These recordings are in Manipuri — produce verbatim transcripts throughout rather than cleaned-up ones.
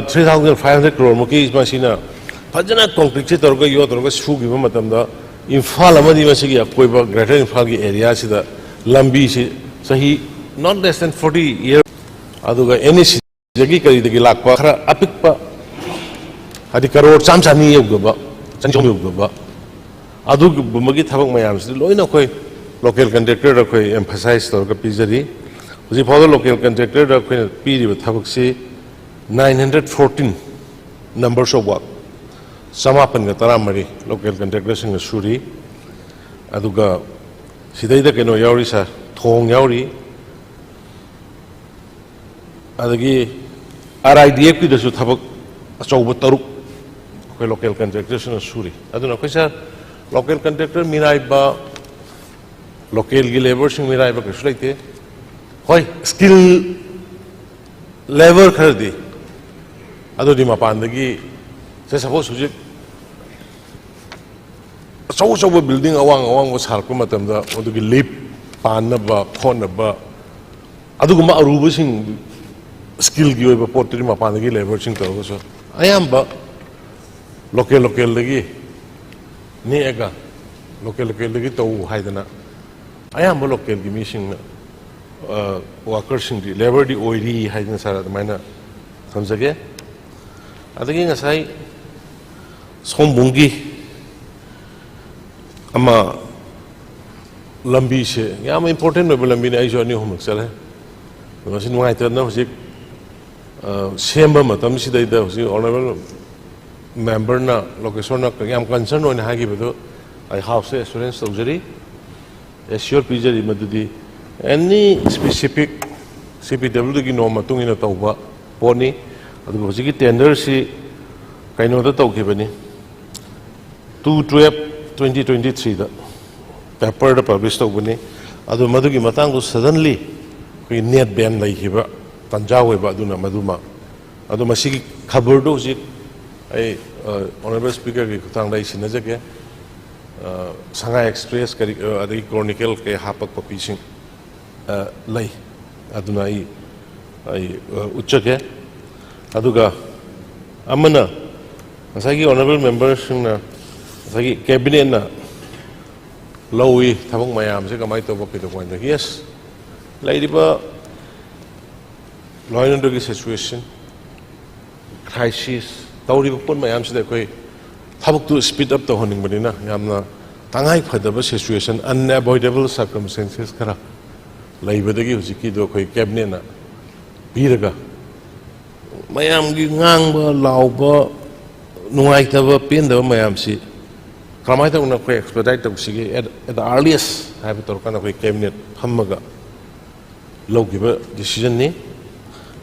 ꯊ꯭ꯔꯤ ꯊꯥꯎꯖꯟ ꯐꯥꯏꯚ ꯍꯟꯗ꯭ꯔꯦꯠ ꯀ꯭ꯔꯣꯔꯃꯨꯛꯀꯤ ꯃꯁꯤꯅ ꯐꯖꯅ ꯀꯣꯡꯀ꯭ꯔꯤꯠꯁꯦ ꯇꯧꯔꯒ ꯌꯣꯠ ꯇꯧꯔꯒ ꯁꯨꯈꯤꯕ ꯃꯇꯝꯗ, ꯏꯝꯐꯥꯜ ꯑꯃꯗꯤ ꯃꯁꯤꯒꯤ ꯑꯀꯣꯏꯕ ꯒ꯭ꯔꯦꯇꯔ ꯏꯝꯐꯥꯜꯒꯤ ꯑꯦꯔꯤꯌꯥꯁꯤꯗ ꯂꯝꯕꯤꯁꯤ ꯆꯍꯤ not less than forty year, ꯑꯗꯨꯒ ꯑꯦꯟ ꯏ ꯁꯤꯗꯒꯤ ꯀꯔꯤꯗꯒꯤ ꯂꯥꯛꯄ ꯈꯔ ꯑꯄꯤꯛꯄ, ꯍꯥꯏꯗꯤ ꯀꯔꯣꯔ ꯆꯥꯝ ꯆꯅꯤ ꯌꯧꯗꯕ, ꯆꯅꯤ ꯆꯍꯨꯝ ꯌꯧꯗꯕ, ꯑꯗꯨꯒꯨꯝꯕꯒꯤ ꯊꯕꯛ ꯃꯌꯥꯝꯁꯤꯗꯤ ꯂꯣꯏꯅ ꯑꯩꯈꯣꯏ ꯂꯣꯀꯦꯜ ꯀꯟꯇ꯭ꯔꯦꯛꯇꯔꯗ ꯑꯩꯈꯣꯏ ꯑꯦꯝꯐꯁꯥꯏꯁ ꯇꯧꯔꯒ ꯄꯤꯖꯔꯤ꯫ ꯍꯧꯖꯤꯛ ꯐꯥꯎꯕꯗ ꯂꯣꯀꯦꯜ ꯀꯟꯇ꯭ꯔꯦꯛꯇꯔꯗ ꯑꯩꯈꯣꯏꯅ ꯄꯤꯔꯤꯕ ꯊꯕꯛꯁꯤ nine hundred fourteen numbers of work, ꯆꯃꯥꯄꯟꯒ ꯇꯔꯥꯃꯔꯤ ꯂꯣꯀꯦꯜ ꯀꯟꯇ꯭ꯔꯦꯛꯇꯔꯁꯤꯡꯅ ꯁꯨꯔꯤ꯫ ꯑꯗꯨꯒ ꯁꯤꯗꯩꯗ ꯀꯩꯅꯣ ꯌꯥꯎꯔꯤ ꯁꯥꯔ, ꯊꯣꯡ ꯌꯥꯎꯔꯤ, ꯑꯗꯒꯤ ꯑꯥꯔ ꯑꯥꯏ ꯗꯤ ꯑꯦꯐꯀꯤꯗꯁꯨ ꯊꯕꯛ ꯑꯆꯧꯕ ꯇꯔꯨꯛ ꯑꯩꯈꯣꯏ ꯂꯣꯀꯦꯜ ꯀꯟꯇ꯭ꯔꯦꯛꯇꯔꯁꯤꯡꯅ ꯁꯨꯔꯤ꯫ ꯑꯗꯨꯅ ꯑꯩꯈꯣꯏ ꯁꯥꯔ, ꯂꯣꯀꯦꯜ ꯀꯟꯇ꯭ꯔꯦꯛꯇꯔ ꯃꯤꯔꯥꯏꯕ, ꯂꯣꯀꯦꯜꯒꯤ ꯂꯦꯕꯔꯁꯤꯡ ꯃꯤꯔꯥꯏꯕ ꯀꯩꯁꯨ ꯂꯩꯇꯦ꯫ ꯍꯣꯏ, ꯁ꯭ꯀꯤꯜ ꯂꯦꯕꯔ ꯈꯔꯗꯤ, ꯑꯗꯨꯗꯤ ꯃꯄꯥꯟꯗꯒꯤ, ꯁꯦ ꯁꯄꯣꯁ ꯍꯧꯖꯤꯛ ꯑꯆꯧ ꯑꯆꯧꯕ ꯕꯤꯜꯗꯤꯡ ꯑꯋꯥꯡ ꯑꯋꯥꯡꯕ ꯁꯥꯔꯛꯄ ꯃꯇꯝꯗ ꯃꯗꯨꯒꯤ ꯂꯤꯞ ꯄꯥꯟꯅꯕ ꯈꯣꯠꯅꯕ, ꯑꯗꯨꯒꯨꯝꯕ ꯑꯔꯨꯕꯁꯤꯡ, ꯁ꯭ꯀꯤꯜꯒꯤ ꯑꯣꯏꯕ ꯄꯣꯠꯇꯨꯗꯤ ꯃꯄꯥꯟꯗꯒꯤ ꯂꯦꯕꯔꯁꯤꯡ ꯇꯧꯔꯒꯁꯨ ꯑꯌꯥꯝꯕ ꯂꯣꯀꯦꯜ ꯂꯣꯀꯦꯜꯗꯒꯤ ꯅꯦꯛꯑꯒ ꯂꯣꯀꯦꯜ ꯂꯣꯀꯦꯜꯗꯒꯤ ꯇꯧ ꯍꯥꯏꯗꯅ ꯑꯌꯥꯝꯕ ꯂꯣꯀꯦꯜꯒꯤ ꯃꯤꯁꯤꯡꯅ, ꯋꯥꯀꯔꯁꯤꯡꯗꯤ, ꯂꯦꯕꯔꯗꯤ ꯑꯣꯏꯔꯤ ꯍꯥꯏꯗꯅ ꯁꯥꯔ ꯑꯗꯨꯃꯥꯏꯅ ꯊꯝꯖꯒꯦ꯫ ꯑꯗꯒꯤ ꯉꯁꯥꯏ ꯁꯣꯝꯕꯨꯡꯒꯤ ꯑꯃ ꯂꯝꯕꯤꯁꯦ ꯌꯥꯝ ꯏꯝꯄꯣꯔꯇꯦꯟ ꯑꯣꯏꯕ ꯂꯝꯕꯤꯅꯤ, ꯑꯩꯁꯨ ꯑꯅꯤ ꯑꯍꯨꯝꯂꯛ ꯆꯠꯂꯦ꯫ ꯑꯗꯣ ꯃꯁꯤ ꯅꯨꯡꯉꯥꯏꯇꯗꯅ ꯍꯧꯖꯤꯛ, ꯑ, ꯁꯦꯝꯕ ꯃꯇꯝꯁꯤꯗꯩꯗ ꯍꯧꯖꯤꯛ ꯑꯣꯅꯔꯦꯕꯜ ꯃꯦꯝꯕꯔꯅ, ꯂꯣꯀꯦꯁꯣꯔꯅ ꯌꯥꯝ ꯀꯟꯁꯔꯟ ꯑꯣꯏꯅ ꯍꯥꯏꯈꯤꯕꯗꯨ ꯑꯩ ꯍꯥꯎꯁꯇ ꯑꯦꯁꯨꯔꯦꯟꯁ ꯇꯧꯖꯔꯤ, ꯑꯦꯁꯤꯌꯣꯔ ꯄꯤꯖꯔꯤ, ꯃꯗꯨꯗꯤ ꯑꯦꯅꯤ ꯁ꯭ꯄꯦꯁꯤꯐꯤꯛ ꯁꯤ ꯄꯤ ꯗꯕ꯭ꯂꯤꯎ ꯗꯤꯒꯤ ꯅꯣꯔꯝ ꯃꯇꯨꯡ ꯏꯟꯅ ꯇꯧꯕ ꯄꯣꯠꯅꯤ꯫ ꯑꯗꯨꯒ ꯍꯧꯖꯤꯛꯀꯤ ꯇꯦꯟꯗꯔꯁꯤ ꯀꯩꯅꯣꯗ ꯇꯧꯈꯤꯕꯅꯤ, two twelve twenty twenty three ꯗ ꯄꯦꯄꯔꯗ ꯄꯕ꯭ꯂꯤꯁ ꯇꯧꯕꯅꯤ꯫ ꯑꯗꯨ ꯃꯗꯨꯒꯤ ꯃꯇꯥꯡꯗ ꯁꯗꯟꯂꯤ ꯑꯩꯈꯣꯏꯒꯤ ꯅꯦꯠ ꯕꯦꯟ ꯂꯩꯈꯤꯕ ꯇꯥꯟꯖꯥ ꯑꯣꯏꯕ, ꯑꯗꯨꯅ ꯃꯗꯨꯃ, ꯑꯗꯣ ꯃꯁꯤꯒꯤ ꯈꯕꯔꯗꯨ ꯍꯧꯖꯤꯛ ꯑꯩ, ꯑ, ꯑꯣꯅꯔꯦꯕꯜ ꯁ꯭ꯄꯤꯀꯔꯒꯤ ꯈꯨꯠꯊꯥꯡꯗ ꯑꯩ ꯁꯤꯟꯅꯖꯒꯦ꯫ ꯑ, ꯁꯉꯥꯏ ꯑꯦꯛꯁꯄ꯭ꯔꯦꯁ ꯀꯔꯤ, ꯑ, ꯑꯗꯒꯤ ꯀ꯭ꯔꯣꯅꯤꯀꯜ ꯀꯩ ꯍꯥꯞꯄ ꯀꯣꯄꯤꯁꯤꯡ, ꯑ, ꯂꯩ꯫ ꯑꯗꯨꯅ ꯑꯩ, ꯑꯩ, ꯑ, ꯎꯠꯆꯒꯦ꯫ ꯑꯗꯨꯒ ꯑꯃꯅ ꯉꯁꯥꯏꯒꯤ honourable memberꯁꯤꯡꯅ ꯉꯁꯥꯏꯒꯤ cabinetꯅ ꯂꯧꯏ ꯊꯕꯛ ꯃꯌꯥꯝꯁꯦ ꯀꯃꯥꯏꯅ ꯇꯧꯕ ꯀꯩꯗꯧꯕ ꯍꯥꯏꯗ, yes, ꯂꯩꯔꯤꯕ law and orderꯒꯤ situation, crisis, ꯇꯧꯔꯤꯕ ꯄꯣꯠ ꯃꯌꯥꯝꯁꯤꯗ ꯑꯩꯈꯣꯏ ꯊꯕꯛꯇꯨ speed up ꯇꯧꯍꯟꯅꯤꯡꯕꯅꯤꯅ ꯌꯥꯝꯅ ꯇꯉꯥꯏ ꯐꯗꯕ situation, unavoidable circumstances ꯈꯔ ꯂꯩꯕꯗꯒꯤ ꯍꯧꯖꯤꯛꯀꯤꯗꯣ ꯑꯩꯈꯣꯏ cabinetꯅ ꯄꯤꯔꯒ ꯃꯌꯥꯝꯒꯤ ꯉꯥꯡꯕ, ꯂꯥꯎꯕ, ꯅꯨꯡꯉꯥꯏꯇꯕ, ꯄꯦꯟꯗꯕ ꯃꯌꯥꯝꯁꯤ ꯀꯃꯥꯏꯅ ꯇꯧꯅ ꯑꯩꯈꯣꯏ expedite ꯇꯧꯁꯤꯒꯦ, at, at the earliest ꯍꯥꯏꯕ ꯇꯧꯔꯀꯥꯟꯗ ꯑꯩꯈꯣꯏ cabinet ꯐꯝꯃꯒ ꯂꯧꯈꯤꯕ decisionꯅꯤ꯫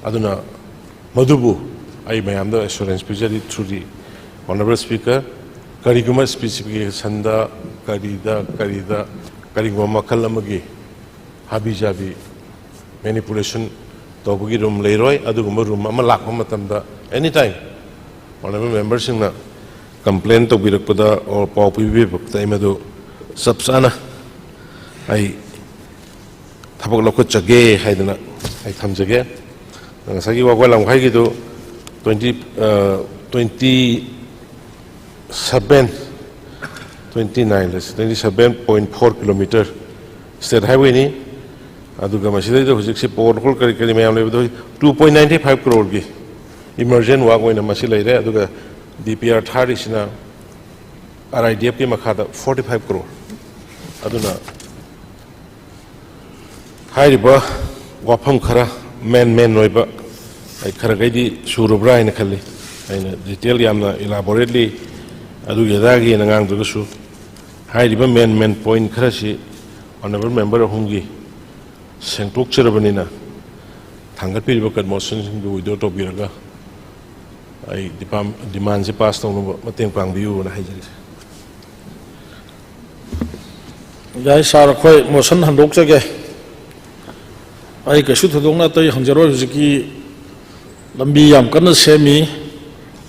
ꯑꯗꯨꯅ ꯃꯗꯨꯕꯨ ꯑꯩ ꯃꯌꯥꯝꯗ assurance ꯄꯤꯖꯔꯤ through the honourable speaker, ꯀꯔꯤꯒꯨꯝꯕ specificationꯗ ꯀꯔꯤꯗ ꯀꯔꯤꯗ ꯀꯔꯤꯒꯨꯝꯕ ꯃꯈꯜ ꯑꯃꯒꯤ ꯍꯥꯕꯤ ꯖꯥꯕꯤ manipulation ꯇꯧꯕꯒꯤ room ꯂꯩꯔꯣꯏ꯫ ꯑꯗꯨꯒꯨꯝꯕ room ꯑꯃ ꯂꯥꯛꯄ ꯃꯇꯝꯗ anytime honourable memberꯁꯤꯡꯅ complain ꯇꯧꯕꯤꯔꯛꯄꯗ or ꯄꯥꯎ ꯄꯤꯕꯤꯔꯛꯄꯗ ꯑꯩ ꯃꯗꯨ ꯆꯞ ꯆꯥꯅ ꯑꯩ ꯊꯕꯛ ꯂꯧꯈꯠꯆꯒꯦ ꯍꯥꯏꯗꯅ ꯑꯩ ꯊꯝꯖꯒꯦ꯫ ꯉꯁꯥꯏꯒꯤ ꯋꯥꯒꯣꯏ ꯂꯝꯈꯥꯏꯒꯤꯗꯨ twenty, twenty seven, twenty nine, twenty seven point four kilometer state highwayꯅꯤ꯫ ꯑꯗꯨꯒ ꯃꯁꯤꯗꯩꯗ ꯍꯧꯖꯤꯛꯁꯤ pothole ꯀꯔꯤ ꯀꯔꯤ ꯃꯌꯥꯝ ꯂꯩꯕꯗꯣ two point nine five croreꯒꯤ emergent work ꯑꯣꯏꯅ ꯃꯁꯤ ꯂꯩꯔꯦ꯫ ꯑꯗꯨꯒ DPR ꯊꯥꯔꯤꯁꯤꯅ RIDFꯀꯤ ꯃꯈꯥꯗ forty five crore꯫ ꯑꯗꯨꯅ ꯍꯥꯏꯔꯤꯕ ꯋꯥꯐꯝ ꯈꯔ main main ꯑꯣꯏꯕ ꯑꯩ ꯈꯔꯈꯩꯗꯤ ꯁꯨꯔꯕ꯭ꯔꯥ ꯍꯥꯏꯅ ꯈꯜꯂꯤ꯫ ꯑꯩꯅ detail ꯌꯥꯝꯅ elaborately ꯑꯗꯨꯒꯤ ꯑꯗꯥꯒꯤꯅ ꯉꯥꯡꯗ꯭ꯔꯒꯁꯨ ꯍꯥꯏꯔꯤꯕ main main point ꯈꯔꯁꯤ honourable member ꯑꯍꯨꯝꯒꯤ ꯁꯦꯡꯗꯣꯛꯆꯔꯕꯅꯤꯅ ꯊꯥꯡꯒꯠꯄꯤꯔꯤꯕ ꯀꯟꯃꯣꯁꯟꯁꯤꯡꯗꯨ withdraw ꯇꯧꯕꯤꯔꯒ ꯑꯩ ꯗꯤꯄꯥꯝ-, demandꯁꯦ pass ꯇꯧꯅꯕ ꯃꯇꯦꯡ ꯄꯥꯡꯕꯤꯌꯨꯅ ꯍꯥꯏꯖꯔꯤ꯫ ꯌꯥꯏ ꯁꯥꯔ, ꯑꯩꯈꯣꯏ ꯃꯣꯁꯟ ꯍꯟꯗꯣꯛꯆꯒꯦ꯫ ꯑꯩ ꯀꯩꯁꯨ ꯊꯣꯏꯗꯣꯛꯅ ꯑꯇꯩ ꯍꯪꯖꯔꯣꯏ꯫ ꯍꯧꯖꯤꯛꯀꯤ ꯂꯝꯕꯤ ꯌꯥꯝ ꯀꯟꯅ ꯁꯦꯝꯃꯤ,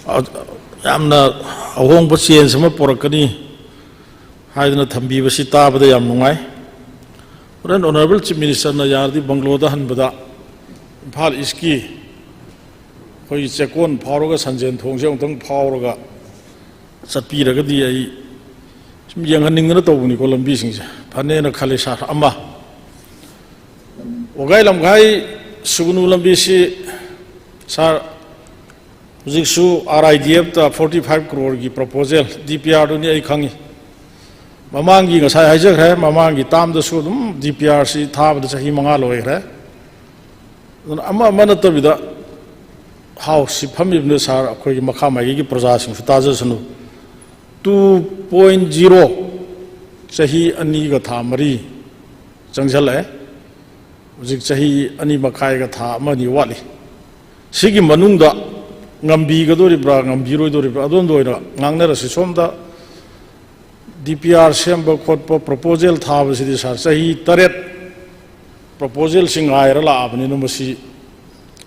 ꯑ-, ꯌꯥꯝꯅ ꯑꯍꯣꯡꯕ change ꯑꯃ ꯄꯨꯔꯛꯀꯅꯤ ꯍꯥꯏꯗꯅ ꯊꯝꯕꯤꯕꯁꯤ ꯇꯥꯕꯗ ꯌꯥꯝ ꯅꯨꯡꯉꯥꯏ꯫ ꯍꯣꯔꯦꯟ Honourable Chief Ministerꯅ ꯌꯥꯔꯗꯤ ꯕꯪꯒ꯭ꯂꯣꯗ ꯍꯟꯕꯗ ꯏꯝꯐꯥꯜ Eastꯀꯤ ꯑꯩꯈꯣꯏꯒꯤ ꯆꯦꯛꯀꯣꯟ ꯐꯥꯎꯔꯒ ꯁꯟꯖꯦꯟ ꯊꯣꯡꯁꯦ ꯑꯃꯨꯛꯇꯪ ꯐꯥꯎꯔꯒ ꯆꯠꯄꯤꯔꯒꯗꯤ ꯑꯩ ꯁꯨꯝ ꯌꯦꯡꯍꯟꯅꯤꯡꯗꯅ ꯇꯧꯕꯅꯤꯀꯣ, ꯂꯝꯕꯤꯁꯤꯡꯁꯦ ꯐꯅꯦꯅ ꯈꯜꯂꯤ ꯁꯥꯔ꯫ ꯑꯃ, ꯋꯥꯒꯥꯏ ꯂꯝꯈꯥꯏ ꯁꯨꯒꯅꯨ ꯂꯝꯕꯤꯁꯤ ꯁꯥꯔ, ꯍꯧꯖꯤꯛꯁꯨ ꯑꯥꯔ ꯑꯥꯏ ꯗꯤ ꯑꯦꯐꯇ forty five crore ꯒꯤ proposal, ꯗꯤ ꯄꯤ ꯑꯥꯔꯗꯨꯅꯤ ꯑꯩ ꯈꯪꯉꯤ꯫ ꯃꯃꯥꯡꯒꯤ ꯉꯁꯥꯏ ꯍꯥꯏꯖꯈ꯭ꯔꯦ, ꯃꯃꯥꯡꯒꯤ ꯇꯥꯝꯗꯁꯨ ꯑꯗꯨꯝ ꯗꯤ ꯄꯤ ꯑꯥꯔꯁꯤ ꯊꯥꯕꯗ ꯆꯍꯤ ꯃꯉꯥ ꯂꯣꯏꯈ꯭ꯔꯦ꯫ ꯑꯗꯨꯅ ꯑꯃ ꯑꯃ ꯅꯠꯇꯕꯤꯗ ꯍꯥꯎꯁꯁꯤ ꯐꯝꯃꯤꯕꯅ ꯁꯥꯔ, ꯑꯩꯈꯣꯏꯒꯤ ꯃꯈꯥ ꯃꯥꯏꯀꯩꯒꯤ ꯄ꯭ꯔꯖꯥꯁꯤꯡꯁꯨ ꯇꯥꯖꯁꯅꯨ꯫ Two point zero, ꯆꯍꯤ ꯑꯅꯤꯒ ꯊꯥ ꯃꯔꯤ ꯆꯪꯁꯤꯜꯂꯛꯑꯦ꯫ ꯍꯧꯖꯤꯛ ꯆꯍꯤ ꯑꯅꯤ ꯃꯈꯥꯏꯒ ꯊꯥ ꯑꯃ ꯑꯅꯤ ꯋꯥꯠꯂꯤ꯫ ꯁꯤꯒꯤ ꯃꯅꯨꯡꯗ ꯉꯝꯕꯤꯒꯗꯣꯔꯤꯕ꯭ꯔꯥ, ꯉꯝꯕꯤꯔꯣꯏꯗꯣꯔꯤꯕ꯭ꯔꯥ, ꯑꯗꯣꯝꯗ ꯑꯣꯏꯅ ꯉꯥꯡꯅꯔꯁꯤ꯫ ꯁꯣꯝꯗ ꯗꯤ ꯄꯤ ꯑꯥꯔ ꯁꯦꯝꯕ ꯈꯣꯠꯄ, proposal ꯊꯥꯕꯁꯤꯗꯤ ꯁꯥꯔ, ꯆꯍꯤ ꯇꯔꯦꯠ proposalꯁꯤ ꯉꯥꯏꯔ ꯂꯥꯛꯑꯕꯅꯤꯅ, ꯃꯁꯤ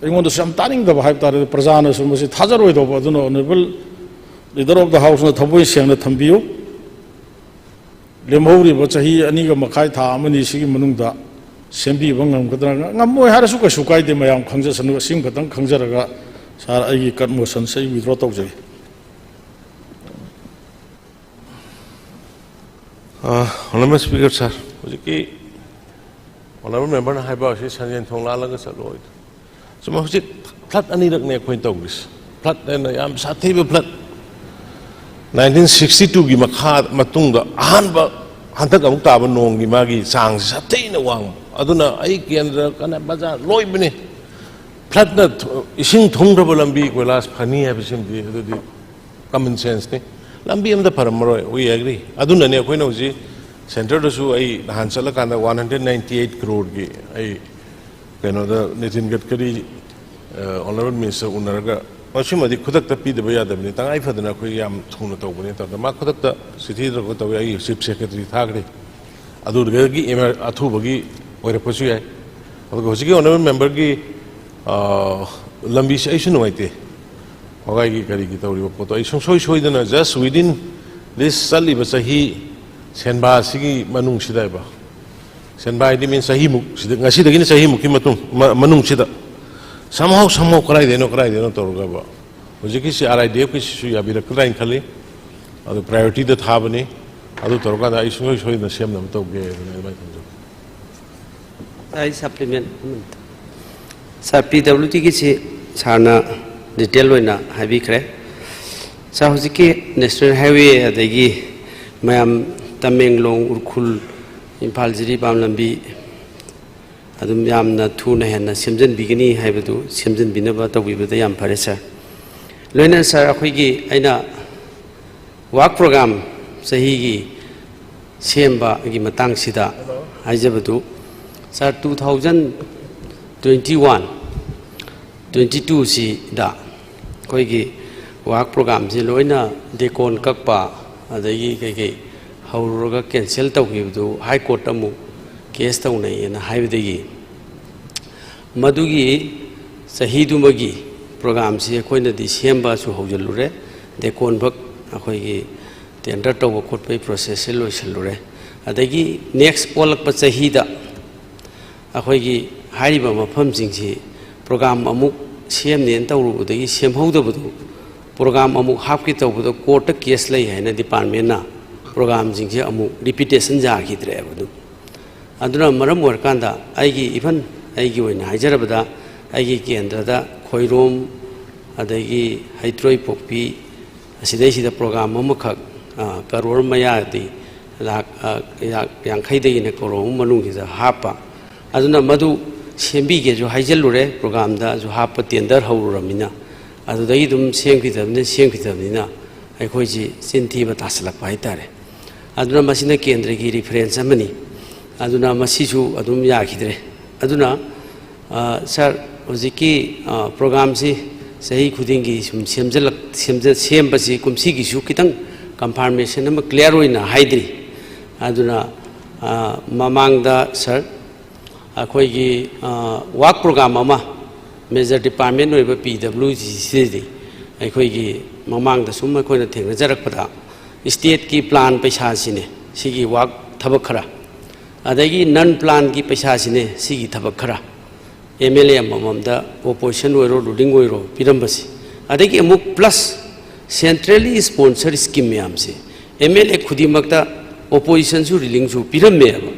ꯑꯩꯉꯣꯟꯗꯁꯨ ꯌꯥꯝ ꯇꯥꯅꯤꯡꯗꯕ ꯍꯥꯏꯕ ꯇꯥꯔꯦ꯫ ꯄ꯭ꯔꯖꯥꯅꯁꯨ ꯃꯁꯤ ꯊꯥꯖꯔꯣꯏꯗꯧꯕ꯫ ꯑꯗꯨꯅ Honourable Leader of the Houseꯅ ꯊꯃꯣꯏ ꯁꯦꯡꯅ ꯊꯝꯕꯤꯌꯨ꯫ ꯂꯦꯝꯍꯧꯔꯤꯕ ꯆꯍꯤ ꯑꯅꯤꯒ ꯃꯈꯥꯏ, ꯊꯥ ꯑꯃꯅꯤ ꯁꯤꯒꯤ ꯃꯅꯨꯡꯗ ꯁꯦꯝꯕꯤꯕ ꯉꯝꯒꯗ꯭ꯔꯥ? ꯉꯝꯃꯣꯏ ꯍꯥꯏꯔꯁꯨ ꯀꯩꯁꯨ ꯀꯥꯏꯗꯦ, ꯃꯌꯥꯝ ꯈꯪꯖꯁꯅꯨ꯫ ꯑꯁꯤꯃ ꯈꯛꯇꯪ ꯈꯪꯖꯔꯒ ꯁꯥꯔ, ꯑꯩꯒꯤ cut motionꯁꯦ ꯑꯩ withdraw ꯇꯧꯖꯒꯦ꯫ ꯑ, Honourable Speaker sir, ꯍꯧꯖꯤꯛꯀꯤ Honourable Memberꯅ ꯍꯥꯏꯕ ꯑꯁꯤ ꯁꯟꯖꯦꯟ ꯊꯣꯡ ꯂꯥꯜꯂꯒ ꯆꯠꯂꯣ ꯍꯥꯏꯗꯣ꯫ ꯆꯨꯝꯃꯦ, ꯍꯧꯖꯤꯛ flood ꯑꯅꯤꯔꯛꯅꯦ ꯑꯩꯈꯣꯏꯅ ꯇꯧꯔꯤꯁꯦ꯫ Flood ꯍꯥꯏꯅ ꯌꯥꯝ ꯁꯥꯊꯤꯕ flood꯫ Nineteen sixty twoꯒꯤ ꯃꯈꯥ, ꯃꯇꯨꯡꯗ ꯑꯍꯥꯟꯕ ꯍꯟꯗꯛ ꯑꯃꯨꯛ ꯇꯥꯕ ꯅꯣꯡꯒꯤ ꯃꯥꯒꯤ ꯆꯥꯡꯁꯤ ꯁꯥꯊꯤꯅ ꯋꯥꯡꯕ꯫ ꯑꯗꯨꯅ ꯑꯩ ꯀꯦꯟꯗ꯭ꯔ, ꯀꯅꯥ, ꯕꯖꯥꯔ ꯂꯣꯏꯕꯅꯤ꯫ Floodꯅ ꯊꯨ-, ꯏꯁꯤꯡ ꯊꯨꯝꯈ꯭ꯔꯕ ꯂꯝꯕꯤ ꯀꯣꯏꯂꯥꯁ ꯐꯅꯤ ꯍꯥꯏꯕꯁꯤꯃꯗꯤ ꯑꯗꯨꯗꯤ common senseꯅꯤ꯫ ꯂꯝꯕꯤ ꯑꯝꯇ ꯐꯔꯝꯃꯔꯣꯏ, we agree꯫ ꯑꯗꯨꯅꯅꯦ ꯑꯩꯈꯣꯏꯅ ꯍꯧꯖꯤꯛ centreꯗꯁꯨ ꯑꯩ ꯅꯍꯥꯟ ꯆꯠꯂꯀꯥꯟꯗ one hundred ninety eight croreꯒꯤ ꯑꯩ ꯀꯩꯅꯣꯗ ꯅꯤꯇꯤꯟ ꯒꯗꯀꯔꯤ, ꯑ, Honourable Minister ꯎꯅꯔꯒ, ꯃꯁꯤꯃꯗꯤ ꯈꯨꯗꯛꯇ ꯄꯤꯗꯕ ꯌꯥꯗꯕꯅꯤ, ꯇꯉꯥꯏ ꯐꯗꯅ ꯑꯩꯈꯣꯏ ꯌꯥꯝ ꯊꯨꯅ ꯇꯧꯕꯅꯤ ꯇꯧꯗꯅ ꯃꯥ ꯈꯨꯗꯛꯇ ꯆꯤꯊꯤ ꯇꯧꯔꯒ ꯇꯧꯋꯤ꯫ ꯑꯩꯒꯤ Chief Secretary ꯊꯥꯈ꯭ꯔꯦ꯫ ꯑꯗꯨꯗꯒꯤ ꯏꯃꯔ-, ꯑꯊꯨꯕꯒꯤ ꯑꯣꯏꯔꯛꯄꯁꯨ ꯌꯥꯏ꯫ ꯑꯗꯨꯒ ꯍꯧꯖꯤꯛꯀꯤ Honourable Memberꯒꯤ, ꯑ, ꯂꯝꯕꯤꯁꯦ ꯑꯩꯁꯨ ꯅꯨꯡꯉꯥꯏꯇꯦ꯫ ꯋꯥꯒꯥꯏꯒꯤ ꯀꯔꯤꯒꯤ ꯇꯧꯔꯤꯕ ꯄꯣꯠꯇꯣ ꯑꯩ ꯁꯨꯡꯁꯣꯏ ꯁꯣꯏꯗꯅ just within this ꯆꯠꯂꯤꯕ ꯆꯍꯤ ꯁꯦꯟꯕꯥ ꯑꯁꯤꯒꯤ ꯃꯅꯨꯡꯁꯤꯗ ꯍꯥꯏꯕ, ꯁꯦꯟꯕꯥ ꯍꯥꯏꯗꯤ means ꯆꯍꯤꯃꯨꯛ, ꯁꯤꯗ, ꯉꯁꯤꯗꯒꯤꯅ ꯆꯍꯤꯃꯨꯛꯀꯤ ꯃꯇꯨꯡ, ꯃ-, ꯃꯅꯨꯡꯁꯤꯗ Somehow somehow ꯀꯗꯥꯏꯗꯩꯅꯣ ꯀꯗꯥꯏꯗꯩꯅꯣ ꯇꯧꯔꯒꯕ ꯍꯧꯖꯤꯛꯀꯤꯁꯤ ꯑꯥꯔ ꯑꯥꯏ ꯗꯤ ꯑꯦꯐꯀꯤꯁꯤꯁꯨ ꯌꯥꯕꯤꯔꯛꯀꯗ꯭ꯔꯥ ꯍꯥꯏꯅ ꯈꯜꯂꯤ꯫ ꯑꯗꯨ ꯄ꯭ꯔꯥꯏꯌꯣꯔꯤꯇꯤꯗ ꯊꯥꯕꯅꯤ꯫ ꯑꯗꯨ ꯇꯧꯔꯀꯥꯟꯗ ꯑꯩ ꯁꯨꯡꯁꯣꯏ ꯁꯣꯏꯗꯅ ꯁꯦꯝꯅꯕ ꯇꯧꯒꯦ ꯍꯥꯏꯗꯅ ꯑꯗꯨꯃꯥꯏꯅ ꯊꯝꯖꯒꯦ꯫ ꯑꯩ ꯁꯄ꯭ꯂꯤꯃꯦꯟ ꯑꯃꯅꯤ꯫ ꯁꯥꯔ, ꯄꯤ ꯗꯕ꯭ꯂꯤꯎ ꯗꯤꯒꯤꯁꯤ ꯁꯥꯔꯅ ꯗꯤꯇꯦꯜ ꯑꯣꯏꯅ ꯍꯥꯏꯕꯤꯈ꯭ꯔꯦ꯫ ꯁꯥꯔ, ꯍꯧꯖꯤꯛꯀꯤ ꯅꯦꯁꯅꯦꯜ ꯍꯥꯏꯋꯦ ꯑꯗꯒꯤ ꯃꯌꯥꯝ ꯇꯃꯦꯡꯂꯣꯡ, ꯎꯈ꯭ꯔꯨꯜ, ꯏꯝꯐꯥꯜ ꯖꯤꯔꯤꯕꯥꯝ ꯂꯝꯕꯤ ꯑꯗꯨꯝ ꯌꯥꯝꯅ ꯊꯨꯅ ꯍꯦꯟꯅ ꯁꯦꯝꯖꯤꯟꯕꯤꯒꯅꯤ ꯍꯥꯏꯕꯗꯨ ꯁꯦꯝꯖꯤꯟꯕꯤꯅꯕ ꯇꯧꯕꯤꯕꯗ ꯌꯥꯝ ꯐꯔꯦ ꯁꯥꯔ꯫ ꯂꯣꯏꯅꯅ ꯁꯥꯔ, ꯑꯩꯈꯣꯏꯒꯤ ꯑꯩꯅ ꯋꯥꯔꯛ ꯄ꯭ꯔꯣꯒ꯭ꯔꯥꯝ ꯆꯍꯤꯒꯤ ꯁꯦꯝꯕꯒꯤ ꯃꯇꯥꯡꯁꯤꯗ ꯍꯥꯏꯖꯕꯗꯨ, sir, two thousand twenty one twenty ꯇꯨꯁꯤꯗ ꯑꯩꯈꯣꯏꯒꯤ ꯋꯥꯔꯛ ꯄ꯭ꯔꯣꯒ꯭ꯔꯥꯝꯁꯤ ꯂꯣꯏꯅ ꯗꯦꯀꯣꯟ ꯀꯛꯄ ꯑꯗꯒꯤ ꯀꯩꯀꯩ ꯍꯧꯔꯨꯔꯒ ꯀꯦꯟꯁꯦꯜ ꯇꯧꯈꯤꯕꯗꯨ ꯍꯥꯏ ꯀꯣꯔꯠꯇ ꯑꯃꯨꯛ ꯀꯦꯁ ꯇꯧꯅꯩꯌꯦꯅ ꯍꯥꯏꯕꯗꯒꯤ ꯃꯗꯨꯒꯤ ꯆꯍꯤꯗꯨꯃꯒꯤ ꯄ꯭ꯔꯣꯒ꯭ꯔꯥꯝꯁꯤ ꯑꯩꯈꯣꯏꯅꯗꯤ ꯁꯦꯝꯕꯁꯨ ꯍꯧꯖꯤꯜꯂꯨꯔꯦ, ꯗꯦꯀꯣꯟꯕꯛ ꯑꯩꯈꯣꯏꯒꯤ ꯇꯦꯟꯗꯔ ꯇꯧꯕ ꯈꯣꯠꯄꯒꯤ ꯄ꯭ꯔꯣꯁꯦꯁꯁꯦ ꯂꯣꯏꯁꯤꯜꯂꯨꯔꯦ꯫ ꯑꯗꯒꯤ ꯅꯦꯛꯁ ꯑꯣꯜꯂꯛꯄ ꯆꯍꯤꯗ ꯑꯩꯈꯣꯏꯒꯤ ꯍꯥꯏꯔꯤꯕ ꯃꯐꯝꯁꯤꯡꯁꯤ ꯄ꯭ꯔꯣꯒ꯭ꯔꯥꯝ ꯑꯃꯨꯛ ꯁꯦꯝꯅꯦꯅ ꯇꯧꯔꯨꯕꯗꯒꯤ ꯁꯦꯝꯍꯧꯗꯕꯗꯨ, ꯄ꯭ꯔꯣꯒ꯭ꯔꯥꯝ ꯑꯃꯨꯛ ꯍꯥꯞꯀꯦ ꯇꯧꯕꯗ ꯀꯣꯔꯠꯇ ꯀꯦꯁ ꯂꯩ ꯍꯥꯏꯅ ꯗꯤꯄꯥꯔꯠꯃꯦꯟꯅ ꯄ꯭ꯔꯣꯒ꯭ꯔꯥꯝꯁꯤꯡꯁꯦ ꯑꯃꯨꯛ ꯔꯤꯄꯤꯇꯦꯁꯟ ꯌꯥꯈꯤꯗ꯭ꯔꯦꯕ꯫ ꯑꯗꯨ ꯑꯗꯨꯅ ꯃꯔꯝ ꯑꯣꯏꯔꯀꯥꯟꯗ ꯑꯩꯒꯤ, ꯏꯚꯟ ꯑꯩꯒꯤ ꯑꯣꯏꯅ ꯍꯥꯏꯖꯔꯕꯗ, ꯑꯩꯒꯤ ꯀꯦꯟꯗ꯭ꯔꯗ ꯈꯣꯏꯔꯣꯝ, ꯑꯗꯒꯤ ꯍꯩꯇ꯭ꯔꯣꯏꯄꯣꯛꯄꯤ, ꯑꯁꯤꯗꯩꯁꯤꯗ ꯄ꯭ꯔꯣꯒ꯭ꯔꯥꯝ ꯑꯃꯈꯛ, ꯑ, ꯀꯔꯣꯔ ꯃꯌꯥꯗꯤ, ꯂꯥꯛ, ꯑ, ꯂꯥꯛ ꯌꯥꯡꯈꯩꯗꯒꯤꯅ ꯀꯔꯣꯔ ꯑꯃ ꯃꯅꯨꯡꯁꯤꯗ ꯍꯥꯞꯄ꯫ ꯑꯗꯨꯅ ꯃꯗꯨ ꯁꯦꯝꯕꯤꯒꯦꯁꯨ ꯍꯥꯏꯖꯜꯂꯨꯔꯦ, ꯄ꯭ꯔꯣꯒ꯭ꯔꯥꯝꯗꯁꯨ ꯍꯥꯞꯄ ꯇꯦꯟꯗꯔ ꯍꯧꯔꯨꯔꯕꯅꯤꯅ꯫ ꯑꯗꯨꯗꯒꯤ ꯑꯗꯨꯝ ꯁꯦꯝꯈꯤꯗꯕꯅꯤꯅ, ꯁꯦꯝꯈꯤꯗꯕꯅꯤꯅ ꯑꯩꯈꯣꯏꯁꯤ ꯆꯤꯟꯊꯤꯕ ꯇꯥꯁꯤꯜꯂꯛꯄ ꯍꯥꯏꯇꯥꯔꯦ꯫ ꯑꯗꯨꯅ ꯃꯁꯤꯅ ꯀꯦꯟꯗ꯭ꯔꯒꯤ ꯔꯤꯐꯔꯦꯟꯁ ꯑꯃꯅꯤ꯫ ꯑꯗꯨꯅ ꯃꯁꯤꯁꯨ ꯑꯗꯨꯝ ꯌꯥꯈꯤꯗ꯭ꯔꯦ꯫ ꯑꯗꯨꯅ, ꯑ, ꯁꯥꯔ, ꯍꯧꯖꯤꯛꯀꯤ, ꯑ, ꯄ꯭ꯔꯣꯒ꯭ꯔꯥꯝꯁꯤ ꯆꯍꯤ ꯈꯨꯗꯤꯡꯒꯤ ꯁꯨꯝ ꯁꯦꯝꯖꯜꯂꯛ-, ꯁꯦꯝꯖ-, ꯁꯦꯝꯕꯁꯤ ꯀꯨꯝꯁꯤꯒꯤꯁꯨ ꯈꯤꯇꯪ ꯀꯟꯐꯥꯔꯃꯦꯁꯟ ꯑꯃ ꯀ꯭ꯂꯤꯌꯥꯔ ꯑꯣꯏꯅ ꯍꯥꯏꯗ꯭ꯔꯤ꯫ ꯑꯗꯨꯅ, ꯑ, ꯃꯃꯥꯡꯗ, ꯁꯥꯔ, ꯑꯩꯈꯣꯏꯒꯤ, ꯑ, ꯋꯥꯔꯛ ꯄ꯭ꯔꯣꯒ꯭ꯔꯥꯝ ꯑꯃ ꯃꯦꯖꯔ ꯗꯤꯄꯥꯔꯠꯃꯦꯟ ꯑꯣꯏꯕ ꯄꯤ ꯗꯕ꯭ꯂꯤꯎ ꯖꯤꯁꯤꯗꯗꯤ ꯑꯩꯈꯣꯏꯒꯤ ꯃꯃꯥꯡꯗ ꯁꯨꯝ ꯑꯩꯈꯣꯏꯅ ꯊꯦꯡꯅꯖꯔꯛꯄꯗ, ꯁ꯭ꯇꯦꯠꯀꯤ ꯄ꯭ꯂꯥꯟ ꯄꯩꯁꯥꯁꯤꯅꯦ ꯁꯤꯒꯤ ꯋꯥꯔꯛ ꯊꯕꯛ ꯈꯔ, ꯑꯗꯒꯤ ꯅꯟ ꯄ꯭ꯂꯥꯟꯒꯤ ꯄꯩꯁꯥꯁꯤꯅꯦ ꯁꯤꯒꯤ ꯊꯕꯛ ꯈꯔ, ꯑꯦꯝ ꯑꯦꯜ ꯑꯦ ꯑꯃꯃꯝꯗ, ꯑꯣꯄꯣꯖꯤꯁꯟ ꯑꯣꯏꯔꯣ ꯔꯨꯂꯤꯡ ꯑꯣꯏꯔꯣ, ꯄꯤꯔꯝꯕꯁꯦ, ꯑꯗꯒꯤ ꯑꯃꯨꯛ ꯄ꯭ꯂꯁ ꯁꯦꯟꯇ꯭ꯔꯦꯜꯂꯤ ꯁ꯭ꯄꯣꯟꯁꯔ ꯁ꯭ꯀꯤꯝ ꯃꯌꯥꯝꯁꯦ, ꯑꯦꯝ ꯑꯦꯜ ꯑꯦ ꯈꯨꯗꯤꯡꯃꯛꯇ ꯑꯣꯄꯣꯖꯤꯁꯟꯁꯨ ꯔꯨꯂꯤꯡꯁꯨ ꯄꯤꯔꯝꯃꯦꯕ꯫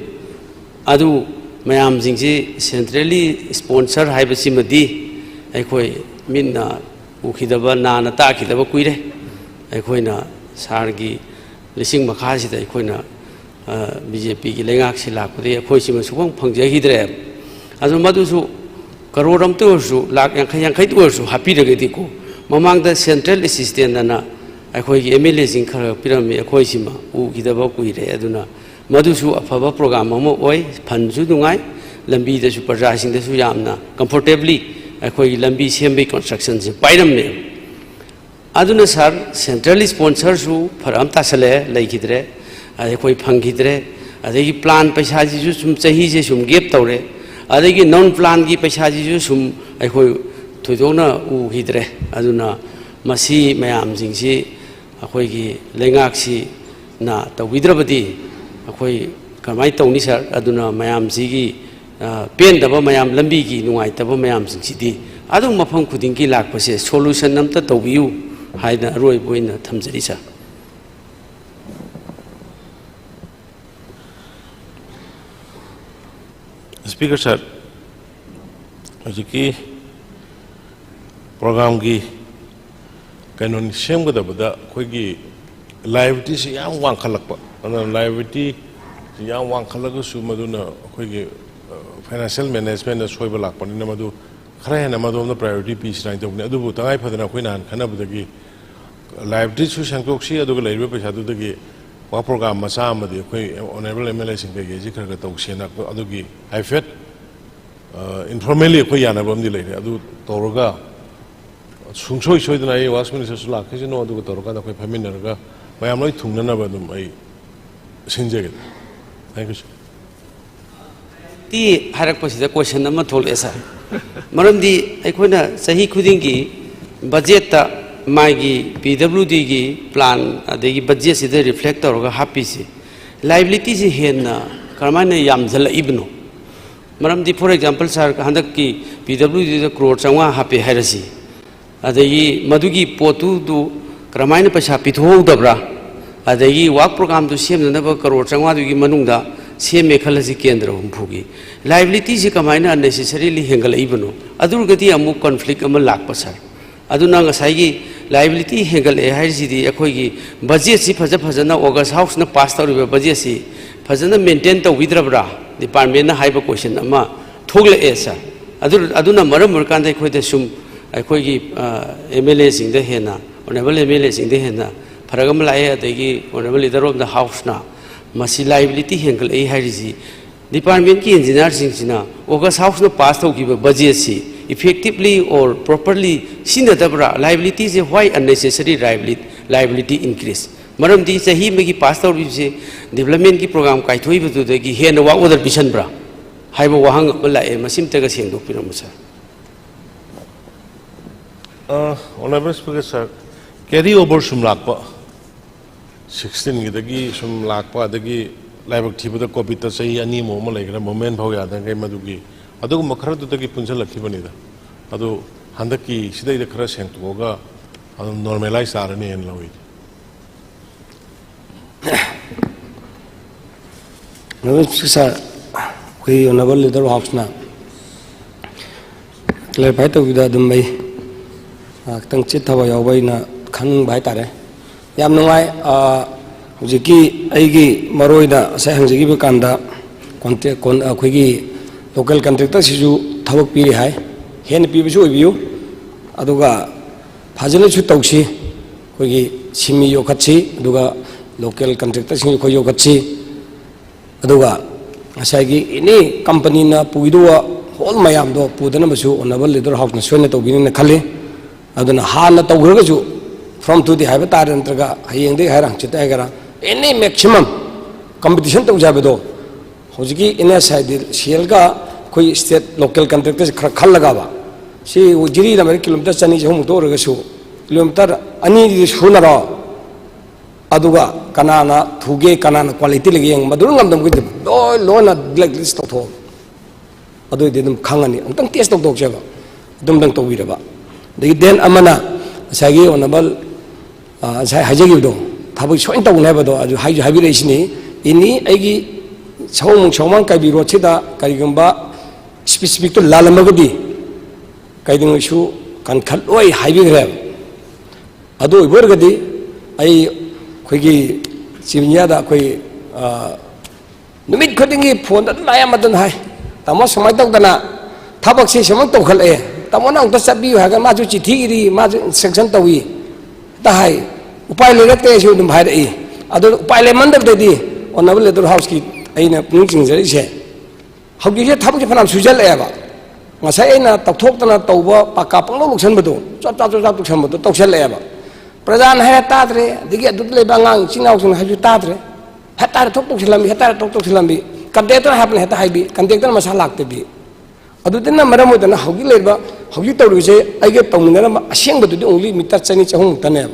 ꯑꯗꯨ ꯃꯌꯥꯝꯁꯤꯡꯁꯤ ꯁꯦꯟꯇ꯭ꯔꯦꯜꯂꯤ ꯁ꯭ꯄꯣꯟꯁꯔ ꯍꯥꯏꯕꯁꯤꯃꯗꯤ ꯑꯩꯈꯣꯏ ꯃꯤꯠꯅ ꯎꯈꯤꯗꯕ, ꯅꯥꯅ ꯇꯥꯈꯤꯗꯕ ꯀꯨꯏꯔꯦ꯫ ꯑꯩꯈꯣꯏꯅ ꯁꯥꯔꯒꯤ ꯂꯤꯁꯤꯡ ꯃꯈꯥꯁꯤꯗ ꯑꯩꯈꯣꯏꯅ ꯕꯤ ꯖꯦ ꯄꯤꯒꯤ ꯂꯩꯉꯥꯛꯁꯤ ꯂꯥꯛꯄꯗꯒꯤ ꯑꯩꯈꯣꯏ ꯁꯤꯃ ꯁꯨꯐꯪ ꯐꯪꯖꯈꯤꯗ꯭ꯔꯦꯕ꯫ ꯑꯗꯨ ꯃꯗꯨꯁꯨ ꯀꯔꯣꯔ ꯑꯃꯇ ꯑꯣꯏꯔꯁꯨ, ꯂꯥꯛ ꯌꯥꯡꯈꯩ, ꯌꯥꯡꯈꯩꯇ ꯑꯣꯏꯔꯁꯨ ꯍꯥꯞꯄꯤꯔꯒꯗꯤꯀꯣ, ꯃꯃꯥꯡꯗ ꯁꯦꯟꯇ꯭ꯔꯦꯜ ꯑꯦꯁꯤꯁꯇꯦꯟꯠ ꯑꯅ ꯑꯩꯈꯣꯏꯒꯤ ꯑꯦꯝ ꯑꯦꯜ ꯑꯦꯁꯤꯡ ꯈꯔ ꯈꯔ ꯄꯤꯔꯝꯃꯤ, ꯑꯩꯈꯣꯏ ꯁꯤꯃ ꯎꯈꯤꯗꯕ ꯀꯨꯏꯔꯦ꯫ ꯑꯗꯨꯅ ꯃꯗꯨꯁꯨ ꯑꯐꯕ ꯄ꯭ꯔꯣꯒ꯭ꯔꯥꯝ ꯑꯃ ꯑꯣꯏ, ꯐꯟꯁꯨ ꯅꯨꯡꯉꯥꯏ, ꯂꯝꯕꯤꯗꯁꯨ ꯄ꯭ꯔꯖꯥꯁꯤꯡꯗꯁꯨ ꯌꯥꯝꯅ ꯀꯝꯐꯣꯔꯇꯦꯕꯂꯤ ꯑꯩꯈꯣꯏꯒꯤ ꯂꯝꯕꯤ ꯁꯦꯝꯕꯒꯤ ꯀꯟꯁꯇ꯭ꯔꯛꯁꯟꯁꯦ ꯄꯥꯏꯔꯝꯃꯦ꯫ ꯑꯗꯨꯅ ꯁꯥꯔ, ꯁꯦꯟꯇ꯭ꯔꯦꯜ ꯁ꯭ꯄꯣꯟꯁꯔꯁꯨ ꯐꯔꯛ ꯑꯃ ꯇꯥꯁꯜꯂꯛꯑꯦ, ꯂꯩꯈꯤꯗ꯭ꯔꯦ, ꯑꯗꯩ ꯑꯩꯈꯣꯏ ꯐꯪꯈꯤꯗ꯭ꯔꯦ, ꯑꯗꯒꯤ ꯄ꯭ꯂꯥꯟ ꯄꯩꯁꯥꯁꯤꯁꯨ ꯁꯨꯝ ꯆꯍꯤꯁꯦ ꯁꯨꯝ ꯒꯦꯞ ꯇꯧꯔꯦ, ꯑꯗꯒꯤ ꯅꯟ ꯄ꯭ꯂꯥꯟꯒꯤ ꯄꯩꯁꯥꯁꯤꯁꯨ ꯁꯨꯝ ꯑꯩꯈꯣꯏ ꯊꯣꯏꯗꯣꯛꯅ ꯎꯈꯤꯗ꯭ꯔꯦ꯫ ꯑꯗꯨꯅ ꯃꯁꯤ ꯃꯌꯥꯝꯁꯤꯡꯁꯤ ꯑꯩꯈꯣꯏꯒꯤ ꯂꯩꯉꯥꯛꯁꯤꯅ ꯇꯧꯕꯤꯗ꯭ꯔꯕꯗꯤ ꯑꯩꯈꯣꯏ ꯀꯃꯥꯏꯅ ꯇꯧꯅꯤ ꯁꯥꯔ? ꯑꯗꯨꯅ ꯃꯌꯥꯝꯁꯤꯒꯤ, ꯑ, ꯄꯦꯟꯗꯕ ꯃꯌꯥꯝ, ꯂꯝꯕꯤꯒꯤ ꯅꯨꯡꯉꯥꯏꯇꯕ ꯃꯌꯥꯝꯁꯤꯡꯁꯤꯗꯤ ꯑꯗꯨꯝ ꯃꯐꯝ ꯈꯨꯗꯤꯡꯒꯤ ꯂꯥꯛꯄꯁꯦ ꯁꯣꯂꯨꯁꯟ ꯑꯝꯇ ꯇꯧꯕꯤꯌꯨ ꯍꯥꯏꯅ ꯑꯔꯣꯏꯕ ꯑꯣꯏꯅ ꯊꯝꯖꯔꯤ ꯁꯥꯔ꯫ ꯁ꯭ꯄꯤꯀꯔ ꯁꯥꯔ, ꯍꯧꯖꯤꯛꯀꯤ ꯄ꯭ꯔꯣꯒ꯭ꯔꯥꯝꯒꯤ ꯀꯩꯅꯣꯅꯤ ꯁꯦꯝꯒꯗꯕꯗ ꯑꯩꯈꯣꯏꯒꯤ ꯂꯥꯏꯕꯤꯂꯤꯇꯤꯁꯤ ꯌꯥꯝ ꯋꯥꯡꯈꯠꯂꯛꯄ, ꯑꯗꯨꯅ ꯂꯥꯏꯕꯤꯂꯤꯇꯤꯁꯤ ꯌꯥꯝ ꯋꯥꯡꯈꯠꯂꯒꯁꯨ ꯃꯗꯨꯅ ꯑꯩꯈꯣꯏꯒꯤ ꯐꯥꯏꯅꯥꯟꯁꯤꯌꯦꯜ ꯃꯦꯅꯦꯖꯃꯦꯟꯗ ꯁꯣꯏꯕ ꯂꯥꯛꯄꯅꯤꯅ ꯃꯗꯨ ꯈꯔ ꯍꯦꯟꯅ ꯃꯗꯣꯝꯗ ꯄ꯭ꯔꯥꯏꯌꯣꯔꯤꯇꯤ ꯄꯤꯁꯤꯔꯥ ꯍꯥꯏꯅ ꯇꯧꯕꯅꯤ꯫ ꯑꯗꯨꯕꯨ ꯇꯉꯥꯏ ꯐꯗꯅ ꯑꯩꯈꯣꯏ ꯅꯍꯥꯟ ꯈꯟꯅꯕꯗꯒꯤ ꯂꯥꯏꯕꯤꯂꯤꯇꯤꯁꯨ ꯁꯦꯡꯗꯣꯛꯁꯤ, ꯑꯗꯨꯒ ꯂꯩꯔꯤꯕ ꯄꯩꯁꯥꯗꯨꯗꯒꯤ ꯋꯥ ꯄ꯭ꯔꯣꯒ꯭ꯔꯥꯝ ꯃꯆꯥ ꯑꯃꯗꯤ ꯑꯩꯈꯣꯏ ꯑꯣꯅꯔꯦꯕꯜ ꯑꯦꯝ ꯑꯦꯜ ꯑꯦꯁꯤꯡ ꯀꯩꯀꯩꯁꯤ ꯈꯔ ꯈꯔ ꯇꯧꯁꯦꯅ ꯑꯗꯨꯒꯤ ꯍꯥꯏꯐꯦꯠ ꯏꯟꯐꯣꯔꯃꯦꯜꯂꯤ ꯑꯩꯈꯣꯏ ꯌꯥꯅꯕ ꯑꯃꯗꯤ ꯂꯩꯔꯦ꯫ ꯑꯗꯨ ꯇꯧꯔꯒ ꯁꯨꯡꯁꯣꯏ ꯁꯣꯏꯗꯅ ꯑꯩ ꯋꯥꯛꯁ ꯃꯤꯅꯤꯁꯇꯔꯁꯨ ꯂꯥꯛꯈꯤꯁꯅꯨ, ꯑꯗꯨꯒ ꯇꯧꯔꯀꯥꯟꯗ ꯑꯩꯈꯣꯏ ꯐꯝꯃꯤꯟꯅꯔꯒ ꯃꯌꯥꯝ ꯂꯣꯏ ꯊꯨꯡꯅꯅꯕ ꯑꯗꯨꯝ ꯑꯩ ꯁꯤꯟꯖꯒꯦ꯫ Thank you, sir꯫ ꯇꯤ ꯍꯥꯏꯔꯛꯄꯁꯤꯗ ꯀꯣꯏꯁꯟ ꯑꯃ ꯊꯣꯛꯂꯛꯑꯦ ꯁꯥꯔ꯫ ꯃꯔꯝꯗꯤ ꯑꯩꯈꯣꯏꯅ ꯆꯍꯤ ꯈꯨꯗꯤꯡꯒꯤ ꯕꯖꯦꯠꯇ ꯃꯥꯒꯤ ꯄꯤ ꯗꯕ꯭ꯂꯤꯎ ꯗꯤꯒꯤ ꯄ꯭ꯂꯥꯟ ꯑꯗꯒꯤ ꯕꯖꯦꯠꯁꯤꯗ ꯔꯤꯐ꯭ꯂꯦꯛ ꯇꯧꯔꯒ ꯍꯥꯞꯄꯤꯁꯤ, ꯂꯥꯏꯕꯤꯂꯤꯇꯤꯁꯤ ꯍꯦꯟꯅ ꯀꯔꯝꯍꯥꯏꯅ ꯌꯥꯝꯁꯤꯜꯂꯛꯏꯕꯅꯣ? ꯃꯔꯝꯗꯤ, for example, sir, ꯍꯟꯗꯛꯀꯤ ꯄꯤ ꯗꯕ꯭ꯂꯤꯌꯨ ꯗꯤꯗ ꯀ꯭ꯔꯣꯔ ꯆꯥꯝꯃꯉꯥ ꯍꯥꯞꯄꯦ ꯍꯥꯏꯔꯁꯤ, ꯑꯗꯒꯤ ꯃꯗꯨꯒꯤ ꯄꯣꯠꯇꯨꯗꯨ ꯀꯔꯝꯍꯥꯏꯅ ꯄꯩꯁꯥ ꯄꯤꯊꯣꯛꯍꯧꯗꯕ꯭ꯔꯥ, ꯑꯗꯒꯤ ꯋꯥꯔꯛ ꯄ꯭ꯔꯣꯒ꯭ꯔꯥꯝꯗꯨ ꯁꯦꯝꯅꯅꯕ ꯀꯔꯣꯔ ꯆꯥꯝꯃꯉꯥꯗꯨꯒꯤ ꯃꯅꯨꯡꯗ ꯁꯦꯝꯃꯦ ꯈꯜꯂꯁꯤ ꯀꯦꯟꯗ꯭ꯔ ꯍꯨꯝꯐꯨꯒꯤ, liabilityꯁꯤ ꯀꯃꯥꯏꯅ unnecessarily ꯍꯦꯟꯒꯠꯂꯛꯏꯕꯅꯣ? ꯑꯗꯨ ꯑꯣꯏꯔꯒꯗꯤ ꯑꯃꯨꯛ conflict ꯑꯃ ꯂꯥꯛꯄ, sir꯫ ꯑꯗꯨꯅ ꯉꯁꯥꯏꯒꯤ liability ꯍꯦꯟꯒꯠꯂꯛꯑꯦ ꯍꯥꯏꯔꯤꯁꯤꯗꯤ ꯑꯩꯈꯣꯏꯒꯤ budgetꯁꯤ ꯐꯖ ꯐꯖꯅ August Houseꯅ pass ꯇꯧꯔꯤꯕ budgetꯁꯤ ꯐꯖꯅ maintain ꯇꯧꯕꯤꯗ꯭ꯔꯕ꯭ꯔꯥ departmentꯅ ꯍꯥꯏꯕ question ꯑꯃ ꯊꯣꯛꯂꯛꯑꯦ, sir꯫ ꯑꯗꯨ, ꯑꯗꯨꯅ ꯃꯔꯝ ꯑꯣꯏꯔꯀꯥꯟꯗ ꯑꯩꯈꯣꯏꯗ ꯁꯨꯝ ꯑꯩꯈꯣꯏꯒꯤ, ꯑ, MLAꯁꯤꯡꯗ ꯍꯦꯟꯅ, honourable MLAꯁꯤꯡꯗ ꯍꯦꯟꯅ ꯐꯔꯛ ꯑꯃ ꯂꯥꯛꯑꯦ, ꯑꯗꯒꯤ honourable leader of the Houseꯅ ꯃꯁꯤ liability ꯍꯦꯟꯒꯠꯂꯛꯏ ꯍꯥꯏꯔꯤꯁꯤ departmentꯀꯤ engineerꯁꯤꯡꯁꯤꯅ August Houseꯅ pass ꯇꯧꯈꯤꯕ budgetꯁꯤ effectively or properly ꯁꯤꯖꯤꯟꯅꯗꯕ꯭ꯔꯥ? Liabilityꯁꯦ why unnecessary liability, liability increase? ꯃꯔꯝꯗꯤ ꯆꯍꯤ ꯑꯃꯒꯤ pass ꯇꯧꯔꯤꯕꯁꯦ developmentꯀꯤ program ꯀꯥꯏꯊꯣꯛꯏꯕꯗꯨꯗꯒꯤ ꯍꯦꯟꯅ work order ꯄꯤꯁꯟꯕ꯭ꯔꯥ ꯍꯥꯏꯕ ꯋꯥꯍꯪ ꯑꯃ ꯂꯥꯛꯑꯦ꯫ ꯃꯁꯤꯝꯇꯒ ꯁꯦꯡꯗꯣꯛꯄꯤꯔꯝꯃꯨ, sir꯫ ꯑ, Honourable Speaker, sir, carry over ꯁꯨꯝ ꯂꯥꯛꯄ, sixteenꯒꯤꯗꯒꯤ ꯁꯨꯝ ꯂꯥꯛꯄ, ꯑꯗꯒꯤ ꯂꯥꯏꯕꯛ ꯊꯤꯕꯗ COVIDꯇ ꯆꯍꯤ ꯑꯅꯤꯃꯨꯛ ꯑꯃ ꯂꯩꯈ꯭ꯔꯦ, movement ꯐꯥꯎ ꯌꯥꯗꯉꯩ, ꯃꯗꯨꯒꯤ ꯑꯗꯨꯒꯨꯝꯕ ꯈꯔꯗꯨꯗꯒꯤ ꯄꯨꯟꯁꯤꯜꯂꯛꯈꯤꯕꯅꯤꯗ꯫ ꯑꯗꯨ ꯍꯟꯗꯛꯀꯤ ꯁꯤꯗꯩꯗ ꯈꯔ ꯁꯦꯡꯇꯣꯛꯑꯒ ꯑꯗꯨꯝ normalise ꯇꯥꯔꯅꯤ ꯍꯥꯏꯅ ꯂꯧꯏ꯫ Honourable Speaker, sir, ꯑꯩꯈꯣꯏ honourable leader of Houseꯅ clarify ꯇꯧꯕꯤꯗ ꯑꯗꯨꯝ ꯑꯩ, ꯑ, ꯈꯤꯇꯪ ꯆꯤꯠꯊꯕ ꯌꯥꯎꯕ ꯑꯩꯅ ꯈꯪꯅꯤꯡꯕ ꯍꯥꯏꯇꯥꯔꯦ꯫ ꯌꯥꯝ ꯅꯨꯡꯉꯥꯏ꯫ ꯑ, ꯍꯧꯖꯤꯛꯀꯤ ꯑꯩꯒꯤ ꯃꯔꯨꯑꯣꯏꯅ ꯉꯁꯥꯏ ꯍꯪꯖꯈꯤꯕ ꯀꯥꯟꯗ contract, con-, ꯑꯩꯈꯣꯏꯒꯤ local contractorꯁꯤꯁꯨ ꯊꯕꯛ ꯄꯤꯔꯤ ꯍꯥꯏ, ꯍꯦꯟꯅ ꯄꯤꯕꯁꯨ ꯑꯣꯏꯕꯤꯌꯨ꯫ ꯑꯗꯨꯒ ꯐꯖꯅꯁꯨ ꯇꯧꯁꯤ꯫ ꯑꯩꯈꯣꯏꯒꯤ ꯁꯤꯟꯃꯤ ꯌꯣꯛꯈꯠꯁꯤ, ꯑꯗꯨꯒ local contractorꯁꯤꯡ ꯑꯩꯈꯣꯏ ꯌꯣꯛꯈꯠꯁꯤ꯫ ꯑꯗꯨꯒ ꯉꯁꯥꯏꯒꯤ any companyꯅ ꯄꯨꯈꯤꯗꯧꯕ whole ꯃꯌꯥꯝꯗꯣ ꯄꯨꯗꯅꯕꯁꯨ honourable leader of Houseꯅ ꯁꯣꯏꯅ ꯇꯧꯕꯤꯅꯤꯅ ꯈꯜꯂꯤ꯫ ꯑꯗꯨꯅ ꯍꯥꯟꯅ ꯇꯧꯈ꯭ꯔꯒꯁꯨ from today ꯍꯥꯏꯕ ꯇꯥꯔꯦ, ꯅꯠꯇ꯭ꯔꯒ ꯍꯌꯦꯡꯗꯒꯤ ꯍꯥꯏꯔ ꯍꯪꯆꯤꯠꯇ ꯍꯥꯏꯒꯦꯔꯥ, any maximum competition ꯇꯧꯖꯦ ꯍꯥꯏꯕꯗꯣ ꯍꯧꯖꯤꯛꯀꯤ NHIDCLꯒ ꯑꯩꯈꯣꯏ state local contractorꯁꯦ ꯈꯔ ꯈꯜꯂꯒꯕ, ꯁꯤ ꯖꯤꯔꯤꯗ ꯃꯔꯤ kilometre ꯆꯅꯤ ꯆꯍꯨꯝꯃꯨꯛꯇ ꯑꯣꯏꯔꯒꯁꯨ kilometre ꯑꯅꯤꯗꯤ ꯁꯨꯅꯔꯣ꯫ ꯑꯗꯨꯒ ꯀꯅꯥꯅ ꯊꯨꯒꯦ, ꯀꯅꯥꯅ quality ꯂꯩꯒꯦ ꯌꯦꯡꯉꯣ꯫ ꯃꯗꯨꯅ ꯉꯝꯗꯕ ꯃꯈꯩꯗꯤ ꯂꯣꯏ, ꯂꯣꯏꯅ blacklist ꯇꯧꯊꯣꯛꯑꯣ꯫ ꯑꯗꯨ ꯑꯣꯏꯗꯤ ꯑꯗꯨꯝ ꯈꯪꯉꯅꯤ꯫ ꯑꯃꯨꯛꯇꯪ test ꯇꯧꯊꯣꯛꯁꯦꯕ꯫ ꯑꯗꯨꯝꯇꯪ ꯇꯧꯕꯤꯔꯕ꯫ ꯑꯗꯒꯤ then ꯑꯃꯅ ꯉꯁꯥꯏꯒꯤ honourable, ꯑ, ꯉꯁꯥꯏ ꯍꯥꯏꯖꯈꯤꯕꯗꯣ, ꯊꯕꯛ ꯁꯣꯏꯅ ꯇꯧꯒꯅꯤ ꯍꯥꯏꯕꯗꯣ, ꯑꯗꯨ ꯍꯥꯏꯁꯨ ꯍꯥꯏꯕꯤꯔꯛꯏꯁꯤꯅꯤ꯫ Any ꯑꯩꯒꯤ ꯁꯑꯣꯡ ꯁꯑꯣꯡꯃꯥꯡ ꯀꯥꯏꯕꯤ road ꯁꯤꯗ ꯀꯔꯤꯒꯨꯝꯕ specific ꯇꯣ ꯂꯥꯜꯂꯝꯃꯒꯗꯤ ꯀꯩꯗꯧꯉꯩꯁꯨ ꯀꯟꯈꯠꯂꯣꯏ ꯍꯥꯏꯕꯤꯈ꯭ꯔꯦꯕ꯫ ꯑꯗꯨ ꯑꯣꯏꯕ ꯑꯣꯏꯔꯒꯗꯤ ꯑꯩ ꯑꯩꯈꯣꯏꯒꯤ Chief Engineer ꯗ ꯑꯩꯈꯣꯏ, ꯑ, ꯅꯨꯃꯤꯠ ꯈꯨꯗꯤꯡꯒꯤ phone ꯗ ꯑꯗꯨꯝ ꯑꯌꯥꯝꯕ ꯑꯗꯨꯝ ꯍꯥꯏ, "ꯇꯥꯃꯣ ꯁꯨꯃꯥꯏꯅ ꯇꯧꯗꯅ ꯊꯕꯛꯁꯤ ꯁꯨꯃꯥꯏꯅ ꯇꯧꯈꯠꯂꯛꯑꯦ, ꯇꯥꯃꯣꯅ ꯑꯃꯨꯛꯇ ꯆꯠꯄꯤꯌꯨ" ꯍꯥꯏꯔꯒ ꯃꯥꯁꯨ ꯆꯤꯊꯤ ꯏꯔꯤ, ꯃꯥꯁꯨ instruction ꯇꯧꯏ꯫ ꯍꯦꯛꯇ ꯍꯥꯏ, "ꯎꯄꯥꯏ ꯂꯩꯔꯛꯇꯦ" ꯑꯩꯁꯨ ꯑꯗꯨꯝ ꯍꯥꯏꯔꯛꯏ꯫ ꯑꯗꯨ ꯎꯄꯥꯏ ꯂꯩꯃꯟꯗꯕꯗꯗꯤ honourable leader house ꯀꯤ ꯑꯩꯅ ꯄꯨꯛꯅꯤꯡ ꯆꯤꯡꯖꯔꯤꯁꯦ, ꯍꯧꯖꯤꯛꯁꯦ ꯊꯕꯛꯁꯦ ꯐꯅꯌꯥꯝ ꯁꯨꯖꯜꯂꯛꯑꯦꯕ꯫ ꯉꯁꯥꯏ ꯑꯩꯅ ꯇꯧꯊꯣꯛꯇꯅ ꯇꯧꯕ ꯄꯥꯀꯥ ꯄꯪꯂꯧ ꯂꯧꯁꯟꯕꯗꯣ, ꯆꯣꯠ ꯆꯥ ꯆꯣꯠ ꯆꯥ ꯇꯧꯁꯟꯕꯗꯣ ꯇꯧꯁꯜꯂꯛꯑꯦꯕ꯫ ꯄ꯭ꯔꯖꯥꯅ ꯍꯥꯏꯔ ꯇꯥꯗ꯭ꯔꯦ, ꯑꯗꯒꯤ ꯑꯗꯨꯗ ꯂꯩꯕ ꯑꯉꯥꯡ ꯏꯆꯤꯟ ꯏꯅꯥꯎꯁꯤꯡꯅ ꯍꯥꯏꯕꯁꯨ ꯇꯥꯗ꯭ꯔꯦ꯫ ꯍꯦꯛꯇ ꯍꯥꯏꯔ ꯊꯣꯛ ꯇꯧꯁꯤꯜꯂꯝꯃꯤ, ꯍꯦꯛꯇ ꯍꯥꯏꯔ ꯊꯣꯛ ꯇꯧꯁꯤꯜꯂꯝꯃꯤ꯫ Contractor ꯍꯥꯏꯕꯅ ꯍꯦꯛꯇ ꯍꯥꯏꯕꯤ, contractor ꯃꯁꯥ ꯂꯥꯛꯇꯕꯤ꯫ ꯑꯗꯨꯗꯨꯅ ꯃꯔꯝ ꯑꯣꯏꯗꯅ ꯍꯧꯖꯤꯛ ꯂꯩꯔꯤꯕ, ꯍꯧꯖꯤꯛ ꯇꯧꯔꯤꯕꯁꯦ ꯑꯩꯒ ꯇꯧꯃꯤꯟꯅꯔꯝꯕ ꯑꯁꯦꯡꯕꯗꯨꯗꯤ only meter ꯆꯅꯤ ꯆꯍꯨꯝ ꯃꯨꯛꯇꯅꯦꯕ꯫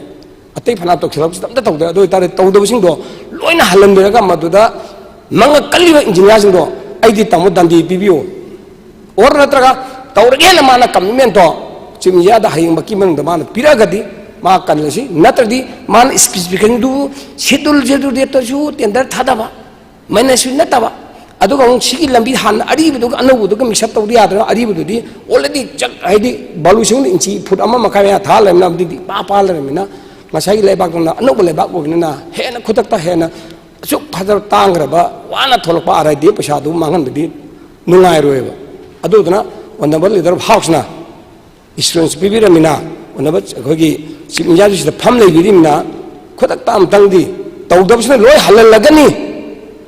ꯑꯇꯩ ꯐꯅꯥ ꯇꯧꯁꯤꯜꯂꯛꯄꯁꯤꯗ ꯑꯝꯇ ꯇꯧꯗꯦ꯫ ꯑꯗꯨ ꯑꯣꯏꯇꯥꯔꯗꯤ ꯇꯧꯗꯕꯁꯤꯡꯗꯣ ꯂꯣꯏꯅ ꯍꯜꯍꯟꯕꯤꯔꯒ ꯃꯗꯨꯗ ꯃꯉꯛ ꯀꯜꯂꯤꯕ engineer ꯁꯤꯡꯗꯣ ꯑꯩꯗꯤ ꯇꯥꯃꯣ ꯗꯟꯗꯤ ꯄꯤꯕꯤꯌꯨ꯫ Or ꯅꯠꯇ꯭ꯔꯒ ꯇꯧꯔꯒꯦꯅ ꯃꯥꯅ commitment ꯇꯣ Chief Engineer ꯗ ꯍꯌꯦꯡꯃꯛꯀꯤ ꯃꯅꯨꯡꯗ ꯃꯥꯅ ꯄꯤꯔꯛꯑꯒꯗꯤ ꯃꯥ ꯀꯜꯂꯁꯤ, ꯅꯠꯇ꯭ꯔꯗꯤ ꯃꯥꯅ specification ꯗꯨ schedule, schedule date ꯇꯁꯨ tender ꯊꯥꯗꯕ, ꯃꯥꯏꯅꯁꯁꯨ ꯅꯠꯇꯕ, ꯑꯗꯨꯒ ꯑꯃꯨꯛ ꯁꯤꯒꯤ ꯂꯝꯕꯤ ꯍꯥꯟꯅ ꯑꯔꯤꯕꯗꯨꯒ ꯑꯅꯧꯕꯗꯨꯒ mix up ꯇꯧꯗ ꯌꯥꯗ꯭ꯔꯕ꯫ ꯑꯔꯤꯕꯗꯨꯗꯤ already ꯆꯠ-, ꯍꯥꯏꯗꯤ ꯕꯥꯂꯨ ꯁꯤꯡ ꯏꯟꯆꯤ ꯐꯨꯠ ꯑꯃ ꯃꯈꯥꯏ ꯃꯌꯥ ꯊꯥ ꯂꯩꯔꯕꯅꯤꯅ ꯑꯗꯨꯗꯤ ꯏꯄꯥ ꯄꯥ ꯂꯩꯔꯕꯅꯤꯅ ꯉꯁꯥꯏꯒꯤ ꯂꯩꯕꯥꯛꯇꯨꯅ ꯑꯅꯧꯕ ꯂꯩꯕꯥꯛ ꯑꯣꯏꯕꯅꯤꯅ ꯍꯦꯟꯅ ꯈꯨꯗꯛꯇ ꯍꯦꯟꯅ ꯑꯁꯨꯛ ꯐꯖꯕ ꯇꯥꯡꯈ꯭ꯔꯕ ꯋꯥꯅ ꯊꯣꯛꯂꯛꯄ R I D F ꯄꯩꯁꯥꯗꯨ ꯃꯥꯡꯍꯟꯕꯗꯤ ꯅꯨꯡꯉꯥꯏꯔꯣꯏꯕ꯫ ꯑꯗꯨꯗꯨꯅ honourable leader of house ꯅ assurance ꯄꯤꯕꯤꯔꯝꯃꯤꯅ, ꯑꯣꯏꯅꯕ ꯑꯩꯈꯣꯏꯒꯤ Chief Engineer ꯁꯤꯗ ꯐꯝ ꯂꯩꯕꯤꯔꯤꯕꯅꯤꯅ, ꯈꯨꯗꯛꯇ ꯑꯃꯨꯛꯇꯪꯗꯤ ꯇꯧꯗꯕꯁꯤꯅ ꯂꯣꯏ ꯍꯜꯍꯜꯂꯒꯅꯤ꯫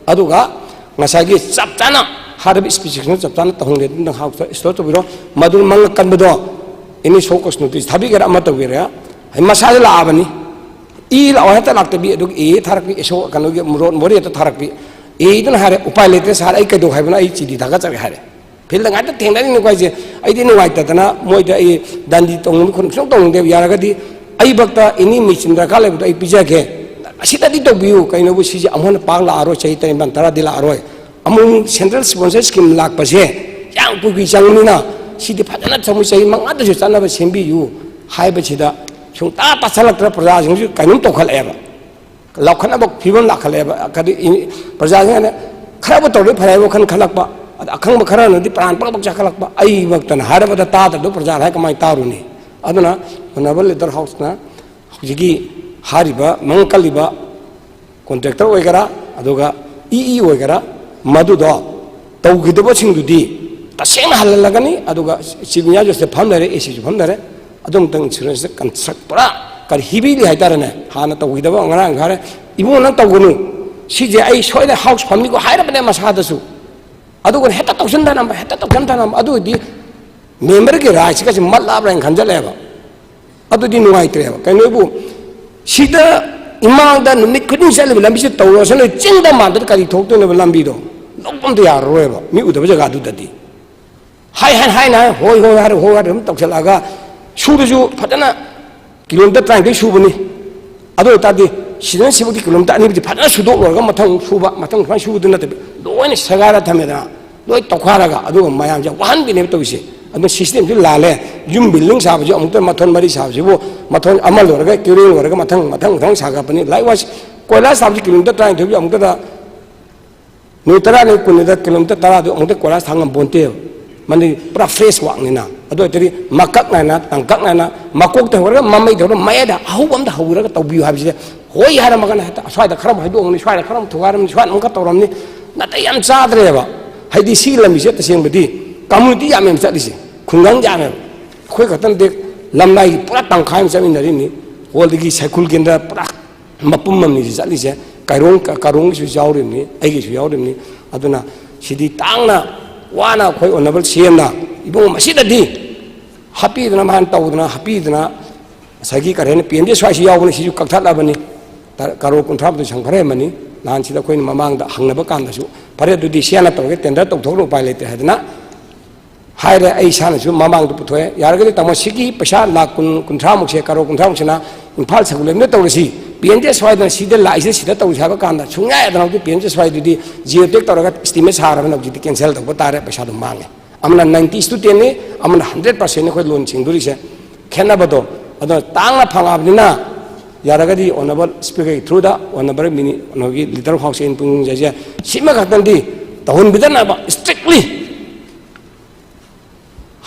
ꯑꯗꯨꯒ ꯉꯁꯥꯏꯒꯤ ꯆꯞ ꯆꯥꯅ ꯍꯥꯏꯔꯤꯕ specification ꯆꯞ ꯆꯥꯅ ꯇꯧꯍꯟꯒꯦ, ꯑꯗꯨꯝ ꯅꯪ house ꯇ store ꯇꯧꯕꯤꯔꯣ꯫ ꯃꯗꯨ ꯃꯉꯛ ꯀꯟꯕꯗꯣ any show cause notice ꯊꯥꯕꯤꯒꯦꯔꯥ ꯑꯃ ꯇꯧꯒꯦꯔꯥ, ꯍꯥꯏ ꯃꯁꯥꯗ ꯂꯥꯛꯑꯕꯅꯤ꯫ ꯏ ꯂꯥꯛꯑꯣ ꯍꯦꯛꯇ ꯂꯥꯛꯇꯕꯤ, ꯑꯗꯨꯒ ꯑꯦ ꯊꯥꯔꯛꯄꯤ, ꯑꯦꯁꯣ ꯀꯩꯅꯣꯒꯤ ꯔꯣꯗ ꯃꯣꯔꯦ ꯍꯦꯛꯇ ꯊꯥꯔꯛꯄꯤ꯫ ꯑꯦꯗꯨꯅ ꯍꯥꯏꯔꯦ, "ꯎꯄꯥꯏ ꯂꯩꯇ꯭ꯔꯦ ꯁꯥꯔ, ꯑꯩ ꯀꯩꯗꯧ ꯍꯥꯏꯕꯅꯣ, ꯑꯩ ꯆꯤꯗꯤ ꯊꯥꯒꯠꯆꯔꯒꯦ" ꯍꯥꯏꯔꯦ꯫ Field ꯗ ꯉꯥꯛꯇ ꯊꯦꯡꯅꯔꯤꯅꯤꯀꯣ ꯑꯩꯁꯦ꯫ ꯑꯩꯗꯤ ꯅꯨꯡꯉꯥꯏꯇꯗꯅ ꯃꯣꯏꯗ ꯑꯩ ꯗꯟꯗꯤ ꯇꯧꯅꯤꯡꯕ ꯈꯣꯠꯅꯤꯡꯕ ꯁꯨꯡꯇꯧ ꯇꯧꯅꯤꯡꯗꯦꯕ꯫ ꯌꯥꯔꯒꯗꯤ ꯑꯩ ꯐꯛꯇ any machine ꯗꯔꯀꯥꯔ ꯂꯩꯕꯗꯣ ꯑꯩ ꯄꯤꯖꯒꯦ꯫ ꯑꯁꯤꯗꯗꯤ ꯇꯧꯕꯤꯌꯨ꯫ ꯀꯩꯅꯣꯕꯨ ꯁꯤꯁꯦ ꯑꯃꯨꯛ ꯍꯟꯅ ꯄꯥꯛ ꯂꯥꯛꯑꯔꯣꯏ, ꯆꯍꯤ ꯇꯔꯦꯠ ꯅꯤꯄꯥꯜ ꯇꯔꯥꯗꯤ ꯂꯥꯛꯑꯔꯣꯏ꯫ ꯑꯃꯨꯛ central sponsor scheme ꯂꯥꯛꯄꯁꯦ ꯌꯥꯝ ꯀꯨꯏ ꯀꯨꯏ ꯆꯪꯕꯅꯤꯅ ꯁꯤꯗꯤ ꯐꯖꯅ ꯆꯪꯕ ꯆꯍꯤ ꯃꯉꯥꯗꯁꯨ ꯆꯠꯅꯕ ꯁꯦꯝꯕꯤꯌꯨ ꯍꯥꯏꯕꯁꯤꯗ ꯁꯨꯡꯇꯥ ꯇꯥꯁꯜꯂꯛꯇ꯭ꯔ ꯄ꯭ꯔꯖꯥꯁꯤꯡꯁꯨ ꯀꯩꯅꯣꯝ ꯇꯧꯈꯠꯂꯛꯑꯦꯕ꯫ ꯂꯧꯈꯠꯅꯕ ꯐꯤꯕꯝ ꯂꯥꯛꯈꯠꯂꯛꯑꯦꯕ꯫ ꯀꯔꯤ ꯏ-, ꯄ꯭ꯔꯖꯥꯁꯤꯡꯅ ꯈꯔꯕꯨ ꯇꯧꯔꯗꯤ ꯐꯔꯦ ꯍꯥꯏꯕ ꯋꯥꯈꯜ ꯈꯜꯂꯛꯄ, ꯑꯗ ꯑꯈꯪꯕ ꯈꯔꯅꯗꯤ ꯄ꯭ꯔꯥꯟ ꯄꯛ ꯄꯛ ꯆꯥꯈꯠꯂꯛꯄ꯫ ꯑꯩꯃꯛꯇꯅ ꯍꯥꯏꯔꯕꯗ ꯇꯥꯗꯕꯗꯣ ꯄ꯭ꯔꯖꯥꯅ ꯍꯥꯏ ꯀꯃꯥꯏꯅ ꯇꯥꯔꯨꯅꯤ? ꯑꯗꯨꯅ Honourable Leader House ꯅ ꯍꯧꯖꯤꯛꯀꯤ ꯍꯥꯏꯔꯤꯕ ꯃꯉꯛ ꯀꯜꯂꯤꯕ contractor ꯑꯣꯏꯒꯦꯔꯥ, ꯑꯗꯨꯒ ꯏ ꯏ ꯑꯣꯏꯒꯦꯔꯥ, ꯃꯗꯨꯗꯣ ꯇꯧꯈꯤꯗꯕꯁꯤꯡꯗꯨꯗꯤ ꯇꯁꯦꯡꯅ ꯍꯜꯍꯜꯂꯒꯅꯤ꯫ ꯑꯗꯨꯒ Chief Minister ꯁꯤꯗ ꯐꯝ ꯂꯩꯔꯦ, ꯑꯦ ꯁꯤꯁꯨ ꯐꯝ ꯂꯩꯔꯦ, ꯑꯗꯨꯝꯇꯪ insurance ꯗ construct ꯄꯨꯔꯥ ꯀꯔꯤ ꯍꯤꯕꯤꯂꯤ ꯍꯥꯏꯇꯥꯔꯦꯅꯦ꯫ ꯍꯥꯟꯅ ꯇꯧꯈꯤꯗꯕ ꯉꯔꯥꯡ ꯍꯥꯏꯔꯦ, "ꯏꯕꯨꯡꯉꯣ, ꯅꯪ ꯇꯧꯒꯅꯨ, ꯁꯤꯁꯦ ꯑꯩ ꯁꯣꯏꯗꯅ House ꯐꯝꯅꯤꯀꯣ" ꯍꯥꯏꯔꯕꯅꯦ ꯃꯁꯥꯗꯁꯨ꯫ ꯑꯗꯨꯒ ꯍꯦꯛꯇ ꯇꯧꯁꯟꯊꯔꯝꯕ, ꯍꯦꯛꯇ ꯇꯧꯁꯟꯊꯔꯝꯕ꯫ ꯑꯗꯨ ꯑꯣꯏꯗꯤ member ꯒꯤ rights ꯀꯁꯦ ꯃꯠꯂꯕ꯭ꯔꯥ ꯍꯥꯏꯅ ꯈꯟꯖꯜꯂꯛꯑꯦꯕ꯫ ꯑꯗꯨꯗꯤ ꯅꯨꯡꯉꯥꯏꯇ꯭ꯔꯦꯕ꯫ ꯀꯩꯅꯣꯕꯨ, ꯁꯤꯗ ꯏꯃꯥꯡꯗ ꯅꯨꯃꯤꯠ ꯈꯨꯗꯤꯡ ꯆꯠꯂꯤꯕ ꯂꯝꯕꯤꯁꯦ ꯇꯧꯔꯁꯅꯨ, ꯆꯤꯡꯗ ꯃꯥꯟꯗ ꯀꯔꯤ ꯊꯣꯛꯇꯣꯏꯅꯣꯕ ꯂꯝꯕꯤꯗꯣ? ꯂꯧꯕ ꯑꯝꯇ ꯌꯥꯔꯔꯣꯏꯕ, ꯃꯤ ꯎꯗꯕ ꯖꯒꯥꯗꯨꯗꯗꯤ꯫ ꯍꯥꯏ, ꯍꯥꯏ, ꯍꯥꯏꯅ ꯍꯥꯏ, ꯍꯣꯏ, ꯍꯣꯏ ꯍꯥꯏꯔ, ꯍꯣꯏ ꯍꯥꯏꯔ ꯑꯗꯨꯝ ꯇꯧꯁꯜꯂꯛꯑꯒ, ꯁꯨꯔꯁꯨ ꯐꯖꯅ kilometre ꯇꯔꯥꯅꯤꯊꯣꯏ ꯁꯨꯕꯅꯤ꯫ ꯑꯗꯨ ꯑꯣꯏꯇꯥꯔꯗꯤ ꯁꯤꯗꯅ ꯁꯤꯐꯥꯎꯗꯤ kilometre ꯑꯅꯤꯕꯨꯗꯤ ꯐꯖꯅ ꯁꯨꯗꯣꯛꯂꯨꯔꯒ ꯃꯊꯪ ꯁꯨꯕ, ꯃꯊꯪ ꯁꯨꯃꯥꯏꯅ ꯁꯨꯕꯗꯨ ꯅꯠꯇꯕꯤ, ꯂꯣꯏꯅ ꯁꯦꯒꯥꯏꯔ ꯊꯝꯃꯦꯗꯅ, ꯂꯣꯏ ꯇꯧꯈꯥꯏꯔꯒ, ꯑꯗꯨꯒ ꯃꯌꯥꯝꯁꯦ ꯋꯥꯍꯟꯕꯤꯅꯦꯕ ꯇꯧꯔꯤꯁꯦ꯫ ꯑꯗꯨ system ꯁꯨ ꯂꯥꯜꯂꯦ꯫ ꯌꯨꯝ building ꯁꯥꯕꯁꯨ ꯑꯃꯨꯛꯇ ꯃꯊꯣꯟ ꯃꯔꯤ ꯁꯥꯕꯁꯤꯕꯨ, ꯃꯊꯣꯟ ꯑꯃ ꯂꯣꯏꯔꯒ ꯀꯦꯔꯦꯡ ꯂꯣꯏꯔꯒ ꯃꯊꯪ, ꯃꯊꯪ, ꯃꯊꯪ ꯁꯥꯒꯠꯄꯅꯤ꯫ Likewise, ꯀꯣꯏꯂꯥꯁ ꯁꯥꯕꯁꯤ kilometre ꯇꯔꯥꯅꯤꯊꯣꯏ ꯑꯃꯨꯛꯇꯗ ꯅꯨꯃꯤꯠ ꯇꯔꯥꯅꯤ, ꯀꯨꯟꯅꯤꯗ kilometre ꯇꯔꯥꯗꯨ ꯑꯃꯨꯛꯇ ꯀꯣꯏꯂꯥꯁ ꯊꯥ ꯉꯝꯄꯣꯟꯇꯦꯕ꯫ ꯃꯗꯤ ꯄꯨꯔꯥ fresh work ꯅꯤꯅ꯫ ꯑꯗꯨ ꯑꯣꯏꯇꯥꯔꯗꯤ ꯃꯀꯛ ꯅꯥꯏꯅ, ꯇꯪꯀꯛ ꯅꯥꯏꯅ, ꯃꯀꯣꯛꯇ ꯍꯧꯔꯒ ꯃꯃꯩꯗ ꯍꯧꯔꯒ ꯃꯌꯥꯏꯗ ꯑꯍꯧꯕ ꯑꯝꯗ ꯍꯧꯔꯒ ꯇꯧꯕꯤꯌꯨ ꯍꯥꯏꯕꯁꯤꯗ, ꯍꯣꯏ ꯍꯥꯏꯔꯝꯃꯒꯅ ꯍꯦꯛꯇ ꯑꯁ꯭ꯋꯥꯏꯗ ꯈꯔ ꯑꯃ ꯍꯩꯗꯣꯛꯑꯝꯅꯤ, ꯁ꯭ꯋꯥꯏꯗ ꯈꯔ ꯑꯃ ꯊꯨꯒꯥꯏꯔꯝꯅꯤ, ꯁ꯭ꯋꯥꯏꯗ ꯑꯃꯨꯛꯀ ꯇꯧꯔꯝꯅꯤ꯫ ꯅꯥꯇꯩ ꯌꯥꯝ ꯆꯥꯗ꯭ꯔꯦꯕ꯫ ꯍꯥꯏꯗꯤ ꯁꯤꯒꯤ ꯂꯝꯕꯤꯁꯦ ꯇꯁꯦꯡꯕꯗꯤ community ꯌꯥꯝꯃꯦꯕ ꯆꯠꯂꯤꯁꯦ, ꯈꯨꯡꯒꯪ ꯌꯥꯝꯃꯦꯕ꯫ ꯑꯩꯈꯣꯏ ꯈꯛꯇ ꯅꯠꯇꯦ, ꯂꯝꯂꯥꯏꯒꯤ ꯄꯨꯔꯥ ꯇꯪꯈꯥꯏ ꯑꯃ ꯆꯠꯃꯤꯟꯅꯔꯤꯅꯤ꯫ ꯍꯣꯜꯗꯒꯤ ꯁꯥꯏꯈꯨꯜ ꯀꯦꯟꯗ꯭ꯔ ꯄꯨꯔꯥ ꯃꯄꯨꯝ ꯑꯃꯅꯤ ꯁꯤ ꯆꯠꯂꯤꯁꯦ꯫ ꯀꯥꯏꯔꯣꯡ, ꯀꯥꯔꯣꯡꯒꯤꯁꯨ ꯌꯥꯎꯔꯤꯕꯅꯤ, ꯑꯩꯒꯤꯁꯨ ꯌꯥꯎꯔꯤꯕꯅꯤ꯫ ꯑꯗꯨꯅ ꯁꯤꯗꯤ ꯇꯥꯡꯅ ꯋꯥꯅ ꯑꯩꯈꯣꯏ Honourable C M ꯅ ꯏꯕꯨꯡꯉꯣ ꯃꯁꯤꯗꯗꯤ ꯍꯥꯞꯄꯤꯗꯅ, ꯃꯥꯅ ꯇꯧꯗꯅ ꯍꯥꯞꯄꯤꯗꯅ, ꯉꯁꯥꯏꯒꯤ ꯀꯔꯤ ꯍꯥꯏꯅꯤ, P M G S Y ꯁꯤ ꯌꯥꯎꯕꯅꯤ, ꯁꯤꯁꯨ ꯀꯛꯊꯠꯂꯕꯅꯤ꯫ ꯇ-, ꯀꯔꯣꯔ ꯀꯨꯟꯊ꯭ꯔꯥ ꯃꯥꯊꯣꯏ ꯁꯪ ꯈꯔ ꯍꯦꯟꯕꯅꯤ꯫ ꯅꯍꯥꯟꯁꯤꯗ ꯑꯩꯈꯣꯏꯅ ꯃꯃꯥꯡꯗ ꯍꯪꯅꯕ ꯀꯥꯟꯗꯁꯨ, "ꯐꯔꯦ, ꯑꯗꯨꯗꯤ ꯁꯤ ꯍꯥꯟꯅ ꯇꯧꯔꯒꯦ, tender ꯇꯧꯊꯣꯛꯈ꯭ꯔꯣ, ꯎꯄꯥꯏ ꯂꯩꯇ꯭ꯔꯦ" ꯍꯥꯏꯗꯅ ꯍꯥꯏꯔꯦ꯫ ꯑꯩ ꯏꯁꯥꯅꯁꯨ ꯃꯃꯥꯡꯗ ꯄꯨꯊꯣꯛꯑꯦ꯫ ꯌꯥꯔꯒꯗꯤ ꯇꯥꯃꯣ, ꯁꯤꯒꯤ ꯄꯩꯁꯥ ꯂꯥꯈ ꯀꯨꯟ, ꯀꯨꯟꯊ꯭ꯔꯥꯃꯨꯛꯁꯦ, ꯀꯔꯣꯔ ꯀꯨꯟꯊ꯭ꯔꯥꯃꯨꯛꯁꯤꯅ ꯏꯝꯐꯥꯜ ꯁꯒꯨꯂꯦꯟꯗ ꯇꯧꯔꯁꯤ, P M G S Y ꯗꯅ ꯁꯤꯗ ꯂꯥꯛꯏꯁꯦ ꯁꯤꯗ ꯇꯧꯔꯁꯤ ꯍꯥꯏꯕ ꯀꯥꯟꯗ ꯁꯨꯡꯌꯥ ꯌꯥꯗꯅ ꯍꯧꯖꯤꯛ P M G S Y ꯗꯨꯗꯤ geotag ꯇꯧꯔꯒ estimate ꯁꯥꯔꯕꯅꯤꯅ ꯍꯧꯖꯤꯛꯇꯤ cancel ꯇꯧꯕ ꯇꯥꯔꯦ, ꯄꯩꯁꯥꯗꯣ ꯃꯥꯡꯉꯦ꯫ ꯑꯃꯅ ꯅꯥꯏꯟꯇꯤ ꯏꯁ ꯇꯨ ꯇꯦꯟꯅꯤ, ꯑꯃꯅ ꯍꯟꯗ꯭ꯔꯦꯠ ꯄꯥꯔꯁꯦꯟꯅꯤ ꯑꯩꯈꯣꯏ ꯂꯣꯟ ꯁꯤꯡꯗꯣꯔꯤꯁꯦ꯫ ꯈꯦꯠꯅꯕꯗꯣ ꯑꯗꯣ ꯇꯥꯡꯅ ꯐꯪꯉꯕꯅꯤꯅ, ꯌꯥꯔꯒꯗꯤ ꯑꯣꯅꯔꯦꯕꯜ ꯁ꯭ꯄꯤꯀꯔꯒꯤ ꯊ꯭ꯔꯨꯗ ꯑꯣꯅꯔꯦꯕꯜ ꯃꯤꯅꯤ ꯀꯩꯅꯣꯒꯤ ꯂꯤꯗꯔ ꯍꯥꯎꯁ ꯑꯩꯅ ꯄꯨꯛꯅꯤꯡ ꯆꯪꯖꯩꯁꯦ, ꯁꯤꯃ ꯈꯛꯇꯪꯗꯤ ꯇꯧꯍꯟꯕꯤꯗꯅꯕ ꯏꯁꯇ꯭ꯔꯤꯛꯂꯤ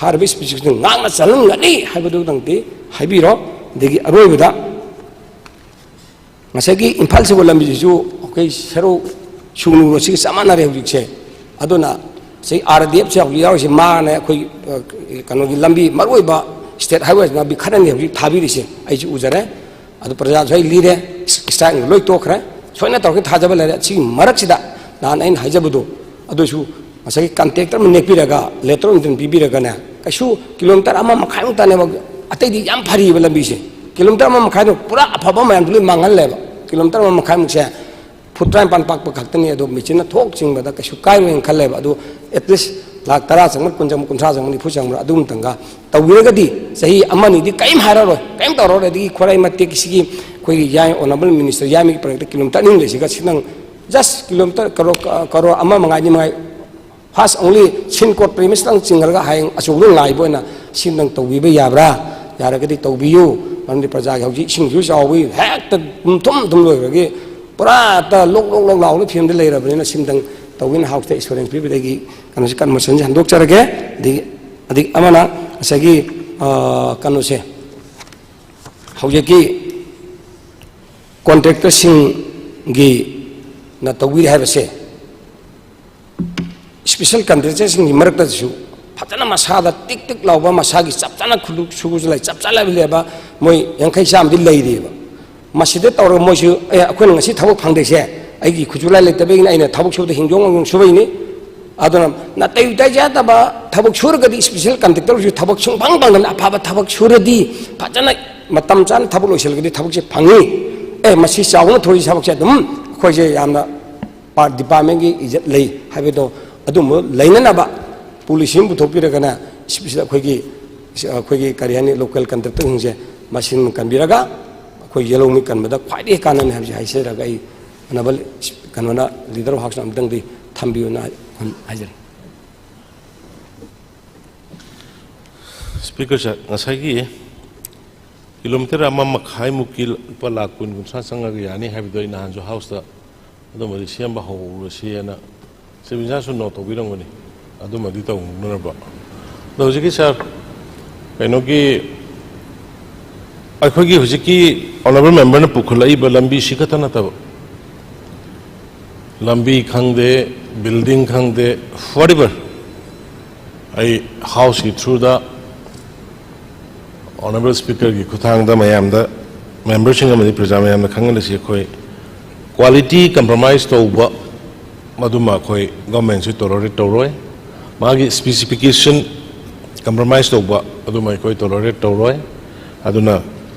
ꯍꯥꯏꯔꯤꯕ ꯏꯁꯄꯤꯁꯤꯁꯤꯡ ꯉꯥꯛꯅ ꯆꯠꯍꯟꯒꯅꯤ ꯍꯥꯏꯕꯗꯨꯗꯪꯗꯤ ꯍꯥꯏꯕꯤꯔꯣ꯫ ꯑꯗꯒꯤ ꯑꯔꯣꯏꯕꯗ ꯉꯁꯥꯏꯒꯤ ꯏꯝꯐꯥꯜ ꯁꯤꯕꯨ ꯂꯝꯕꯤꯁꯤꯁꯨ ꯑꯩꯈꯣꯏ ꯁꯦꯔꯧ ꯁꯨꯒꯅꯨ ꯔꯣꯗꯁꯤꯒ ꯆꯞ ꯃꯥꯟꯅꯔꯦ ꯍꯧꯖꯤꯛꯁꯦ꯫ ꯑꯗꯨꯅ ꯉꯁꯥꯏ ꯑꯥꯔ ꯗꯤ ꯑꯦꯐꯁꯦ ꯍꯧꯖꯤꯛ ꯌꯥꯎꯔꯤꯁꯦ, ꯃꯥꯅ ꯑꯩꯈꯣꯏ, ꯑ, ꯀꯩꯅꯣꯒꯤ ꯂꯝꯕꯤ, ꯃꯔꯨ ꯑꯣꯏꯕ ꯁ꯭ꯇꯦꯠ ꯍꯥꯏꯋꯦꯁꯤꯅ ꯂꯝꯕꯤ ꯈꯔꯅꯤ ꯍꯧꯖꯤꯛ ꯊꯥꯕꯤꯔꯤꯁꯦ, ꯑꯩꯁꯨ ꯎꯖꯔꯦ꯫ ꯑꯗꯨ ꯄ꯭ꯔꯖꯥꯁꯨ ꯑꯩ ꯂꯤꯔꯦ, ꯏꯁ-, ꯏꯁꯇ꯭ꯔꯥꯏꯛꯅ ꯂꯣꯏ ꯇꯣꯛꯈ꯭ꯔꯦ꯫ ꯁꯣꯏꯅ ꯇꯧꯔꯛꯀꯦ ꯊꯥꯖꯕ ꯂꯩꯔꯦ꯫ ꯁꯤꯒꯤ ꯃꯔꯛꯁꯤꯗ ꯅꯍꯥꯟ ꯑꯩꯅ ꯍꯥꯏꯖꯕꯗꯣ, ꯑꯗꯨꯁꯨ ꯉꯁꯥꯏꯒꯤ ꯀꯟꯇ꯭ꯔꯦꯛꯇꯔ ꯑꯃ ꯅꯦꯛꯄꯤꯔꯒ, ꯂꯦꯇꯔ ꯑꯃ ꯄꯤꯕꯤꯔꯒꯅꯦ, ꯀꯩꯁꯨ ꯀꯤꯂꯣꯃꯤꯇꯔ ꯑꯃ ꯃꯈꯥꯏꯃꯨꯛꯇꯅꯦꯕ, ꯑꯇꯩꯗꯤ ꯌꯥꯝ ꯐꯔꯤꯕ ꯂꯝꯕꯤꯁꯦ꯫ ꯀꯤꯂꯣꯃꯤꯇꯔ ꯑꯃ ꯃꯈꯥꯏꯗꯣ ꯄꯨꯔꯥ ꯑꯐꯕ ꯃꯌꯥꯝꯗꯨ ꯂꯣꯏ ꯃꯥꯡꯍꯜꯂꯦꯕ꯫ ꯀꯤꯂꯣꯃꯤꯇꯔ ꯑꯃ ꯃꯈꯥꯏꯃꯨꯛꯁꯦ ꯐꯨꯠ ꯇꯔꯥꯅꯤꯄꯥꯟ ꯄꯥꯛꯄ ꯈꯛꯇꯅꯤ, ꯑꯗꯣ ꯃꯦꯆꯤꯟꯅ ꯊꯣꯛ ꯆꯤꯡꯕꯗ ꯀꯩꯁꯨ ꯀꯥꯏꯔꯣꯏꯅ ꯈꯜꯂꯦꯕ꯫ ꯑꯗꯨ ꯑꯦꯠꯂꯤꯁ ꯂꯥꯛ ꯇꯔꯥ ꯆꯪꯕ, ꯀꯨꯟ ꯆꯪꯕ, ꯀꯨꯟꯊ꯭ꯔꯥ ꯆꯪꯕ, ꯅꯤꯐꯨ ꯆꯪꯕ꯭ꯔꯥ, ꯑꯗꯨ ꯑꯃꯇꯪꯒ ꯇꯧꯕꯤꯔꯒꯗꯤ ꯆꯍꯤ ꯑꯃꯅꯤꯗꯤ ꯀꯔꯤꯝ ꯍꯥꯏꯔꯔꯣꯏ, ꯀꯔꯤꯝ ꯇꯧꯔꯔꯣꯏ꯫ ꯑꯗꯒꯤ ꯈ꯭ꯋꯥꯏꯔꯩ ꯃꯇꯦꯛ ꯁꯤꯒꯤ ꯑꯩꯈꯣꯏꯒꯤ ꯌꯥꯏ ꯑꯣꯅꯔꯦꯕꯜ ꯃꯤꯅꯤꯁꯇꯔ ꯌꯥꯏꯃꯒꯤ ꯄ꯭ꯔꯣꯖꯦꯛꯇ ꯀꯤꯂꯣꯃꯤꯇꯔ ꯑꯅꯤ ꯑꯍꯨꯝ ꯂꯩꯁꯤꯒ ꯁꯤꯗꯪ ꯖꯁ ꯀꯤꯂꯣꯃꯤꯇꯔ ꯀꯔꯣ, ꯀꯔꯣ ꯑꯃ ꯃꯉꯥꯏ ꯑꯅꯤ ꯃꯉꯥꯏ ꯐꯥꯁ ꯑꯣꯡꯂꯤ ꯁꯤꯟ ꯀꯣꯔꯠ ꯄ꯭ꯔꯤꯃꯤꯁꯇꯪ ꯆꯤꯡꯈ꯭ꯔꯒ ꯍꯌꯦꯡ ꯑꯆꯧꯕꯗ ꯉꯥꯏꯕ ꯑꯣꯏꯅ ꯁꯤꯝꯗꯪ ꯇꯧꯕꯤꯕ ꯌꯥꯕ꯭ꯔꯥ? ꯌꯥꯔꯒꯗꯤ ꯇꯧꯕꯤꯌꯨ꯫ ꯃꯔꯝꯗꯤ ꯄ꯭ꯔꯖꯥꯒꯤ ꯍꯧꯖꯤꯛ ꯏꯁꯤꯡꯁꯨ ꯆꯥꯎꯕꯒꯤ ꯍꯦꯛꯇ ꯄꯨꯝꯊꯨꯝ ꯊꯨꯝ ꯂꯣꯏꯈ꯭ꯔꯒꯤ ꯄꯨꯔꯥ ꯍꯦꯛꯇ ꯂꯣꯛ ꯂꯣꯛ ꯂꯣꯛ ꯂꯥꯎꯕꯒꯤ ꯐꯤꯕꯝꯗ ꯂꯩꯔꯕꯅꯤꯅ ꯁꯤꯝꯗꯪ ꯇꯧꯒꯦꯅ ꯍꯥꯎꯁꯇ ꯑꯦꯁꯨꯔꯦꯟꯁ ꯄꯤꯕꯗꯒꯤ ꯀꯩꯅꯣꯁꯤ ꯀꯟꯃꯣꯁꯟꯁꯤ ꯍꯟꯗꯣꯛꯆꯔꯒꯦ꯫ ꯑꯗꯒꯤ, ꯑꯗꯒꯤ ꯑꯃꯅ ꯉꯁꯥꯏꯒꯤ, ꯑ, ꯀꯩꯅꯣꯁꯦ ꯍꯧꯖꯤꯛꯀꯤ ꯀꯣꯟꯇ꯭ꯔꯦꯛꯇꯔꯁꯤꯡꯒꯤꯅ ꯇꯧꯕꯤꯔꯦ ꯍꯥꯏꯕꯁꯦ, ꯏꯁꯄꯤꯁꯦꯜ ꯀꯟꯇ꯭ꯔꯦꯛꯇꯔꯁꯤꯡꯒꯤ ꯃꯔꯛꯇꯁꯨ ꯐꯖꯅ ꯃꯁꯥꯗ ꯇꯤꯛ ꯇꯤꯛ ꯂꯥꯎꯕ, ꯃꯁꯥꯒꯤ ꯆꯞ ꯆꯥꯅ ꯈꯨꯠꯁꯨ ꯈꯨꯠꯁꯨ ꯂꯩ, ꯆꯞ ꯆꯥꯅ ꯂꯩꯕ ꯃꯣꯏ ꯌꯥꯡꯈꯩ ꯆꯥꯝꯃꯗꯤ ꯂꯩꯔꯤꯑꯕ꯫ ꯃꯁꯤꯗ ꯇꯧꯔꯒ ꯃꯣꯏꯁꯨ, "ꯑꯦ, ꯑꯩꯈꯣꯏꯅ ꯉꯁꯤ ꯊꯕꯛ ꯐꯪꯗ꯭ꯔꯤꯁꯦ ꯑꯩꯒꯤ ꯈꯨꯠꯁꯨ ꯂꯥꯏ ꯂꯩꯇꯕꯒꯤꯅꯤ, ꯑꯩꯅ ꯊꯕꯛ ꯁꯨꯕꯗ ꯍꯤꯡꯖꯣꯡ ꯍꯤꯡꯖꯣꯡ ꯁꯨꯕꯩꯅꯤ"꯫ ꯑꯗꯨꯅ ꯅꯥꯇꯩ ꯎꯇꯩ ꯆꯥꯗꯕ ꯊꯕꯛ ꯁꯨꯔꯒꯗꯤ ꯏꯁꯄꯤꯁꯦꯜ ꯀꯟꯇ꯭ꯔꯦꯛꯇꯔꯁꯨ ꯊꯕꯛ ꯁꯨꯡꯐꯪ ꯐꯪꯗꯕꯅ, ꯑꯐꯕ ꯊꯕꯛ ꯁꯨꯔꯗꯤ, ꯐꯖꯅ ꯃꯇꯝ ꯆꯥꯅ ꯊꯕꯛ ꯂꯣꯏꯁꯤꯜꯂꯒꯗꯤ ꯊꯕꯛꯁꯦ ꯐꯪꯉꯤ꯫ ꯑꯦ, ꯃꯁꯤ ꯆꯥꯎꯅ ꯊꯣꯔꯤ ꯊꯕꯛꯁꯦ ꯑꯗꯨꯝ ꯑꯩꯈꯣꯏꯁꯦ ꯌꯥꯝꯅ ꯄꯥꯔꯠ ꯗꯤꯄꯥꯔꯠꯃꯦꯟꯒꯤ ꯏꯖꯠ ꯂꯩ ꯍꯥꯏꯕꯗꯣ ꯑꯗꯨꯝꯕ ꯂꯩꯅꯅꯕ ꯄꯣꯂꯤꯁꯤ ꯑꯃ ꯄꯨꯊꯣꯛꯄꯤꯔꯒꯅ ꯏꯁꯄꯤꯁꯦꯜ ꯑꯩꯈꯣꯏꯒꯤ, ꯑꯩꯈꯣꯏꯒꯤ ꯀꯔꯤ ꯍꯥꯏꯅꯤ, ꯂꯣꯀꯦꯜ ꯀꯟꯇ꯭ꯔꯦꯛꯇꯔꯁꯤꯡꯁꯦ ꯃꯁꯤꯡ ꯀꯟꯕꯤꯔꯒ ꯑꯩꯈꯣꯏ ꯌꯦꯜꯍꯧꯃꯤ ꯀꯟꯕꯗ ꯈ꯭ꯋꯥꯏꯗꯒꯤ ꯀꯥꯟꯅꯅꯤ ꯍꯥꯏꯕꯁꯤ ꯍꯥꯏꯖꯔꯒ ꯑꯩ ꯑꯅꯕ ꯀꯩꯅꯣꯅ ꯂꯤꯗꯔ ꯍꯥꯎꯁꯅ ꯑꯃꯨꯛꯇꯪꯗꯤ ꯊꯝꯕꯤꯌꯨꯅ ꯍꯥꯏꯖꯔꯤ꯫ Speaker sir, ꯉꯁꯥꯏꯒꯤ ꯀꯤꯂꯣꯃꯤꯇꯔ ꯑꯃ ꯃꯈꯥꯏꯃꯨꯛꯀꯤ ꯂꯨꯄꯥ ꯂꯥꯈ ꯀꯨꯟ ꯀꯨꯟꯊ꯭ꯔꯥ ꯆꯪꯉꯒ ꯌꯥꯅꯤ ꯍꯥꯏꯕꯗꯣ ꯑꯩ ꯅꯍꯥꯟꯁꯨ House ꯇ ꯑꯗꯨꯃꯗꯤ ꯁꯦꯝꯕ ꯍꯧꯔꯁꯦꯅ ꯆꯤꯞ ꯃꯤꯅꯤꯁꯇꯔꯁꯨ ꯅꯣꯠ ꯇꯧꯕꯤꯔꯝꯒꯅꯤ, ꯑꯗꯨꯃꯗꯤ ꯇꯧꯅꯅꯕ꯫ ꯑꯗꯣ ꯍꯧꯖꯤꯛꯀꯤ ꯁꯥꯔ, ꯀꯩꯅꯣꯒꯤ, ꯑꯩꯈꯣꯏꯒꯤ ꯍꯧꯖꯤꯛꯀꯤ Honourable Member ꯅ ꯄꯨꯈꯠꯂꯛꯏꯕ ꯂꯝꯕꯤꯁꯤ ꯈꯛꯇ ꯅꯠꯇꯕ, ꯂꯝꯕꯤ ꯈꯪꯗꯦ, building ꯈꯪꯗꯦ, whatever, ꯑꯩ House ꯀꯤ through ꯗ Honourable Speaker ꯒꯤ ꯈꯨꯠꯊꯥꯡꯗ ꯃꯌꯥꯝꯗ, member ꯁꯤꯡ ꯑꯃꯗꯤ ꯄ꯭ꯔꯖꯥ ꯃꯌꯥꯝꯗ ꯈꯪꯍꯜꯂꯁꯤ꯫ ꯑꯩꯈꯣꯏ quality compromise ꯇꯧꯕ, ꯃꯗꯨꯃ ꯑꯩꯈꯣꯏ government ꯁꯨ tolerate ꯇꯧꯔꯣꯏ꯫ ꯃꯥꯒꯤ specification compromise ꯇꯧꯕ, ꯑꯗꯨꯃ ꯑꯩꯈꯣꯏ tolerate ꯇꯧꯔꯣꯏ꯫ ꯑꯗꯨꯅ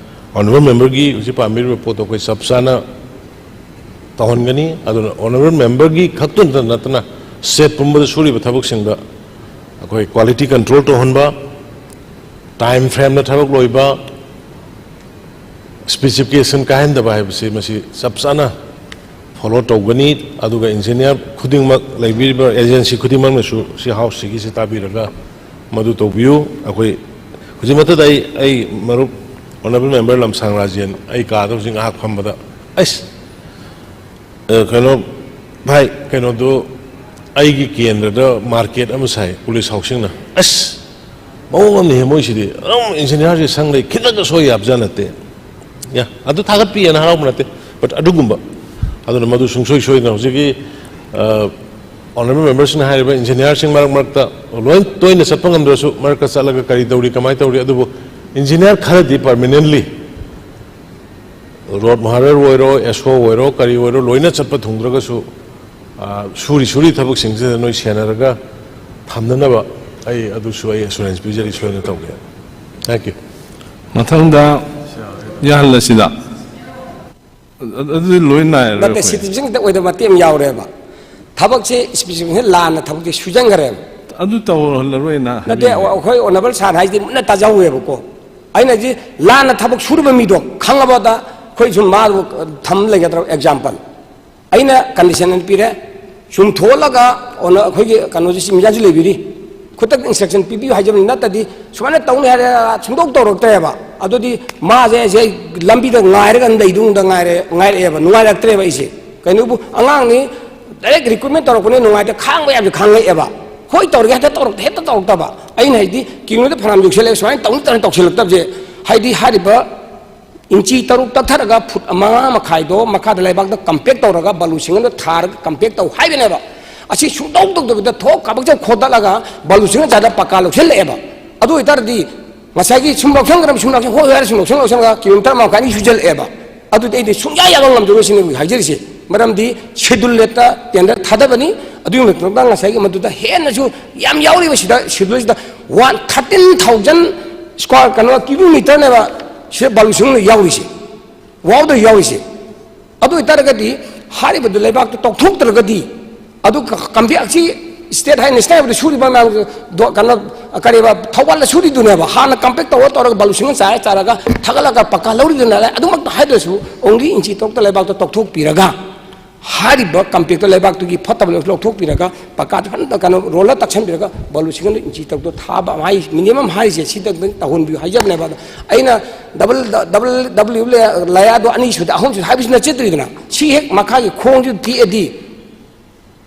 Honourable Member ꯒꯤ ꯍꯧꯖꯤꯛ ꯄꯥꯝꯕꯤꯔꯤꯕ ꯄꯣꯠꯇꯣ ꯑꯩꯈꯣꯏ ꯆꯞ ꯆꯥꯅ ꯇꯧꯍꯟꯒꯅꯤ꯫ ꯑꯗꯨꯅ Honourable Member ꯒꯤ ꯈꯛꯇꯗ ꯅꯠꯇꯅ state ꯄꯨꯝꯕꯗ ꯁꯨꯔꯤꯕ ꯊꯕꯛꯁꯤꯡꯗ ꯑꯩꯈꯣꯏ quality control ꯇꯧꯍꯟꯕ, time frame ꯗ ꯊꯕꯛ ꯂꯣꯏꯕ, specification ꯀꯥꯏꯍꯟꯗꯕ ꯍꯥꯏꯕꯁꯤ ꯃꯁꯤ ꯆꯞ ꯆꯥꯅ follow ꯇꯧꯒꯅꯤ꯫ ꯑꯗꯨꯒ engineer ꯈꯨꯗꯤꯡꯃꯛ, ꯂꯩꯕꯤꯔꯤꯕ agency ꯈꯨꯗꯤꯡꯃꯛꯅꯁꯨ ꯁꯤ House ꯁꯤꯒꯤꯁꯤ ꯇꯥꯕꯤꯔꯒ ꯃꯗꯨ ꯇꯧꯕꯤꯌꯨ꯫ ꯑꯩꯈꯣꯏ ꯍꯧꯖꯤꯛꯃꯛꯇꯗ ꯑꯩ, ꯑꯩ ꯃꯔꯨꯞ Honourable Member ꯂꯝꯁꯥꯡ ꯔꯥꯖꯦꯟ ꯑꯩ ꯀꯥꯗ ꯍꯧꯖꯤꯛ ꯉꯥꯏꯍꯥꯛ ꯐꯝꯕꯗ, "ꯑꯩꯁ, ꯑ, ꯀꯩꯅꯣ, ꯚꯥꯏ, ꯀꯩꯅꯣꯗꯣ, ꯑꯩꯒꯤ ꯀꯦꯟꯗ꯭ꯔꯗ market ꯑꯃ ꯁꯥꯏ police housing ꯅ꯫ ꯑꯁ, ꯃꯑꯣꯡ ꯑꯃꯅꯤꯍꯦ ꯃꯣꯏꯁꯤꯗꯤ, ꯑꯗꯨꯝ engineer ꯁꯦ ꯁꯪ ꯂꯩ, ꯈꯤꯇꯪꯒ ꯁꯣꯏ ꯌꯥꯕꯖꯥꯠ ꯅꯠꯇꯦ"꯫ ꯌꯥ, ꯑꯗꯨ ꯊꯥꯒꯠꯄꯤꯌꯦꯅ ꯍꯔꯥꯎꯕ ꯅꯠꯇꯦ, but ꯑꯗꯨꯒꯨꯝꯕ, ꯑꯗꯨꯅ ꯃꯗꯨ ꯁꯨꯡꯁꯣꯏ ꯁꯣꯏꯗꯅ ꯍꯧꯖꯤꯛꯀꯤ, ꯑ, Honourable Member ꯁꯤꯡꯅ ꯍꯥꯏꯔꯤꯕ engineer ꯁꯤꯡ ꯃꯔꯛ ꯃꯔꯛꯇ ꯂꯣꯏ ꯇꯣꯏꯅ ꯆꯠꯄ ꯉꯝꯗ꯭ꯔꯁꯨ ꯃꯔꯛꯇ ꯆꯠꯂꯒ ꯀꯔꯤ ꯇꯧꯔꯤ, ꯀꯃꯥꯏꯅ ꯇꯧꯔꯤ, ꯑꯗꯨꯕꯨ engineer ꯈꯔꯗꯤ permanently road ꯃꯍꯥꯔꯔ ꯑꯣꯏꯔꯣ, S O ꯑꯣꯏꯔꯣ, ꯀꯔꯤ ꯑꯣꯏꯔꯣ, ꯂꯣꯏꯅ ꯆꯠꯄ ꯊꯨꯡꯗ꯭ꯔꯒꯁꯨ, ꯑ, ꯁꯨꯔꯤ ꯁꯨꯔꯤ ꯊꯕꯛꯁꯤꯡꯁꯤꯗ ꯅꯣꯏ ꯁꯦꯟꯅꯔꯒ ꯊꯝꯅꯅꯕ ꯑꯩ ꯑꯗꯨꯁꯨ ꯑꯩ assurance ꯄꯤꯖꯔꯤ, ꯁꯣꯏꯗꯅ ꯇꯧꯒꯦ꯫ Thank you꯫ ꯃꯊꯪꯗ ꯌꯥꯍꯜꯂꯁꯤꯗ꯫ ꯑꯗꯨꯗꯤ ꯂꯣꯏ ꯅꯥꯏꯔꯔꯣꯏ ꯅꯠꯇꯦ, ꯑꯩꯈꯣꯏ꯫ Citizen ꯈꯤꯇ ꯑꯣꯏꯗꯕ ꯃꯇꯦꯛ ꯑꯃ ꯌꯥꯎꯔꯦꯕ꯫ ꯊꯕꯛꯁꯦ specification ꯂꯥꯟꯅ ꯊꯕꯛꯁꯦ ꯁꯨꯖꯟꯈ꯭ꯔꯦꯕ꯫ ꯑꯗꯨ ꯇꯧꯍꯜꯂꯔꯣꯏꯅ ꯅꯠꯇꯦ, ꯍꯥꯏꯕꯤꯕꯅꯦ꯫ ꯑꯩꯈꯣꯏ Honourable sir ꯍꯥꯏꯁꯤꯗꯤ ꯃꯨꯟꯅ ꯇꯥꯖꯍꯧꯋꯦꯕꯀꯣ꯫ ꯑꯩꯅ ꯍꯥꯏꯗꯤ ꯂꯥꯟꯅ ꯊꯕꯛ ꯁꯨꯔꯕ ꯃꯤꯗꯣ ꯈꯪꯉꯕꯗ ꯑꯩꯈꯣꯏ ꯁꯨꯝ ꯃꯥꯕꯨ ꯊꯝ ꯂꯩꯒꯗ꯭ꯔꯣ? Example, ꯑꯩꯅ condition ꯑꯃ ꯄꯤꯔꯦ, ꯆꯨꯝꯊꯣꯛꯍꯜꯂꯒ ꯑꯣꯅ-, ꯑꯩꯈꯣꯏꯒꯤ ꯀꯩꯅꯣꯁꯤ ꯆꯤꯡꯖꯥꯁꯤ ꯂꯩꯕꯤꯔꯤ, ꯈꯨꯗꯛꯇ instruction ꯄꯤꯕꯤꯌꯨ ꯍꯥꯏꯖꯕꯅꯤ, ꯅꯠꯇ꯭ꯔꯗꯤ ꯁꯨꯃꯥꯏꯅ ꯇꯧꯅꯤ ꯍꯥꯏꯔ ꯁꯨꯡꯇꯧ ꯇꯧꯔꯛꯇ꯭ꯔꯦꯕ꯫ ꯑꯗꯨꯗꯤ ꯃꯥꯁꯦ ꯑꯩꯁꯦ ꯂꯝꯕꯤꯗ ꯉꯥꯏꯔꯒ ꯂꯩꯗꯧꯗ ꯉꯥꯏꯔꯦ, ꯉꯥꯏꯔꯛꯑꯦꯕ, ꯅꯨꯡꯉꯥꯏꯔꯛꯇ꯭ꯔꯦꯕ ꯑꯩꯁꯦ꯫ ꯀꯩꯅꯣꯕꯨ ꯑꯉꯥꯡꯅꯤ, direct recruitment ꯇꯧꯔꯛꯄꯅꯤ, ꯅꯨꯡꯉꯥꯏꯇ ꯈꯥꯡꯕ ꯌꯥꯕꯁꯦ ꯈꯥꯡꯉꯛꯑꯦꯕ꯫ ꯍꯣꯏ ꯇꯧꯔꯒꯦ ꯍꯦꯛꯇ ꯇꯧꯔꯛꯇ ꯍꯦꯛꯇ ꯇꯧꯔꯛꯇꯕ꯫ ꯑꯩꯅ ꯍꯥꯏꯗꯤ ꯀꯤꯂꯣꯃꯤꯇꯔ ꯐꯅꯌꯥꯝ ꯌꯧꯁꯜꯂꯛꯑꯦ, ꯁꯨꯃꯥꯏꯅ ꯇꯧꯅꯤ ꯇꯧꯅꯤ ꯇꯧꯁꯤꯜꯂꯛꯇꯕꯁꯦ꯫ ꯍꯥꯏꯗꯤ ꯍꯥꯏꯔꯤꯕ ꯏꯟꯆꯤ ꯇꯔꯨꯛ ꯇꯛꯊꯔꯒ ꯐꯨꯠ ꯃꯉꯥ ꯃꯈꯥꯏꯗꯣ ꯃꯈꯥꯗ ꯂꯩꯕꯥꯛꯇ compact ꯇꯧꯔꯒ ꯕꯥꯂꯨ ꯁꯤꯡꯒꯜꯗ ꯊꯥꯔꯒ compact ꯇꯧ ꯍꯥꯏꯕꯅꯦꯕ꯫ ꯑꯁꯤ ꯁꯨꯡꯇꯧ ꯇꯧꯗꯕꯤꯗ ꯊꯣꯛ ꯀꯥꯕꯛ ꯆꯧ ꯈꯣꯗꯠꯂꯒ ꯕꯥꯂꯨ ꯁꯤꯡꯒꯜ ꯆꯥꯗ ꯄꯀꯥ ꯂꯧꯁꯤꯜꯂꯛꯑꯦꯕ꯫ ꯑꯗꯨ ꯑꯣꯏꯇꯥꯔꯗꯤ ꯉꯁꯥꯏꯒꯤ ꯁꯨꯝ ꯂꯧꯁꯤꯟꯈ꯭ꯔꯕ ꯁꯨꯝ ꯂꯧꯁꯤꯟ ꯍꯣꯏ ꯍꯥꯏꯔ ꯁꯨꯝ ꯂꯧꯁꯤꯟ ꯂꯧꯁꯤꯟꯂꯒ ꯀꯤꯂꯣꯃꯤꯇꯔ ꯑꯃ ꯃꯈꯥꯏ ꯑꯅꯤ ꯁꯨꯖꯜꯂꯛꯑꯦꯕ꯫ ꯑꯗꯨꯗꯤ ꯑꯩꯗꯤ ꯁꯨꯡꯌꯥ ꯌꯥꯕ ꯉꯝꯗꯕ ꯁꯤꯅꯤ ꯑꯩꯈꯣꯏ ꯍꯥꯏꯖꯔꯤꯁꯦ꯫ ꯃꯔꯝꯗꯤ schedule ꯂꯦꯠꯇ tender ꯊꯥꯗꯕꯅꯤ꯫ ꯑꯗꯨꯒꯤ ꯃꯇꯨꯡꯗ ꯉꯁꯥꯏꯒꯤ ꯃꯗꯨꯗ ꯍꯦꯟꯅꯁꯨ ꯌꯥꯝ ꯌꯥꯎꯔꯤꯕ ꯁꯤꯗ schedule ꯁꯤꯗ one thirteen thousand square ꯀꯩꯅꯣ ꯀꯤꯂꯣꯃꯤꯇꯔꯅꯦꯕ ꯁꯤꯗ ꯕꯥꯂꯨ ꯁꯤꯡꯒꯜ ꯌꯥꯎꯔꯤꯁꯦ꯫ ꯋꯥꯎꯗ ꯌꯥꯎꯔꯤꯁꯦ꯫ ꯑꯗꯨ ꯑꯣꯏꯇꯥꯔꯒꯗꯤ ꯍꯥꯏꯔꯤꯕꯗꯨ ꯂꯩꯕꯥꯛꯇꯨ ꯇꯧꯊꯣꯛꯇ꯭ꯔꯒꯗꯤ ꯑꯗꯨ ꯀ-, ꯀꯝꯕꯤ ꯑꯁꯤ state ꯍꯥꯏ national ꯍꯥꯏꯕꯗ ꯁꯨꯔꯤꯕ ꯃꯌꯥꯝ ꯗꯣ-, ꯀꯩꯅꯣ, ꯀꯔꯤꯕ, ꯊꯧꯕꯥꯜꯗ ꯁꯨꯔꯤꯗꯨꯅꯦꯕ꯫ ꯍꯥꯟꯅ compact ꯇꯧꯔ ꯇꯧꯔꯒ ꯕꯥꯂꯨ ꯁꯤꯡꯒꯜ ꯆꯥꯏꯔ ꯆꯥꯏꯔꯒ ꯊꯥꯒꯠꯂꯒ ꯄꯀꯥ ꯂꯧꯔꯤꯗꯨꯅ ꯂꯩ꯫ ꯑꯗꯨꯃꯛꯇ ꯍꯥꯏꯗ꯭ꯔꯁꯨ only ꯏꯟꯆꯤ ꯇꯔꯨꯛꯇ ꯂꯩꯕꯥꯛꯇꯣ ꯇꯧꯊꯣꯛꯄꯤꯔꯒ ꯍꯥꯏꯔꯤꯕ compact ꯇꯣ ꯂꯩꯕꯥꯛꯇꯨꯒꯤ ꯐꯠꯇꯕ ꯂꯧꯊꯣꯛꯄꯤꯔꯒ ꯄꯀꯥꯗ ꯐꯖꯅ ꯀꯩꯅꯣ roller ꯇꯛꯁꯟꯕꯤꯔꯒ ꯕꯥꯂꯨ ꯁꯤꯡꯒꯜꯗ ꯏꯟꯆꯤ ꯇꯔꯨꯛꯇꯣ ꯊꯥꯕ ꯍꯥꯏ, minimum ꯍꯥꯏꯔꯤꯁꯦ ꯁꯤꯗ ꯇꯧꯍꯟꯕꯤꯌꯨ ꯍꯥꯏꯖꯕꯅꯦꯕ꯫ ꯑꯗꯣ ꯑꯩꯅ double, double, W layer ꯗꯣ ꯑꯅꯤ ꯁꯨꯗ, ꯑꯍꯨꯝ ꯁꯨꯗ ꯍꯥꯏꯕꯁꯤ ꯅꯠꯆꯗ꯭ꯔꯤꯗꯅ, ꯁꯤ ꯍꯦꯛ ꯃꯈꯥꯒꯤ ꯈꯣꯡꯁꯤ ꯇꯦꯛꯑꯗꯤ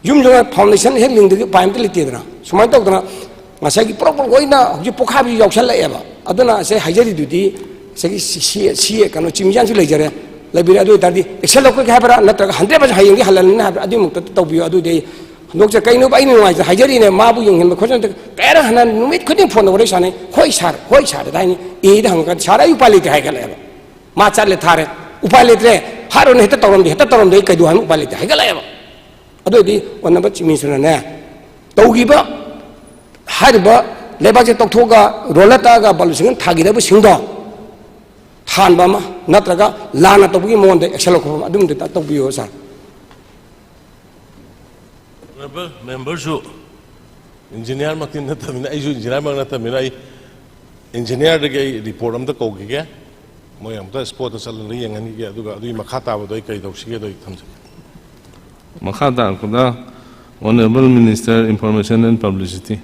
ꯌꯨꯝꯗꯨꯒ foundation ꯍꯦꯛ ꯂꯤꯡꯗ꯭ꯔꯗꯤ ꯎꯄꯥꯏ ꯑꯝꯇ ꯂꯩꯇꯦꯗꯅ꯫ ꯁꯨꯃꯥꯏꯅ ꯇꯧꯗꯅ ꯉꯁꯥꯏꯒꯤ ꯄꯨꯔꯞ ꯄꯨꯔꯞ ꯂꯣꯏꯅ ꯍꯧꯖꯤꯛ ꯄꯣꯈꯥꯏꯕꯁꯨ ꯌꯥꯎꯁꯜꯂꯛꯑꯦꯕ꯫ ꯑꯗꯨꯅ ꯉꯁꯥꯏ ꯍꯥꯏꯖꯔꯤꯗꯨꯗꯤ ꯉꯁꯥꯏꯒꯤ ꯁꯤ, ꯁꯤ, ꯁꯤ ꯀꯩꯅꯣ ꯆꯤꯡꯃꯤꯖꯥꯟꯁꯨ ꯂꯩꯖꯔꯦ, ꯂꯩꯕꯤꯔꯦ꯫ ꯑꯗꯨ ꯑꯣꯏꯇꯥꯔꯗꯤ action ꯂꯧꯈꯠꯀꯦ ꯍꯥꯏꯕ꯭ꯔꯥ, ꯅꯠꯇ꯭ꯔꯒ ꯍꯟꯗ꯭ꯔꯦꯠ ꯄꯥꯔꯁꯦꯟ ꯍꯌꯦꯡꯗꯤ ꯍꯜꯍꯟꯅꯤ ꯍꯥꯏꯕ꯭ꯔꯥ, ꯑꯗꯨꯒꯤ ꯑꯃꯨꯛꯇ ꯇꯧꯕꯤꯌꯨ꯫ ꯑꯗꯨꯗꯤ ꯑꯩ ꯍꯟꯗꯣꯛꯆ-, ꯀꯩꯅꯣꯕ ꯑꯩꯅ ꯅꯨꯡꯉꯥꯏꯇ ꯍꯥꯏꯖꯔꯤꯅꯦ, ꯃꯥꯕꯨ ꯌꯦꯡꯍꯟꯕ ꯈꯣꯠꯆꯟꯕ ꯀꯌꯥꯔꯛ ꯍꯟꯅ ꯅꯨꯃꯤꯠ ꯈꯨꯗꯤꯡ ꯐꯣꯟꯗ ꯋꯥꯔꯤ ꯁꯥꯟꯅꯩ꯫ "ꯍꯣꯏ ꯁꯥꯔ, ꯍꯣꯏ ꯁꯥꯔ" ꯑꯗ ꯍꯥꯏꯅꯤ꯫ ꯑꯦꯗ ꯍꯪꯉꯀꯥꯟꯗ "ꯁꯥꯔ, ꯑꯩ ꯎꯄꯥꯏ ꯂꯩꯇꯦ" ꯍꯥꯏꯒꯠꯂꯛꯑꯦꯕ꯫ ꯃꯥ ꯆꯠꯂꯦ ꯊꯥꯔꯦ, "ꯎꯄꯥꯏ ꯂꯩꯇ꯭ꯔꯦ, ꯍꯥꯏꯔꯨꯅꯦ, ꯍꯦꯛꯇ ꯇꯧꯔꯝꯗꯦ, ꯍꯦꯛꯇ ꯇꯧꯔꯝꯗꯦ, ꯑꯩ ꯀꯩꯗꯧ ꯍꯥꯏꯅꯣ, ꯎꯄꯥꯏ ꯂꯩꯇꯦ" ꯍꯥꯏꯒꯠꯂꯛꯑꯦꯕ꯫ ꯑꯗꯨ ꯑꯣꯏꯗꯤ ꯑꯣꯅꯕ ꯆꯤꯞ ꯃꯤꯅꯤꯁꯇꯔꯅꯅꯦ, ꯇꯧꯈꯤꯕ ꯍꯥꯏꯔꯤꯕ ꯂꯩꯕꯥꯛꯁꯦ ꯇꯧꯊꯣꯛꯑꯒ ꯔꯣꯂꯔ ꯇꯛꯑꯒ ꯕꯥꯂꯨ ꯁꯤꯡꯒꯜ ꯊꯥꯈꯤꯗꯕꯁꯤꯡꯗꯣ ꯍꯥꯟꯕ ꯑꯃ ꯅꯠꯇ꯭ꯔꯒ ꯂꯥꯟꯅ ꯇꯧꯕꯒꯤ ꯃꯑꯣꯡꯗ action ꯂꯧꯈꯠꯄ ꯑꯃ ꯑꯗꯨꯝꯗꯤ ꯇꯧꯕꯤꯌꯨ ꯁꯥꯔ꯫ Honourable member ꯁꯨ engineer ꯃꯛꯇꯤ ꯅꯠꯇꯕꯅꯤꯅ, ꯑꯩꯁꯨ engineer ꯃꯛ ꯅꯠꯇꯕꯅꯤꯅ, ꯑꯩ engineer ꯗꯒꯤ ꯑꯩ report ꯑꯝꯇ ꯀꯧꯈꯤꯒꯦ꯫ ꯃꯣꯏ ꯑꯝꯇ spot ꯇ ꯆꯠꯂꯒ ꯌꯦꯡꯍꯟꯈꯤꯒꯦ꯫ ꯑꯗꯨꯒ ꯑꯗꯨꯒꯤ ꯃꯈꯥ ꯇꯥꯕꯗꯣ ꯑꯩ ꯀꯔꯤ ꯇꯧꯁꯤꯒꯦꯗꯣ ꯑꯩ ꯊꯝꯖꯒꯦ꯫ ꯃꯈꯥ ꯇꯥꯔꯛꯄꯗ Honourable Minister Information and Publicity꯫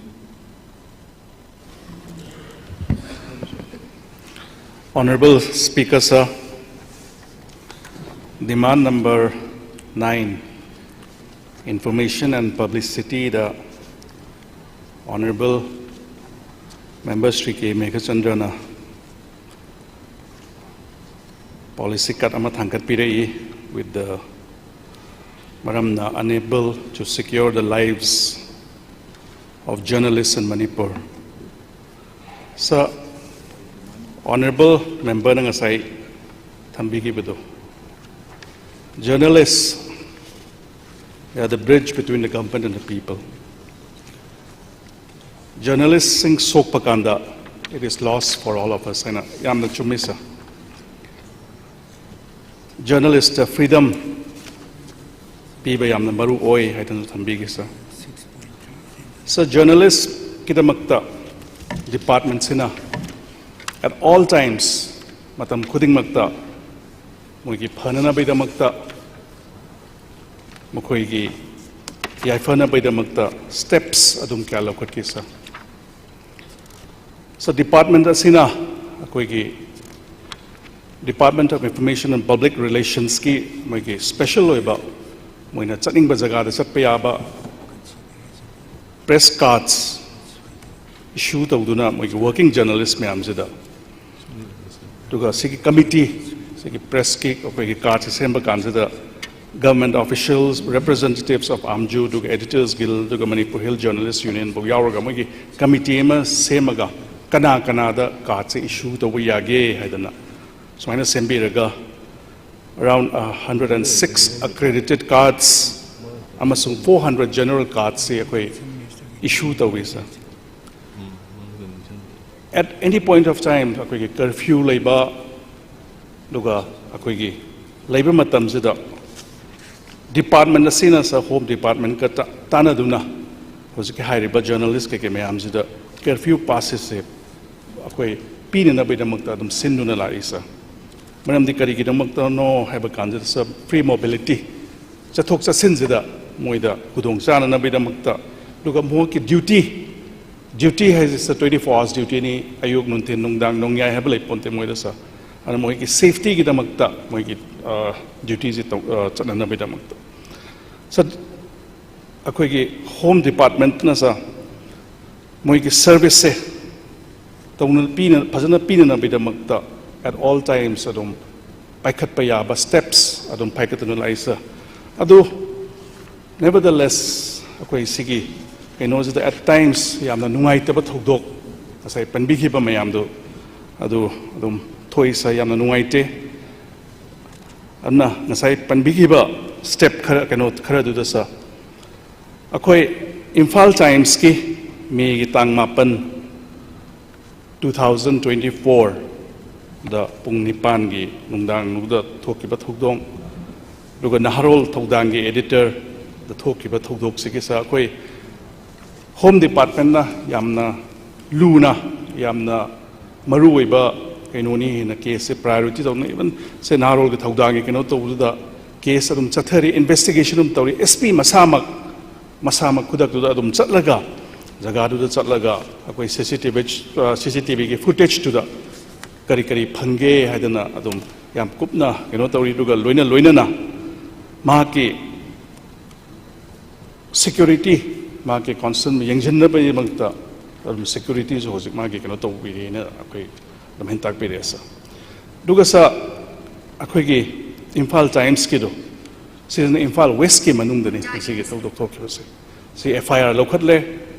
Honorable Speaker, sir, demand number nine, information and publicity, the Honorable Member Shri K Meghachandrana policy cut ꯑꯃ ꯊꯥꯡꯒꯠꯄꯤꯔꯛꯏ with the ꯃꯔꯝꯅ unable to secure the lives of journalists in Manipur. Sir, Honorable Member ꯅ ꯉꯁꯥꯏ ꯊꯝꯕꯤꯈꯤꯕꯗꯣ, journalists, they are the bridge between the government and the people. Journalist ꯁꯤꯡ ꯁꯣꯛꯄ ꯀꯥꯟꯗ it is loss for all of us ꯍꯥꯏꯅ ꯌꯥꯝꯅ ꯆꯨꯝꯃꯤ, sir. Journalist ꯇ freedom ꯄꯤꯕ ꯌꯥꯝꯅ ꯃꯔꯨ ꯑꯣꯏ ꯍꯥꯏꯗꯅ ꯊꯝꯕꯤꯒꯦ, sir. Sir, journalist ꯀꯤꯗꯃꯛꯇ department ꯁꯤꯅ at all times, ꯃꯇꯝ ꯈꯨꯗꯤꯡꯃꯛꯇ ꯃꯣꯏꯒꯤ ꯐꯅꯅꯕꯒꯤꯗꯃꯛꯇ, ꯃꯈꯣꯏꯒꯤ ꯌꯥꯏꯐꯅꯕꯒꯤꯗꯃꯛꯇ steps ꯑꯗꯨꯝ ꯀꯌꯥ ꯂꯧꯈꯠꯈꯤ, sir. So, department ꯑꯁꯤꯅ ꯑꯩꯈꯣꯏꯒꯤ Department of Information and Public Relations ꯀꯤ ꯃꯣꯏꯒꯤ special ꯑꯣꯏꯕ, ꯃꯣꯏꯅ ꯆꯠꯅꯤꯡꯕ ꯖꯒꯥꯗ ꯆꯠꯄ ꯌꯥꯕ press cards issue ꯇꯧꯗꯨꯅ ꯃꯣꯏꯒꯤ working journalist ꯃꯌꯥꯝꯁꯤꯗ, ꯑꯗꯨꯒ ꯁꯤꯒꯤ committee, ꯁꯤꯒꯤ press ꯀꯤ ꯑꯩꯈꯣꯏꯒꯤ card ꯁꯦ ꯁꯦꯝꯕ ꯀꯥꯟꯁꯤꯗ government officials, representatives of AMJU, ꯑꯗꯨꯒ Editors Guild, ꯑꯗꯨꯒ Manipur Hill Journalist Union ꯐꯥꯎ ꯌꯥꯎꯔꯒ ꯃꯣꯏꯒꯤ committee ꯑꯃ ꯁꯦꯝꯃꯒ ꯀꯅꯥ ꯀꯅꯥꯗ card ꯁꯦ issue ꯇꯧꯕ ꯌꯥꯒꯦ ꯍꯥꯏꯗꯅ ꯁꯨꯃꯥꯏꯅ ꯁꯦꯝꯕꯤꯔꯒ around hundred and six accredited cards ꯑꯃꯁꯨꯡ four hundred general cards ꯁꯦ ꯑꯩꯈꯣꯏ issue ꯇꯧꯏ, sir. At any point of time ꯑꯩꯈꯣꯏꯒꯤ curfew ꯂꯩꯕ, ꯑꯗꯨꯒ ꯑꯩꯈꯣꯏꯒꯤ ꯂꯩꯕ ꯃꯇꯝꯁꯤꯗ department ꯑꯁꯤꯅ, sir, Home Department ꯀ ꯇ-, ꯇꯥꯟꯅꯗꯨꯅ ꯍꯧꯖꯤꯛꯀꯤ ꯍꯥꯏꯔꯤꯕ journalist ꯀꯩꯀꯩ ꯃꯌꯥꯝꯁꯤꯗ curfew passes ꯁꯦ ꯑꯩꯈꯣꯏ ꯄꯤꯅꯅꯕꯒꯤꯗꯃꯛꯇ ꯑꯗꯨꯝ ꯁꯤꯟꯗꯨꯅ ꯂꯥꯛꯏ, sir. ꯃꯔꯝꯗꯤ ꯀꯔꯤꯒꯤꯗꯃꯛꯇꯅꯣ ꯍꯥꯏꯕ ꯀꯥꯟꯁꯤꯗ, sir, free mobility, ꯆꯠꯊꯣꯛ ꯆꯠꯁꯤꯟꯁꯤꯗ ꯃꯣꯏꯗ ꯈꯨꯗꯣꯡ ꯆꯥꯅꯅꯕꯒꯤꯗꯃꯛꯇ, ꯑꯗꯨꯒ ꯃꯍꯥꯛꯀꯤ duty ꯗ꯭ꯌꯨꯇꯤ ꯍꯥꯏꯁꯦ ꯁꯥꯔ ꯇ꯭ꯋꯦꯟꯇꯤ ꯐꯣꯔ ꯑꯋꯥꯔꯁ ꯗ꯭ꯌꯨꯇꯤꯅꯤ, ꯑꯌꯨꯛ ꯅꯨꯡꯊꯤꯟ ꯅꯨꯡꯗꯥꯡ ꯅꯣꯡꯌꯥꯏ ꯍꯥꯏꯕ ꯂꯩ ꯄꯣꯟꯇꯦ ꯃꯣꯏꯗ ꯁꯥꯔ꯫ ꯑꯗꯨꯅ ꯃꯣꯏꯒꯤ ꯁꯦꯐꯇꯤꯒꯤꯗꯃꯛꯇ ꯃꯣꯏꯒꯤ ꯗ꯭ꯌꯨꯇꯤꯁꯤ ꯇꯧ ꯑ, ꯆꯠꯅꯅꯕꯒꯤꯗꯃꯛꯇ ꯁꯥꯔ, ꯑꯩꯈꯣꯏꯒꯤ ꯍꯣꯝ ꯗꯤꯄꯥꯔꯠꯃꯦꯟꯠꯅ ꯁꯥꯔ ꯃꯣꯏꯒꯤ ꯁꯔꯚꯤꯁꯁꯦ ꯇꯧꯅ ꯄꯤꯅ ꯐꯖꯅ ꯄꯤꯅꯅꯕꯒꯤꯗꯃꯛꯇ at all times ꯑꯗꯨꯝ ꯄꯥꯏꯈꯠꯄ ꯌꯥꯕ ꯁ꯭ꯇꯦꯞꯁ ꯑꯗꯨꯝ ꯄꯥꯏꯈꯠꯇꯨꯅ ꯂꯥꯛꯏ ꯁꯥꯔ꯫ ꯑꯗꯨ nevertheless ꯑꯩꯈꯣꯏ ꯁꯤꯒꯤ ꯀꯩꯅꯣꯁꯤꯗ at times ꯌꯥꯝꯅ ꯅꯨꯡꯉꯥꯏꯇꯕ ꯊꯧꯗꯣꯛ ꯉꯁꯥꯏ ꯄꯟꯕꯤꯈꯤꯕ ꯃꯌꯥꯝꯗꯨ ꯑꯗꯨ ꯑꯗꯨꯝ ꯊꯣꯛꯏ ꯁꯥꯔ, ꯌꯥꯝꯅ ꯅꯨꯡꯉꯥꯏꯇꯦ꯫ ꯑꯗꯨꯅ ꯉꯁꯥꯏ ꯄꯟꯕꯤꯈꯤꯕ ꯁ꯭ꯇꯦꯞ ꯈꯔ ꯀꯩꯅꯣ ꯈꯔꯗꯨꯗ ꯁꯥꯔ, ꯑꯩꯈꯣꯏ ꯏꯝꯐꯥꯜ ꯇꯥꯏꯝꯁꯀꯤ ꯃꯦꯒꯤ ꯇꯥꯡ ꯃꯥꯄꯟ, two thousand twenty fourꯗ ꯄꯨꯡ ꯅꯤꯄꯥꯟꯒꯤ ꯅꯨꯡꯗꯥꯡꯗꯨꯗ ꯊꯣꯛꯈꯤꯕ ꯊꯧꯗꯣꯛ, ꯑꯗꯨꯒ ꯅꯍꯥꯔꯣꯜ ꯊꯧꯗꯥꯡꯒꯤ ꯑꯦꯗꯤꯇꯔꯗ ꯊꯣꯛꯈꯤꯕ ꯊꯧꯗꯣꯛꯁꯤꯒꯤ ꯁꯥꯔ ꯑꯩꯈꯣꯏ ꯍꯣꯝ ꯗꯤꯄꯥꯔꯠꯃꯦꯟꯠꯅ ꯌꯥꯝꯅ ꯂꯨꯅ, ꯌꯥꯝꯅ ꯃꯔꯨꯑꯣꯏꯕ ꯀꯩꯅꯣꯅꯤ ꯍꯥꯏꯅ ꯀꯦꯁꯁꯦ ꯄ꯭ꯔꯥꯏꯌꯣꯔꯤꯇꯤ ꯇꯧꯅ, ꯏꯚꯟ ꯁꯦ ꯅꯍꯥꯔꯣꯜꯒꯤ ꯊꯧꯗꯥꯡꯒꯤ ꯀꯩꯅꯣ ꯇꯧꯕꯗꯨꯗ ꯀꯦꯁ ꯑꯗꯨꯝ ꯆꯠꯊꯔꯤ, ꯏꯟꯚꯦꯁꯇꯤꯒꯦꯁꯟ ꯑꯗꯨꯝ ꯇꯧꯔꯤ꯫ ꯑꯦꯁ ꯄꯤ ꯃꯁꯥꯃꯛ ꯃꯁꯥꯃꯛ ꯈꯨꯗꯛꯇꯨꯗ ꯑꯗꯨꯝ ꯆꯠꯂꯒ, ꯖꯒꯥꯗꯨꯗ ꯆꯠꯂꯒ ꯑꯩꯈꯣꯏ ꯁꯤ ꯁꯤ ꯇꯤ ꯚꯤ, ꯑ, ꯁꯤ ꯁꯤ ꯇꯤ ꯚꯤꯒꯤ ꯐꯨꯇꯦꯖꯇꯨꯗ ꯀꯔꯤ ꯀꯔꯤ ꯐꯪꯒꯦ ꯍꯥꯏꯗꯅ ꯑꯗꯨꯝ ꯌꯥꯝ ꯀꯨꯞꯅ ꯀꯩꯅꯣ ꯇꯧꯔꯤ꯫ ꯑꯗꯨꯒ ꯂꯣꯏꯅ ꯂꯣꯏꯅꯅ ꯃꯍꯥꯛꯀꯤ ꯁꯦꯀ꯭ꯌꯨꯔꯤꯇꯤ, ꯃꯍꯥꯛꯀꯤ ꯀꯣꯟꯁꯇꯦꯕꯜ ꯌꯦꯡꯁꯤꯟꯅꯕꯒꯤꯗꯃꯛꯇ ꯑꯗꯨꯝ ꯁꯦꯀ꯭ꯌꯨꯔꯤꯇꯤꯁꯨ ꯍꯧꯖꯤꯛ ꯃꯥꯒꯤ ꯀꯩꯅꯣ ꯇꯧꯕꯤꯔꯦꯅ ꯑꯩꯈꯣꯏ ꯑꯗꯨꯃꯥꯏꯅ ꯇꯥꯛꯄꯤꯔꯛꯑꯦ ꯁꯥꯔ꯫ ꯑꯗꯨꯒ ꯁꯥꯔ, ꯑꯩꯈꯣꯏꯒꯤ ꯏꯝꯐꯥꯜ ꯇꯥꯏꯝꯁꯀꯤꯗꯣ, ꯁꯤꯗꯅ ꯏꯝꯐꯥꯜ ꯋꯦꯁꯀꯤ ꯃꯅꯨꯡꯗꯅꯤ ꯉꯁꯤꯒꯤ ꯊꯧꯗꯣꯛ ꯊꯣꯛꯈꯤꯕꯁꯦ꯫ ꯁꯤ ꯑꯦꯐ ꯑꯥꯏ ꯑꯥꯔ ꯂꯧꯈꯠꯂꯦ,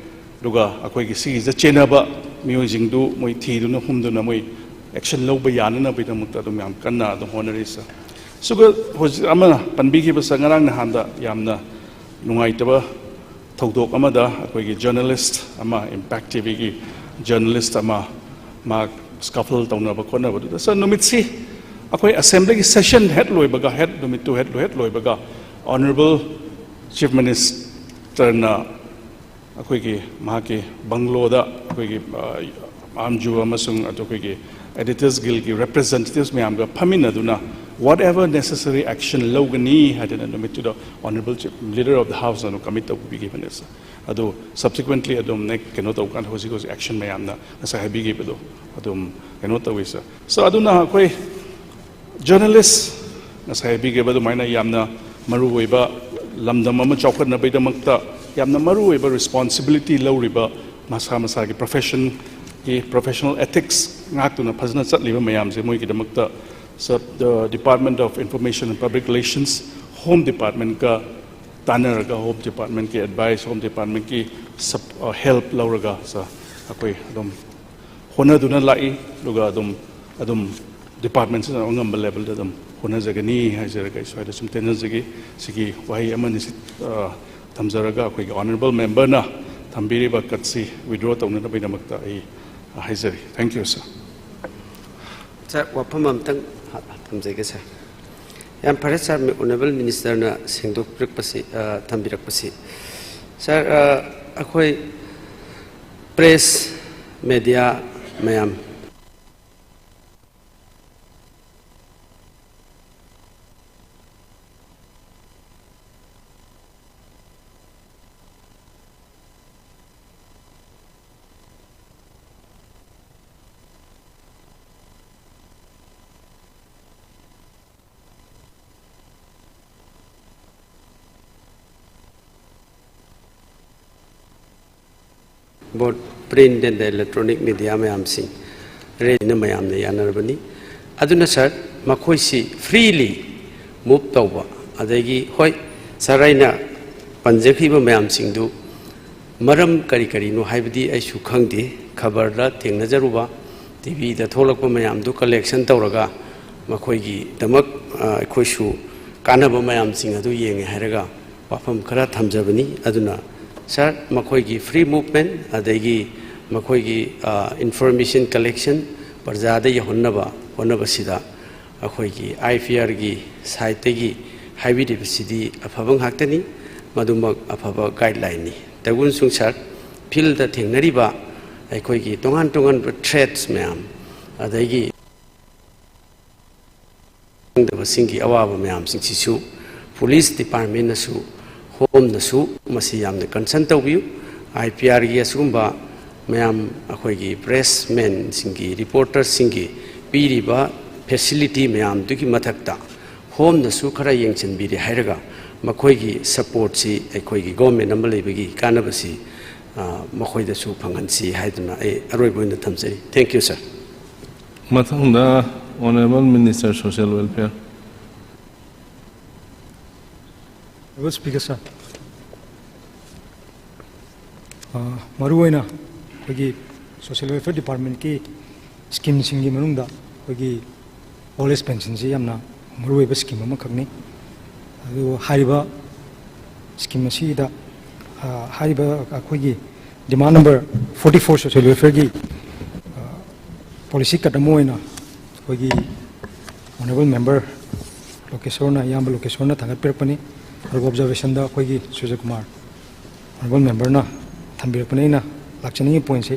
ꯑꯗꯨꯒ ꯑꯩꯈꯣꯏꯒꯤ ꯁꯤꯒꯤꯁꯤꯗ ꯆꯦꯟꯅꯕ ꯃꯤꯑꯣꯏꯁꯤꯡꯗꯨ ꯃꯣꯏ ꯊꯤꯗꯨꯅ ꯍꯨꯝꯗꯨꯅ ꯃꯣꯏ ꯑꯦꯛꯁꯟ ꯂꯧꯕ ꯌꯥꯅꯅꯕꯒꯤꯗꯃꯛꯇ ꯑꯗꯨꯝ ꯌꯥꯝ ꯀꯟꯅ ꯑꯗꯨꯝ ꯍꯣꯠꯅꯔꯤ ꯁꯥꯔ꯫ ꯑꯗꯨꯒ ꯍꯧꯖꯤꯛ ꯑꯃꯅ ꯄꯟꯕꯤꯈꯤꯕ ꯁꯥꯔ, ꯉꯔꯥꯡ ꯅꯍꯥꯟꯗ ꯌꯥꯝꯅ ꯅꯨꯡꯉꯥꯏꯇꯕ ꯊꯧꯗꯣꯛ ꯑꯃꯗ ꯑꯩꯈꯣꯏꯒꯤ ꯖꯔꯅꯦꯂꯤꯁ ꯑꯃ, ꯏꯝꯄꯦꯛ ꯇꯤ ꯚꯤꯒꯤ ꯖꯔꯅꯦꯂꯤꯁ ꯑꯃ, ꯃꯥ ꯁ꯭ꯀꯐꯜ ꯇꯧꯅꯕ ꯈꯣꯠꯅꯕꯗꯨꯗ ꯁꯥꯔ, ꯅꯨꯃꯤꯠꯁꯤ ꯑꯩꯈꯣꯏ ꯑꯁꯦꯝꯕ꯭ꯂꯤꯒꯤ ꯁꯦꯁꯟ ꯍꯦꯛ ꯂꯣꯏꯕꯒ, ꯍꯦꯛ ꯅꯨꯃꯤꯠꯇꯨ ꯍꯦꯛ ꯍꯦꯛ ꯂꯣꯏꯕꯒ ꯑꯣꯅꯔꯦꯕꯜ ꯆꯤꯐ ꯃꯤꯅꯤꯁꯇꯔꯅ ꯑꯩꯈꯣꯏꯒꯤ ꯃꯍꯥꯛꯀꯤ ꯕꯪꯒ꯭ꯂꯣꯗ ꯑꯩꯈꯣꯏꯒꯤ, ꯑ, ꯑꯥꯔ ꯑꯦꯝ ꯖꯤ ꯑꯣ ꯑꯃꯁꯨꯡ ꯑꯗꯨ ꯑꯩꯈꯣꯏꯒꯤ ꯑꯦꯗꯤꯇꯔꯁ ꯒꯤꯜꯒꯤ ꯔꯦꯄ꯭ꯔꯖꯦꯟꯇꯦꯇꯤꯚꯁ ꯃꯌꯥꯝꯒ ꯐꯝꯃꯤꯟꯅꯗꯨꯅ whatever necessary action ꯂꯧꯒꯅꯤ ꯍꯥꯏꯗꯅ ꯅꯨꯃꯤꯠꯇꯨꯗ honourable chief leader of the ꯍꯥꯎꯁꯅ ꯑꯗꯨꯝ ꯀꯃꯤꯠ ꯇꯧꯕꯤꯈꯤꯕꯅꯦ ꯁꯥꯔ꯫ ꯑꯗꯨ subsequently ꯑꯗꯨꯝ next ꯀꯩꯅꯣ ꯇꯧꯀꯥꯟꯗ ꯍꯧꯖꯤꯛ ꯍꯧꯖꯤꯛ action ꯃꯌꯥꯝꯅ ꯉꯁꯥꯏ ꯍꯥꯏꯕꯤꯈꯤꯕꯗꯣ ꯑꯗꯨꯝ ꯀꯩꯅꯣ ꯇꯧꯏ, sir. So ꯑꯗꯨꯅ ꯑꯩꯈꯣꯏ journalist ꯉꯁꯥꯏ ꯍꯥꯏꯕꯤꯈꯤꯕ ꯑꯗꯨꯃꯥꯏꯅ ꯌꯥꯝꯅ ꯃꯔꯨꯑꯣꯏꯕ, ꯂꯝꯗꯝ ꯑꯃ ꯆꯥꯎꯈꯠꯅꯕꯒꯤꯗꯃꯛꯇ ꯌꯥꯝꯅ ꯃꯔꯨꯑꯣꯏꯕ responsibility ꯂꯧꯔꯤꯕ, ꯃꯁꯥ ꯃꯁꯥꯒꯤ profession ꯒꯤ professional ethics ꯉꯥꯛꯇꯨꯅ ꯐꯖꯅ ꯆꯠꯂꯤꯕ ꯃꯌꯥꯝꯁꯦ, ꯃꯣꯏꯒꯤꯗꯃꯛꯇ sub-, the Department of Information and Public Relations, Home Department ꯀ ꯇꯥꯟꯅꯔꯒ, Home Department ꯀꯤ advice, Home Department ꯀꯤ sub-, ꯑ, help ꯂꯧꯔꯒ, sir, ꯑꯩꯈꯣꯏ ꯑꯗꯨꯝ ꯍꯣꯠꯅꯗꯨꯅ ꯂꯥꯛꯏ꯫ ꯑꯗꯨꯒ ꯑꯗꯨꯝ, ꯑꯗꯨꯝ department ꯁꯤꯅ ꯑꯉꯝꯕ level ꯗ ꯑꯗꯨꯝ ꯍꯣꯠꯅꯖꯒꯅꯤ ꯍꯥꯏꯖꯔꯒ ꯑꯩ ꯁ꯭ꯋꯥꯏꯗ ꯁꯨꯝ ꯇꯦꯟꯖꯒꯦ꯫ ꯁꯤꯒꯤ ꯋꯥꯍꯩ ꯑꯃꯅꯤ ꯁꯤ, ꯑ, ꯊꯝꯖꯔꯒ ꯑꯩꯈꯣꯏꯒꯤ honourable member ꯅ ꯊꯝꯕꯤꯔꯤꯕ cut ꯁꯤ withdraw ꯇꯧꯅꯅꯕꯒꯤꯗꯃꯛꯇ ꯑꯩ ꯍꯥꯏꯖꯔꯤ꯫ Thank you, sir. Sir, ꯋꯥꯐꯝ ꯑꯝꯇꯪ ꯊꯝꯖꯒꯦ, sir꯫ ꯌꯥꯝ ꯐꯔꯦ, sir, Honourable Minister ꯅ ꯁꯦꯡꯗꯣꯛꯄꯤꯔꯛꯄꯁꯤ, ꯑ, ꯊꯝꯕꯤꯔꯛꯄꯁꯤ꯫ Sir, ꯑ, ꯑꯩꯈꯣꯏ press, media ꯃꯌꯥꯝ, both print and electronic media ꯃꯌꯥꯝꯁꯤꯡ ꯔꯦꯗꯤꯅ ꯃꯌꯥꯝꯅ ꯌꯥꯅꯔꯕꯅꯤ꯫ ꯑꯗꯨꯅ, sir, ꯃꯈꯣꯏꯁꯤ freely move ꯇꯧꯕ, ꯑꯗꯒꯤ, ꯍꯣꯏ, sir, ꯑꯩꯅ ꯄꯟꯖꯈ꯭ꯔꯤꯕ ꯃꯌꯥꯝꯁꯤꯡꯗꯨ ꯃꯔꯝ ꯀꯔꯤ ꯀꯔꯤꯅꯣ ꯍꯥꯏꯕꯗꯤ ꯑꯩꯁꯨ ꯈꯪꯗꯦ꯫ ꯈꯕꯔꯗ ꯊꯦꯡꯅꯖꯔꯨꯕ, ꯇꯤꯚꯤꯗ ꯊꯣꯛꯂꯛꯄ ꯃꯌꯥꯝꯗꯨ collection ꯇꯧꯔꯒ ꯃꯈꯣꯏꯒꯤꯗꯃꯛ, ꯑ, ꯑꯩꯈꯣꯏꯁꯨ ꯀꯥꯟꯅꯕ ꯃꯌꯥꯝꯁꯤꯡ ꯑꯗꯨ ꯌꯦꯡꯉꯦ ꯍꯥꯏꯔꯒ ꯋꯥꯐꯝ ꯈꯔ ꯊꯝꯖꯕꯅꯤ꯫ ꯑꯗꯨꯅ, sir, ꯃꯈꯣꯏꯒꯤ free movement ꯑꯗꯒꯤ ꯃꯈꯣꯏꯒꯤ, ꯑ, information collection ꯄ꯭ꯔꯖꯥꯗ ꯌꯧꯍꯟꯅꯕ ꯍꯣꯠꯅꯕꯁꯤꯗ ꯑꯩꯈꯣꯏꯒꯤ I P R ꯒꯤ side ꯇꯒꯤ ꯍꯥꯏꯕꯤꯔꯤꯕꯁꯤꯗꯤ ꯑꯐꯕ ꯉꯥꯛꯇꯅꯤ, ꯃꯗꯨꯃꯛ ꯑꯐꯕ guideline ꯅꯤ꯫ ꯇꯧꯕꯨꯟꯁꯨꯡ, sir, field ꯗ ꯊꯦꯡꯅꯔꯤꯕ ꯑꯩꯈꯣꯏꯒꯤ ꯇꯣꯉꯥꯟ ꯇꯣꯉꯥꯟꯕ threats ꯃꯌꯥꯝ, ꯑꯗꯒꯤ ꯈꯪꯗꯕꯁꯤꯡꯒꯤ ꯑꯋꯥꯕ ꯃꯌꯥꯝꯁꯤꯡꯁꯤꯁꯨ police department ꯅꯁꯨ ꯍꯣꯝꯅꯁꯨ ꯃꯁꯤ ꯌꯥꯝꯅ ꯀꯟꯁꯔꯟ ꯇꯧꯕꯤꯌꯨ꯫ ꯑꯥꯏ ꯄꯤ ꯑꯥꯔꯒꯤ ꯑꯁꯤꯒꯨꯝꯕ ꯃꯌꯥꯝ ꯑꯩꯈꯣꯏꯒꯤ ꯄ꯭ꯔꯦꯁꯃꯦꯟꯁꯤꯡꯒꯤ, ꯔꯤꯄꯣꯔꯇꯔꯁꯤꯡꯒꯤ ꯄꯤꯔꯤꯕ ꯐꯦꯁꯤꯂꯤꯇꯤ ꯃꯌꯥꯝꯗꯨꯒꯤ ꯃꯊꯛꯇ ꯍꯣꯝꯅꯁꯨ ꯈꯔ ꯌꯦꯡꯁꯤꯟꯕꯤꯔꯦ ꯍꯥꯏꯔꯒ ꯃꯈꯣꯏꯒꯤ ꯁꯄꯣꯔꯠꯁꯤ ꯑꯩꯈꯣꯏꯒꯤ ꯒꯣꯔꯃꯦꯟ ꯑꯃ ꯂꯩꯕꯒꯤ ꯀꯥꯟꯅꯕꯁꯤ, ꯑ, ꯃꯈꯣꯏꯗꯁꯨ ꯐꯪꯍꯟꯁꯤ ꯍꯥꯏꯗꯨꯅ ꯑꯩ ꯑꯔꯣꯏꯕ ꯑꯣꯏꯅ ꯊꯝꯖꯔꯤ꯫ Thank you, sir. ꯃꯊꯪꯗ Honourable Minister Social Welfare꯫ Honourable Speaker, sir, ꯑ, ꯃꯔꯨꯑꯣꯏꯅ ꯑꯩꯈꯣꯏꯒꯤ social welfare departmentꯀꯤ schemeꯁꯤꯡꯒꯤ ꯃꯅꯨꯡꯗ ꯑꯩꯈꯣꯏꯒꯤ old age pensionꯁꯤ ꯌꯥꯝꯅ ꯃꯔꯨꯑꯣꯏꯕ scheme ꯑꯃꯈꯛꯅꯤ꯫ ꯑꯗꯨ ꯍꯥꯏꯔꯤꯕ scheme ꯑꯁꯤꯗ, ꯑ, ꯍꯥꯏꯔꯤꯕ ꯑꯩꯈꯣꯏꯒꯤ demand number forty four social welfareꯒꯤ, ꯑ, policy cut ꯑꯃ ꯑꯣꯏꯅ ꯑꯩꯈꯣꯏꯒꯤ Honourable Member ꯂꯣꯀꯦꯁꯣꯔꯅ, ꯏꯌꯥꯝꯕ ꯂꯣꯀꯦꯁꯣꯔꯅ ꯊꯥꯡꯒꯠꯄꯤꯔꯛꯄꯅꯤ꯫ ꯑꯗꯨꯒ observationꯗ ꯑꯩꯈꯣꯏꯒꯤ ꯁꯨꯔꯖꯀꯨꯃꯥꯔ, Honourable Memberꯅ ꯊꯝꯕꯤꯔꯛꯄꯅꯤ꯫ ꯑꯩꯅ ꯂꯥꯛꯆꯅꯤꯡꯉꯤ pointꯁꯤ,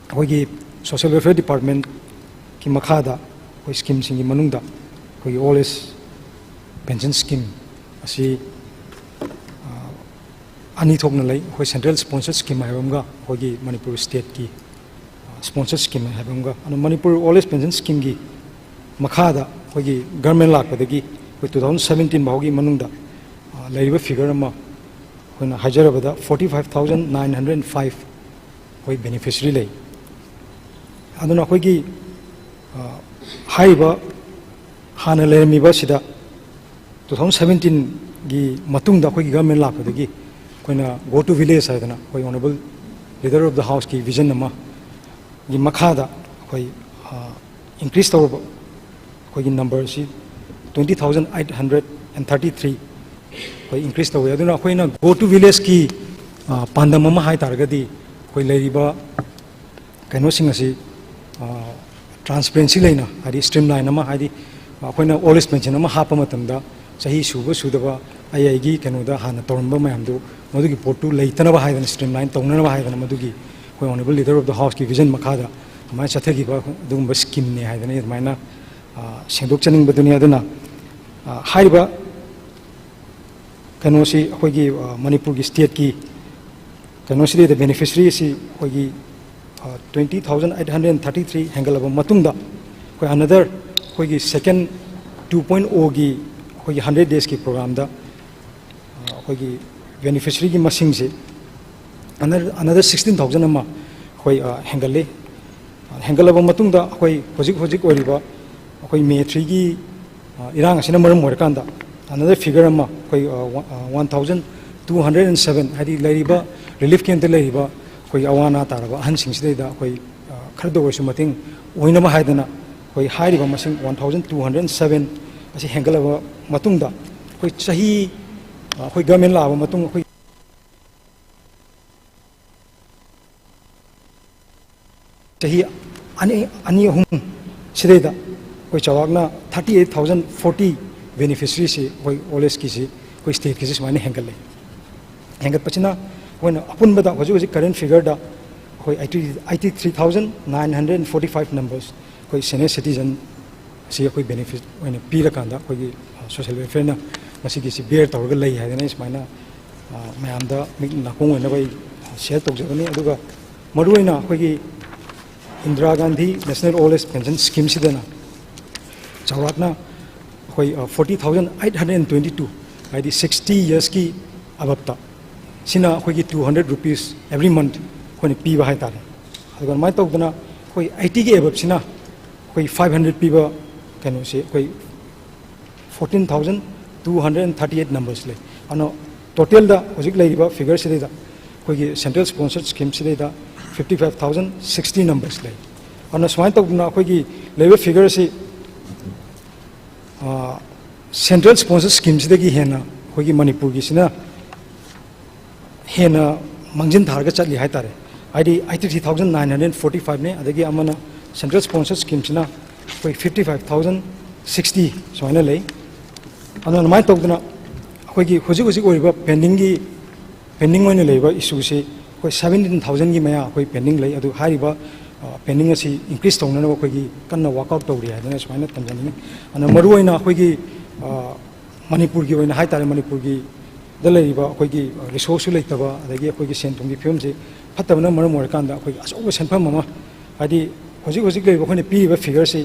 ꯑꯩꯈꯣꯏꯒꯤ social welfare departmentꯀꯤ ꯃꯈꯥꯗ ꯑꯩꯈꯣꯏ schemeꯁꯤꯡꯒꯤ ꯃꯅꯨꯡꯗ ꯑꯩꯈꯣꯏꯒꯤ old age pension scheme ꯑꯁꯤ, ꯑ, ꯑꯅꯤ ꯊꯣꯛꯅ ꯂꯩ꯫ ꯑꯩꯈꯣꯏ central sponsored scheme ꯍꯥꯏꯕ ꯑꯃꯒ ꯑꯩꯈꯣꯏꯒꯤ ꯃꯅꯤꯄꯨꯔ stateꯀꯤ, ꯑ, sponsored scheme ꯍꯥꯏꯕ ꯑꯃꯒ꯫ ꯑꯗꯣ ꯃꯅꯤꯄꯨꯔ old age pension schemeꯒꯤ ꯃꯈꯥꯗ ꯑꯩꯈꯣꯏꯒꯤ government ꯂꯥꯛꯄꯗꯒꯤ ꯑꯩꯈꯣꯏ two thousand seventeen ꯐꯥꯎꯒꯤ ꯃꯅꯨꯡꯗ, ꯑ, ꯂꯩꯔꯤꯕ figure ꯑꯃ ꯑꯩꯈꯣꯏꯅ ꯍꯥꯏꯖꯔꯕꯗ forty five thousand nine hundred five ꯑꯩꯈꯣꯏ beneficiary ꯂꯩ꯫ ꯑꯗꯨꯅ ꯑꯩꯈꯣꯏꯒꯤ, ꯑ, ꯍꯥꯏꯔꯤꯕ ꯍꯥꯟꯅ ꯂꯩꯔꯝꯃꯤꯕ ꯑꯁꯤꯗ two thousand seventeenꯒꯤ ꯃꯇꯨꯡꯗ ꯑꯩꯈꯣꯏꯒꯤ government ꯂꯥꯛꯄꯗꯒꯤ ꯑꯩꯈꯣꯏꯅ Go to Village ꯍꯥꯏꯗꯅ ꯑꯩꯈꯣꯏ Honourable Leader of the Houseꯀꯤ vision ꯑꯃꯒꯤ ꯃꯈꯥꯗ ꯑꯩꯈꯣꯏ, ꯑ, increase ꯇꯧꯔꯕ ꯑꯩꯈꯣꯏꯒꯤ numberꯁꯤ twenty thousand eight hundred and thirty three ꯑꯩꯈꯣꯏ increase ꯇꯧꯋꯤ꯫ ꯑꯗꯨꯅ ꯑꯩꯈꯣꯏꯅ Go to Villageꯀꯤ, ꯑ, ꯄꯥꯟꯗꯝ ꯑꯃ ꯍꯥꯏ ꯇꯥꯔꯒꯗꯤ ꯑꯩꯈꯣꯏ ꯂꯩꯔꯤꯕ ꯀꯩꯅꯣꯁꯤꯡ ꯑꯁꯤ, ꯑ, transparency ꯂꯩꯅ, ꯍꯥꯏꯗꯤ streamline ꯑꯃ, ꯍꯥꯏꯗꯤ ꯑꯩꯈꯣꯏꯅ old age pension ꯑꯃ ꯍꯥꯞꯄ ꯃꯇꯝꯗ ꯆꯍꯤ ꯁꯨꯕ ꯁꯨꯗꯕ ꯑꯩ ꯑꯩꯒꯤ ꯀꯩꯅꯣꯗ ꯍꯥꯟꯅ ꯇꯧꯔꯝꯕ ꯃꯌꯥꯝꯗꯨ ꯃꯗꯨꯒꯤ ꯄꯣꯠꯇꯨ ꯂꯩꯇꯅꯕ ꯍꯥꯏꯗꯅ, streamline ꯇꯧꯅꯅꯕ ꯍꯥꯏꯗꯅ ꯃꯗꯨꯒꯤ ꯑꯩꯈꯣꯏ Honourable Leader of the Houseꯀꯤ vision ꯃꯈꯥꯗ ꯑꯗꯨꯃꯥꯏꯅ ꯆꯠꯊꯈꯤꯕ ꯑꯗꯨꯒꯨꯝꯕ schemeꯅꯤ ꯍꯥꯏꯗꯅ ꯑꯩ ꯑꯗꯨꯃꯥꯏꯅ, ꯑ, ꯁꯦꯡꯗꯣꯛꯆꯅꯤꯡꯕꯗꯨꯅꯤ꯫ ꯑꯗꯨꯅ, ꯑ, ꯍꯥꯏꯔꯤꯕ ꯀꯩꯅꯣꯁꯤ ꯑꯩꯈꯣꯏꯒꯤ, ꯑ, ꯃꯅꯤꯄꯨꯔꯒꯤ stateꯀꯤ ꯀꯩꯅꯣꯁꯤꯗꯩꯗ beneficiaryꯁꯤ ꯑꯩꯈꯣꯏꯒꯤ, ꯑ, twenty thousand eight hundred thirty three ꯍꯦꯟꯒꯠꯂꯕ ꯃꯇꯨꯡꯗ, ꯑꯩꯈꯣꯏ another, ꯑꯩꯈꯣꯏꯒꯤ second two point O ꯒꯤ ꯑꯩꯈꯣꯏꯒꯤ hundred daysꯀꯤ programꯗ, ꯑ, ꯑꯩꯈꯣꯏꯒꯤ beneficiaryꯒꯤ ꯃꯁꯤꯡꯁꯤ another, another sixteen thousand ꯑꯃ ꯑꯩꯈꯣꯏ, ꯑ, ꯍꯦꯟꯒꯠꯂꯤ꯫ ꯍꯦꯟꯒꯠꯂꯕ ꯃꯇꯨꯡꯗ ꯑꯩꯈꯣꯏ ꯍꯧꯖꯤꯛ ꯍꯧꯖꯤꯛ ꯑꯣꯏꯔꯤꯕ ꯑꯩꯈꯣꯏ May threeꯒꯤ, ꯑ, ꯏꯔꯥꯡ ꯑꯁꯤꯅ ꯃꯔꯝ ꯑꯣꯏꯔꯀꯥꯟꯗ another figure ꯑꯃ ꯑꯩꯈꯣꯏ, ꯑ, ꯋꯥ-, ꯑ, one thousand two hundred seven, ꯍꯥꯏꯗꯤ ꯂꯩꯔꯤꯕ relief campꯇ ꯂꯩꯔꯤꯕ ꯑꯩꯈꯣꯏꯒꯤ ꯑꯋꯥ ꯑꯅꯥ ꯇꯥꯔꯕ ꯑꯍꯟꯁꯤꯡꯁꯤꯗꯩꯗ ꯑꯩꯈꯣꯏ, ꯑ, ꯈꯔꯗ ꯑꯣꯏꯔꯁꯨ ꯃꯇꯦꯡ ꯑꯣꯏꯅꯕ ꯍꯥꯏꯗꯅ ꯑꯩꯈꯣꯏ ꯍꯥꯏꯔꯤꯕ ꯃꯁꯤꯡ one thousand two hundred seven ꯑꯁꯤ ꯍꯦꯟꯒꯠꯂꯕ ꯃꯇꯨꯡꯗ, ꯑꯩꯈꯣꯏ ꯆꯍꯤ, ꯑ, ꯑꯩꯈꯣꯏ government ꯂꯥꯛꯑꯕ ꯃꯇꯨꯡ ꯑꯩꯈꯣꯏ ꯆꯍꯤ ꯑꯅꯤ, ꯑꯅꯤ ꯑꯍꯨꯝ ꯁꯤꯗꯩꯗ ꯑꯩꯈꯣꯏ ꯆꯥꯎꯔꯥꯛꯅ thirty eight thousand forty beneficiaryꯁꯤ ꯑꯩꯈꯣꯏ old ageꯀꯤꯁꯤ ꯑꯩꯈꯣꯏ stateꯀꯤꯁꯤ ꯁꯨꯃꯥꯏꯅ ꯍꯦꯟꯒꯠꯂꯦ꯫ ꯍꯦꯟꯒꯠꯄꯁꯤꯅ ꯑꯩꯈꯣꯏꯅ ꯑꯄꯨꯟꯕꯗ ꯍꯧꯖꯤꯛ ꯍꯧꯖꯤꯛ current figureꯗ ꯑꯩꯈꯣꯏ eighty, eighty three thousand nine hundred forty five numbers ꯑꯩꯈꯣꯏ senior citizen ꯑꯁꯤ ꯑꯩꯈꯣꯏ benefit ꯑꯣꯏꯅ ꯄꯤꯔꯀꯥꯟꯗ ꯑꯩꯈꯣꯏꯒꯤ, ꯑ, social welfareꯅ ꯃꯁꯤꯒꯤꯁꯤ bear ꯇꯧꯔꯒ ꯂꯩ ꯍꯥꯏꯗꯅ ꯑꯩ ꯁꯨꯃꯥꯏꯅ, ꯑ, ꯃꯌꯥꯝꯗ ꯃꯤꯠ ꯅꯥꯀꯣꯡ ꯑꯣꯏꯅꯕ ꯑꯩ share ꯇꯧꯖꯕꯅꯤ꯫ ꯑꯗꯨꯒ ꯃꯔꯨꯑꯣꯏꯅ ꯑꯩꯈꯣꯏꯒꯤ Indira Gandhi National Old Age Pension Schemeꯁꯤꯗꯅ ꯆꯥꯎꯔꯥꯛꯅ ꯑꯩꯈꯣꯏ, ꯑ, forty thousand eight hundred twenty two, ꯍꯥꯏꯗꯤ sixty yearsꯀꯤ aboveꯇ, ꯁꯤꯅ ꯑꯩꯈꯣꯏꯒꯤ two hundred rupees every month ꯑꯩꯈꯣꯏꯅ ꯄꯤꯕ ꯍꯥꯏꯇꯥꯔꯦ꯫ ꯑꯗꯨꯒ ꯑꯗꯨꯃꯥꯏꯅ ꯇꯧꯗꯅ ꯑꯩꯈꯣꯏ eightyꯒꯤ aboveꯁꯤꯅ ꯑꯩꯈꯣꯏ five hundred ꯄꯤꯕ ꯀꯩꯅꯣꯁꯤ ꯑꯩꯈꯣꯏ fourteen thousand two hundred thirty eight numbers ꯂꯩ꯫ ꯑꯗꯨꯅ totalꯗ ꯍꯧꯖꯤꯛ ꯂꯩꯔꯤꯕ figureꯁꯤꯗꯩꯗ ꯑꯩꯈꯣꯏꯒꯤ central sponsored schemeꯁꯤꯗꯩꯗ fifty five thousand sixty numbers ꯂꯩ꯫ ꯑꯗꯨꯅ ꯁꯨꯃꯥꯏꯅ ꯇꯧꯗꯅ ꯑꯩꯈꯣꯏꯒꯤ ꯂꯩꯔꯤꯕ figureꯁꯤ, ꯑ, central sponsored schemeꯁꯤꯗꯒꯤ ꯍꯦꯟꯅ ꯑꯩꯈꯣꯏꯒꯤ ꯃꯅꯤꯄꯨꯔꯒꯤꯁꯤꯅ ꯍꯦꯟꯅ ꯃꯥꯡꯖꯤꯟ ꯊꯥꯔꯒ ꯆꯠꯂꯤ ꯍꯥꯏꯇꯥꯔꯦ꯫ ꯍꯥꯏꯗꯤ eighty three thousand nine hundred forty fiveꯅꯤ, ꯑꯗꯒꯤ ꯑꯃꯅ central sponsored schemeꯁꯤꯅ ꯑꯩꯈꯣꯏ fifty five thousand sixty ꯁꯨꯃꯥꯏꯅ ꯂꯩ꯫ ꯑꯗꯨꯅ ꯑꯗꯨꯃꯥꯏꯅ ꯇꯧꯗꯅ ꯑꯩꯈꯣꯏꯒꯤ ꯍꯧꯖꯤꯛ ꯍꯧꯖꯤꯛ ꯑꯣꯏꯔꯤꯕ pendingꯒꯤ, pending ꯑꯣꯏꯅ ꯂꯩꯔꯤꯕ issueꯁꯤ ꯑꯩꯈꯣꯏ seventeen thousandꯒꯤ ꯃꯌꯥ ꯑꯩꯈꯣꯏ pending ꯂꯩ꯫ ꯑꯗꯨ ꯍꯥꯏꯔꯤꯕ, ꯑ, pending ꯑꯁꯤ increase ꯇꯧꯅꯅꯕ ꯑꯩꯈꯣꯏꯒꯤ ꯀꯟꯅ workout ꯇꯧꯔꯤ ꯍꯥꯏꯗꯅ ꯁꯨꯃꯥꯏꯅ ꯊꯝꯖꯅꯤꯡꯉꯤ꯫ ꯑꯗꯨꯅ ꯃꯔꯨꯑꯣꯏꯅ ꯑꯩꯈꯣꯏꯒꯤ, ꯑ, ꯃꯅꯤꯄꯨꯔꯒꯤ ꯑꯣꯏꯅ ꯍꯥꯏꯇꯥꯔꯦ, ꯃꯅꯤꯄꯨꯔꯒꯤ ꯗ ꯂꯩꯔꯤꯕ ꯑꯩꯈꯣꯏꯒꯤ ꯔꯤꯁꯣꯔꯁꯁꯨ ꯂꯩꯇꯕ, ꯑꯗꯒꯤ ꯑꯩꯈꯣꯏꯒꯤ ꯁꯦꯟ ꯊꯨꯝꯒꯤ ꯐꯤꯕꯝꯁꯤ ꯐꯠꯇꯕꯅ ꯃꯔꯝ ꯑꯣꯏꯔꯀꯥꯟꯗ ꯑꯩꯈꯣꯏꯒꯤ ꯑꯆꯧꯕ ꯁꯦꯟꯐꯝ ꯑꯃ, ꯍꯥꯏꯗꯤ ꯍꯧꯖꯤꯛ ꯍꯧꯖꯤꯛ ꯂꯩꯔꯤꯕ ꯑꯩꯈꯣꯏꯅ ꯄꯤꯔꯤꯕ ꯐꯤꯒꯔꯁꯤ,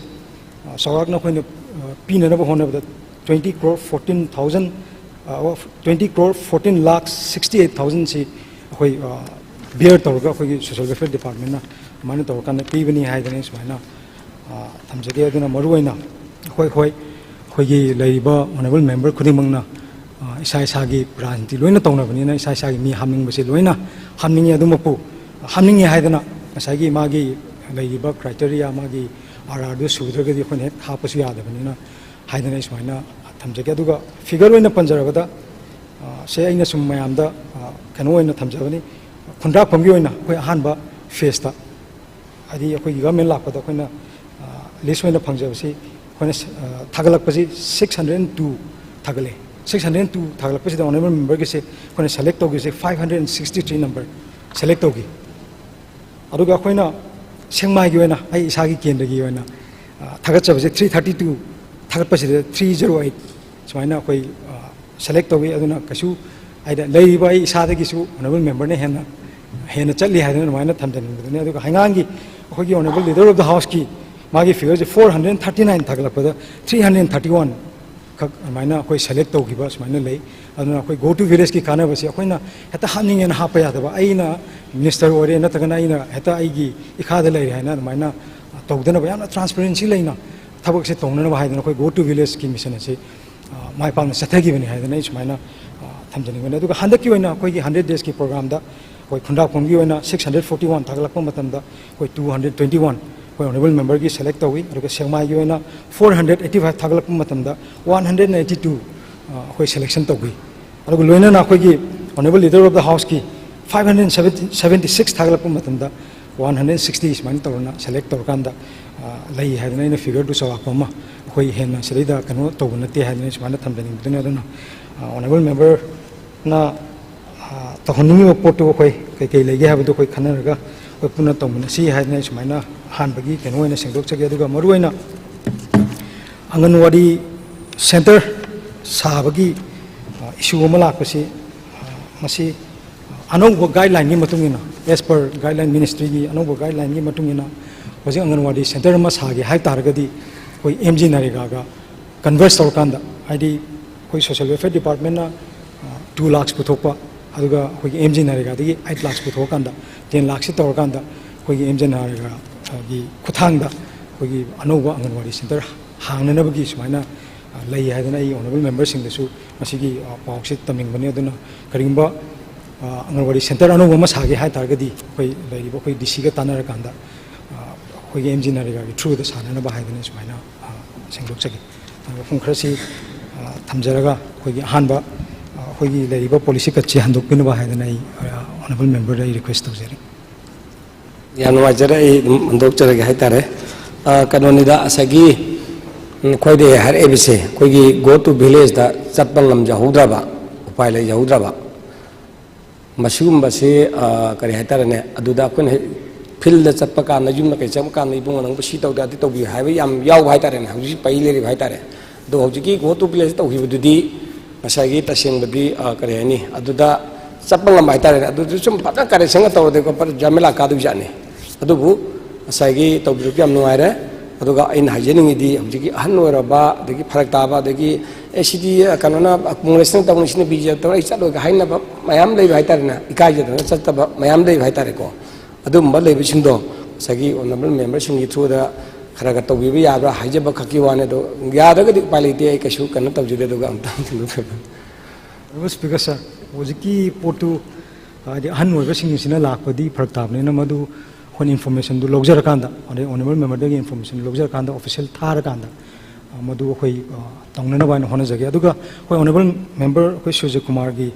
ꯑ, ꯆꯥꯎꯔꯥꯛꯅ ꯑꯩꯈꯣꯏꯅ, ꯑ, ꯄꯤꯅꯅꯕ ꯍꯣꯠꯅꯕꯗ twenty crore fourteen thousand, twenty crore fourteen lakh sixty eight thousand ꯁꯤ ꯑꯩꯈꯣꯏ, ꯑ, bear ꯇꯧꯔꯒ ꯑꯩꯈꯣꯏꯒꯤ social welfare department ꯅ ꯑꯗꯨꯃꯥꯏꯅ ꯇꯧꯔꯀꯥꯟꯗ ꯄꯤꯕꯅꯤ ꯍꯥꯏꯗꯅ ꯁꯨꯃꯥꯏꯅ, ꯑ, ꯊꯝꯖꯒꯦ꯫ ꯑꯗꯨꯅ ꯃꯔꯨꯑꯣꯏꯅ ꯑꯩꯈꯣꯏ, ꯍꯣꯏ, ꯑꯩꯈꯣꯏꯒꯤ ꯂꯩꯔꯤꯕ honourable member ꯈꯨꯗꯤꯡꯃꯛꯅ, ꯑ, ꯏꯁꯥ ꯏꯁꯥꯒꯤ ꯔꯥꯖꯅꯤꯇꯤ ꯂꯣꯏꯅ ꯇꯧꯅꯕꯅꯤꯅ ꯏꯁꯥ ꯏꯁꯥꯒꯤ ꯃꯤ ꯍꯥꯞꯅꯤꯡꯕꯁꯦ ꯂꯣꯏꯅ ꯍꯥꯞꯅꯤꯡꯉꯤ꯫ ꯑꯗꯨꯃꯛꯄꯨ ꯍꯥꯞꯅꯤꯡꯉꯤ ꯍꯥꯏꯗꯅ ꯉꯁꯥꯏꯒꯤ ꯃꯥꯒꯤ ꯂꯩꯔꯤꯕ criteria, ꯃꯥꯒꯤ R R ꯗꯨ ꯁꯨꯗ꯭ꯔꯒꯗꯤ ꯑꯩꯈꯣꯏꯅ ꯍꯦꯛ ꯍꯥꯞꯄꯁꯨ ꯌꯥꯗꯕꯅꯤꯅ ꯍꯥꯏꯗꯅ ꯑꯩ ꯁꯨꯃꯥꯏꯅ ꯊꯝꯖꯒꯦ꯫ ꯑꯗꯨꯒ figure ꯑꯣꯏꯅ ꯄꯟꯖꯔꯕꯗ, ꯑ, ꯁꯦ ꯑꯩꯅ ꯁꯨꯝ ꯃꯌꯥꯝꯗ, ꯑ, ꯀꯩꯅꯣ ꯑꯣꯏꯅ ꯊꯝꯖꯕꯅꯤ꯫ ꯈꯨꯟꯗ꯭ꯔꯥꯛꯐꯝꯒꯤ ꯑꯣꯏꯅ ꯑꯩꯈꯣꯏ ꯑꯍꯥꯟꯕ phase ꯇ, ꯍꯥꯏꯗꯤ ꯑꯩꯈꯣꯏꯒꯤ government ꯂꯥꯛꯄꯗ ꯑꯩꯈꯣꯏꯅ, ꯑ, list ꯑꯣꯏꯅ ꯐꯪꯖꯕꯁꯤ ꯑꯩꯈꯣꯏꯅ, ꯑ, ꯊꯥꯒꯠꯂꯛꯄꯁꯤ six hundred and two ꯊꯥꯒꯠꯂꯦ꯫ Six hundred and two ꯊꯥꯒꯠꯂꯛꯄꯁꯤꯗ honourable member ꯒꯤꯁꯦ ꯑꯩꯈꯣꯏꯅ select ꯇꯧꯈꯤꯕꯁꯦ five hundred and sixty three number select ꯇꯧꯈꯤ꯫ ꯑꯗꯨꯒ ꯑꯩꯈꯣꯏꯅ ꯁꯦꯛꯃꯥꯏꯒꯤ ꯑꯣꯏꯅ, ꯑꯩ ꯏꯁꯥꯒꯤ ꯀꯦꯟꯗ꯭ꯔꯒꯤ ꯑꯣꯏꯅ, ꯑ, ꯊꯥꯒꯠꯆꯕꯁꯦ three thirty two ꯊꯥꯒꯠꯄꯁꯤꯗ three zero eight ꯁꯨꯃꯥꯏꯅ ꯑꯩꯈꯣꯏ, ꯑ, select ꯇꯧꯏ꯫ ꯑꯗꯨꯅ ꯀꯩꯁꯨ ꯍꯥꯏꯗꯤ ꯂꯩꯔꯤꯕ ꯑꯩ ꯏꯁꯥꯗꯒꯤꯁꯨ honourable member ꯅ ꯍꯦꯟꯅ, ꯍꯦꯟꯅ ꯆꯠꯂꯤ ꯍꯥꯏꯗꯅ ꯑꯗꯨꯃꯥꯏꯅ ꯊꯝꯖꯅꯤꯡꯕꯗꯨꯅꯤ꯫ ꯑꯗꯨꯒ ꯍꯩꯉꯥꯡꯒꯤ ꯑꯩꯈꯣꯏꯒꯤ honourable leader of the house ꯀꯤ ꯃꯥꯒꯤ figure ꯁꯦ four hundred thirty nine ꯊꯥꯒꯠꯂꯛꯄꯗ three hundred thirty one ꯈꯛ ꯑꯗꯨꯃꯥꯏꯅ ꯑꯩꯈꯣꯏ select ꯇꯧꯈꯤꯕ ꯁꯨꯃꯥꯏꯅ ꯂꯩ꯫ ꯑꯗꯨꯅ ꯑꯩꯈꯣꯏ Go to Village ꯀꯤ ꯀꯥꯟꯅꯕꯁꯤ ꯑꯩꯈꯣꯏꯅ ꯍꯦꯛꯇ ꯍꯥꯞꯅꯤꯡꯉꯦꯅ ꯍꯥꯞꯄ ꯌꯥꯗꯕ, ꯑꯩꯅ minister ꯑꯣꯏꯔꯦ ꯅꯠꯇ꯭ꯔꯒꯅ ꯑꯩꯅ ꯍꯦꯛꯇ ꯑꯩꯒꯤ ꯏꯈꯥꯗ ꯂꯩꯔꯦ ꯍꯥꯏꯅ ꯑꯗꯨꯃꯥꯏꯅ ꯇꯧꯗꯅꯕ ꯌꯥꯝꯅ transparency ꯂꯩꯅ ꯊꯕꯛꯁꯦ ꯇꯧꯅꯅꯕ ꯍꯥꯏꯗꯅ ꯑꯩꯈꯣꯏ Go to Village ꯀꯤ mission ꯑꯁꯤ, ꯑ, ꯃꯥꯏ ꯄꯥꯛꯅ ꯆꯠꯊꯈꯤꯕꯅꯤ ꯍꯥꯏꯗꯅ ꯑꯩ ꯁꯨꯃꯥꯏꯅ, ꯑ, ꯊꯝꯖꯅꯤꯡꯕꯅꯤ꯫ ꯑꯗꯨꯒ ꯍꯟꯗꯛꯀꯤ ꯑꯣꯏꯅ ꯑꯩꯈꯣꯏꯒꯤ hundred days ꯀꯤ program ꯗ ꯑꯩꯈꯣꯏ ꯈꯨꯟꯗ꯭ꯔꯥꯛꯐꯝꯒꯤ ꯑꯣꯏꯅ six hundred forty one ꯊꯥꯒꯠꯂꯛꯄ ꯃꯇꯝꯗ ꯑꯩꯈꯣꯏ two hundred twenty one ꯑꯩꯈꯣꯏ honourable member ꯒꯤ select ꯇꯧꯏ꯫ ꯑꯗꯨꯒ ꯁꯦꯛꯃꯥꯏꯒꯤ ꯑꯣꯏꯅ four hundred eighty five ꯊꯥꯒꯠꯂꯛꯄ ꯃꯇꯝꯗ one hundred ninety two, ꯑ, ꯑꯩꯈꯣꯏ selection ꯇꯧꯈꯤ꯫ ꯑꯗꯨꯒ ꯂꯣꯏꯅꯅ ꯑꯩꯈꯣꯏꯒꯤ honourable leader of the house ꯀꯤ five hundred seventy six ꯊꯥꯒꯠꯂꯛꯄ ꯃꯇꯝꯗ one hundred sixty ꯁꯨꯃꯥꯏꯅ ꯇꯧꯔꯅ select ꯇꯧꯔꯀꯥꯟꯗ, ꯑ, ꯂꯩ ꯍꯥꯏꯗꯅ ꯑꯩꯅ figure ꯗꯨ ꯆꯥꯎꯔꯥꯛꯄ ꯑꯃ, ꯑꯩꯈꯣꯏ ꯍꯦꯟꯅ ꯁꯤꯗꯩꯗ ꯀꯩꯅꯣ ꯇꯧꯕ ꯅꯠꯇꯦ ꯍꯥꯏꯗꯅ ꯁꯨꯃꯥꯏꯅ ꯊꯝꯖꯅꯤꯡꯕꯗꯨꯅꯤ꯫ ꯑꯗꯨꯅ, ꯑ, honourable member ꯅ, ꯑ, ꯇꯧꯍꯟꯅꯤꯡꯉꯤꯕ ꯄꯣꯠꯇꯨ ꯑꯩꯈꯣꯏ ꯀꯩꯀꯩ ꯂꯩꯒꯦ ꯍꯥꯏꯕꯗꯨ ꯑꯩꯈꯣꯏ ꯈꯟꯅꯔꯒ ꯑꯩꯈꯣꯏ ꯄꯨꯟꯅ ꯇꯧꯃꯤꯟꯅꯁꯤ ꯍꯥꯏꯗꯅ ꯑꯩ ꯁꯨꯃꯥꯏꯅ ꯑꯍꯥꯟꯕꯒꯤ ꯀꯩꯅꯣ ꯑꯣꯏꯅ ꯁꯦꯡꯗꯣꯛꯆꯒꯦ꯫ ꯑꯗꯨꯒ ꯃꯔꯨꯑꯣꯏꯅ ꯑꯪꯒꯟꯋꯥꯗꯤ center ꯁꯥꯕꯒꯤ, ꯑ, issue ꯑꯃ ꯂꯥꯛꯄꯁꯤ, ꯑ, ꯃꯁꯤ ꯑꯅꯧꯕ guideline ꯒꯤ ꯃꯇꯨꯡ ꯏꯟꯅ, as per guideline, ministry ꯒꯤ ꯑꯅꯧꯕ guideline ꯒꯤ ꯃꯇꯨꯡ ꯏꯟꯅ, ꯍꯧꯖꯤꯛ ꯑꯪꯒꯟꯋꯥꯗꯤ center ꯑꯃ ꯁꯥꯒꯦ ꯍꯥꯏ ꯇꯥꯔꯒꯗꯤ, ꯑꯩꯈꯣꯏ M G NREGA ꯒ converse ꯇꯧꯔꯀꯥꯟꯗ, ꯍꯥꯏꯗꯤ ꯑꯩꯈꯣꯏ social welfare department ꯅ, ꯑ, two lakhs ꯄꯨꯊꯣꯛꯄ, ꯑꯗꯨꯒ ꯑꯩꯈꯣꯏꯒꯤ M G NREGA ꯗꯒꯤ eight lakhs ꯄꯨꯊꯣꯛꯑꯀꯥꯟꯗ, ten lakhs ꯁꯤ ꯇꯧꯔꯀꯥꯟꯗ, ꯑꯩꯈꯣꯏꯒꯤ M G NREGA ꯒꯤ ꯈꯨꯠꯊꯥꯡꯗ ꯑꯩꯈꯣꯏꯒꯤ ꯑꯅꯧꯕ ꯑꯪꯒꯟꯋꯥꯗꯤ center ꯍꯥꯡꯅꯅꯕꯒꯤ ꯁꯨꯃꯥꯏꯅ, ꯑ, ꯂꯩ ꯍꯥꯏꯗꯅ ꯑꯩ honourable member ꯁꯤꯡꯗꯁꯨ ꯃꯁꯤꯒꯤ, ꯑ, ꯄꯥꯎꯁꯤ ꯇꯝꯅꯤꯡꯕꯅꯤ꯫ ꯑꯗꯨꯅ ꯀꯔꯤꯒꯨꯝꯕ, ꯑ, ꯑꯪꯒꯟꯋꯥꯗꯤ center ꯑꯅꯧꯕ ꯑꯃ ꯁꯥꯒꯦ ꯍꯥꯏ ꯇꯥꯔꯒꯗꯤ, ꯑꯩꯈꯣꯏ ꯂꯩꯔꯤꯕ ꯑꯩꯈꯣꯏ D C ꯒ ꯇꯥꯟꯅꯔꯀꯥꯟꯗ, ꯑ, ꯑꯩꯈꯣꯏꯒꯤ M G NREGA ꯒꯤ through ꯗ ꯁꯥꯟꯅꯅꯕ ꯍꯥꯏꯗꯅ ꯁꯨꯃꯥꯏꯅ, ꯑ, ꯁꯦꯡꯗꯣꯛꯆꯒꯦ꯫ ꯑ, ꯋꯥꯐꯝ ꯈꯔꯁꯤ, ꯑ, ꯊꯝꯖꯔꯒ, ꯑꯩꯈꯣꯏꯒꯤ ꯑꯍꯥꯟꯕ, ꯑ, ꯑꯩꯈꯣꯏꯒꯤ ꯂꯩꯔꯤꯕ policy cut ꯁꯤ ꯍꯟꯗꯣꯛꯄꯤꯅꯕ ꯍꯥꯏꯗꯅ ꯑꯩ, ꯑ, honourable member ꯗ ꯑꯩ request ꯇꯧꯖꯔꯤ꯫ ꯌꯥꯝ ꯅꯨꯡꯉꯥꯏꯖꯔꯦ꯫ ꯑꯩ ꯑꯗꯨꯝ ꯍꯟꯗꯣꯛꯆꯔꯒꯦ ꯍꯥꯏꯇꯥꯔꯦ꯫ ꯑ, ꯀꯩꯅꯣꯅꯤꯗ, ꯉꯁꯥꯏꯒꯤ, ꯎꯝ, ꯑꯩꯈꯣꯏꯗ ꯍꯥꯏꯔꯛꯏꯕꯁꯦ, ꯑꯩꯈꯣꯏꯒꯤ go to village ꯗ ꯆꯠꯄ ꯉꯝꯖꯍꯧꯗ꯭ꯔꯕ, ꯎꯄꯥꯏ ꯂꯩꯖꯍꯧꯗ꯭ꯔꯕ, ꯃꯁꯤꯒꯨꯝꯕꯁꯤ, ꯑ, ꯀꯔꯤ ꯍꯥꯏꯇꯥꯔꯦꯅꯦ, ꯑꯗꯨꯗ ꯑꯩꯈꯣꯏꯅ ꯍꯦꯛ field ꯗ ꯆꯠꯄ ꯀꯥꯟꯗ, ꯌꯨꯝꯗ ꯀꯩ ꯆꯪꯕ ꯀꯥꯟꯗ, "ꯏꯕꯨꯡꯉꯣ, ꯅꯪꯕꯨ ꯁꯤ ꯇꯧꯗ, ꯑꯗꯨ ꯇꯧꯕꯤꯌꯨ" ꯍꯥꯏꯕ ꯌꯥꯝ ꯌꯥꯎꯕ ꯍꯥꯏꯇꯥꯔꯦꯅꯦ, ꯍꯧꯖꯤꯛ ꯄꯩ ꯂꯩꯔꯤꯕ ꯍꯥꯏꯇꯥꯔꯦ꯫ ꯑꯗꯣ ꯍꯧꯖꯤꯛꯀꯤ go to village ꯇꯧꯈꯤꯕꯗꯨꯗꯤ ꯉꯁꯥꯏꯒꯤ ꯇꯁꯦꯡꯕꯗꯤ, ꯑ, ꯀꯔꯤ ꯍꯥꯏꯅꯤ, ꯑꯗꯨꯗ ꯆꯠꯄ ꯉꯝꯕ ꯍꯥꯏꯇꯥꯔꯦꯅꯦ꯫ ꯑꯗꯨꯗ ꯁꯨꯝ ꯐꯖꯅ correction ꯒ ꯇꯧꯔꯗꯤꯀꯣ, ꯐꯖꯅ ꯖꯃꯦꯂꯥ ꯀꯥꯗꯣꯏꯖꯥꯠꯅꯤ꯫ ꯑꯗꯨꯕꯨ ꯉꯁꯥꯏꯒꯤ ꯇꯧꯕꯤꯔꯛꯄ ꯌꯥꯝ ꯅꯨꯡꯉꯥꯏꯔꯦ꯫ ꯑꯗꯨꯒ ꯑꯩꯅ ꯍꯥꯏꯖꯅꯤꯡꯉꯤꯗꯤ, ꯍꯧꯖꯤꯛꯀꯤ ꯑꯍꯟ ꯑꯣꯏꯔꯕ, ꯑꯗꯒꯤ ꯐꯔꯛ ꯇꯥꯕ, ꯑꯗꯒꯤ, "ꯑꯦ, ꯁꯤꯗꯤ, ꯑ, ꯀꯩꯅꯣꯅ, ꯀꯣꯡꯒ꯭ꯔꯦꯁꯅ ꯇꯧꯅꯤ, ꯁꯤꯅ B J P ꯇꯧꯔ ꯑꯩ ꯆꯠꯂꯣꯏꯒ" ꯍꯥꯏꯅꯕ ꯃꯌꯥꯝ ꯂꯩꯕ ꯍꯥꯏꯇꯥꯔꯦꯅꯦ, ꯏꯀꯥꯏꯖꯗꯅ ꯆꯠꯇꯕ ꯃꯌꯥꯝ ꯂꯩꯕ ꯍꯥꯏꯇꯥꯔꯦꯀꯣ꯫ ꯑꯗꯨꯒꯨꯝꯕ ꯂꯩꯕꯁꯤꯡꯗꯣ ꯉꯁꯥꯏꯒꯤ honourable member ꯁꯤꯡꯒꯤ through ꯗ ꯈꯔ ꯈꯔ ꯇꯧꯕꯤꯕ ꯌꯥꯕ꯭ꯔꯥ ꯍꯥꯏꯖꯕ ꯈꯛꯀꯤ ꯋꯥꯅꯤ꯫ ꯑꯗꯣ ꯌꯥꯗ꯭ꯔꯒꯗꯤ ꯎꯄꯥꯏ ꯂꯩꯇꯦ, ꯑꯩ ꯀꯩꯁꯨ ꯀꯩꯅꯣ ꯇꯧꯖꯗꯦ꯫ ꯑꯗꯨꯒ ꯑꯝꯇ ꯍꯟꯖꯤꯜꯂꯨ꯫ Honourable Speaker sir, ꯍꯧꯖꯤꯛꯀꯤ ꯄꯣꯠꯇꯨ, ꯍꯥꯏꯗꯤ ꯑꯍꯟ ꯑꯣꯏꯕꯁꯤꯡꯁꯤꯅ ꯂꯥꯛꯄꯗꯤ ꯐꯔꯛ ꯇꯥꯕꯅꯤꯅ, ꯃꯗꯨ ꯑꯩꯈꯣꯏꯅ information ꯗꯨ ꯂꯧꯖꯔꯀꯥꯟꯗ, ꯑꯗꯩ honourable member ꯗꯒꯤ information ꯂꯧꯖꯔꯀꯥꯟꯗ, official ꯊꯥꯔꯀꯥꯟꯗ, ꯑ, ꯃꯗꯨ ꯑꯩꯈꯣꯏ, ꯑ, ꯇꯧꯅꯅꯕ ꯍꯥꯏꯅ ꯍꯣꯠꯅꯖꯒꯦ꯫ ꯑꯗꯨꯒ ꯑꯩꯈꯣꯏ honourable member ꯑꯩꯈꯣꯏ ꯁꯨꯔꯖꯀꯨꯃꯥꯔꯒꯤ,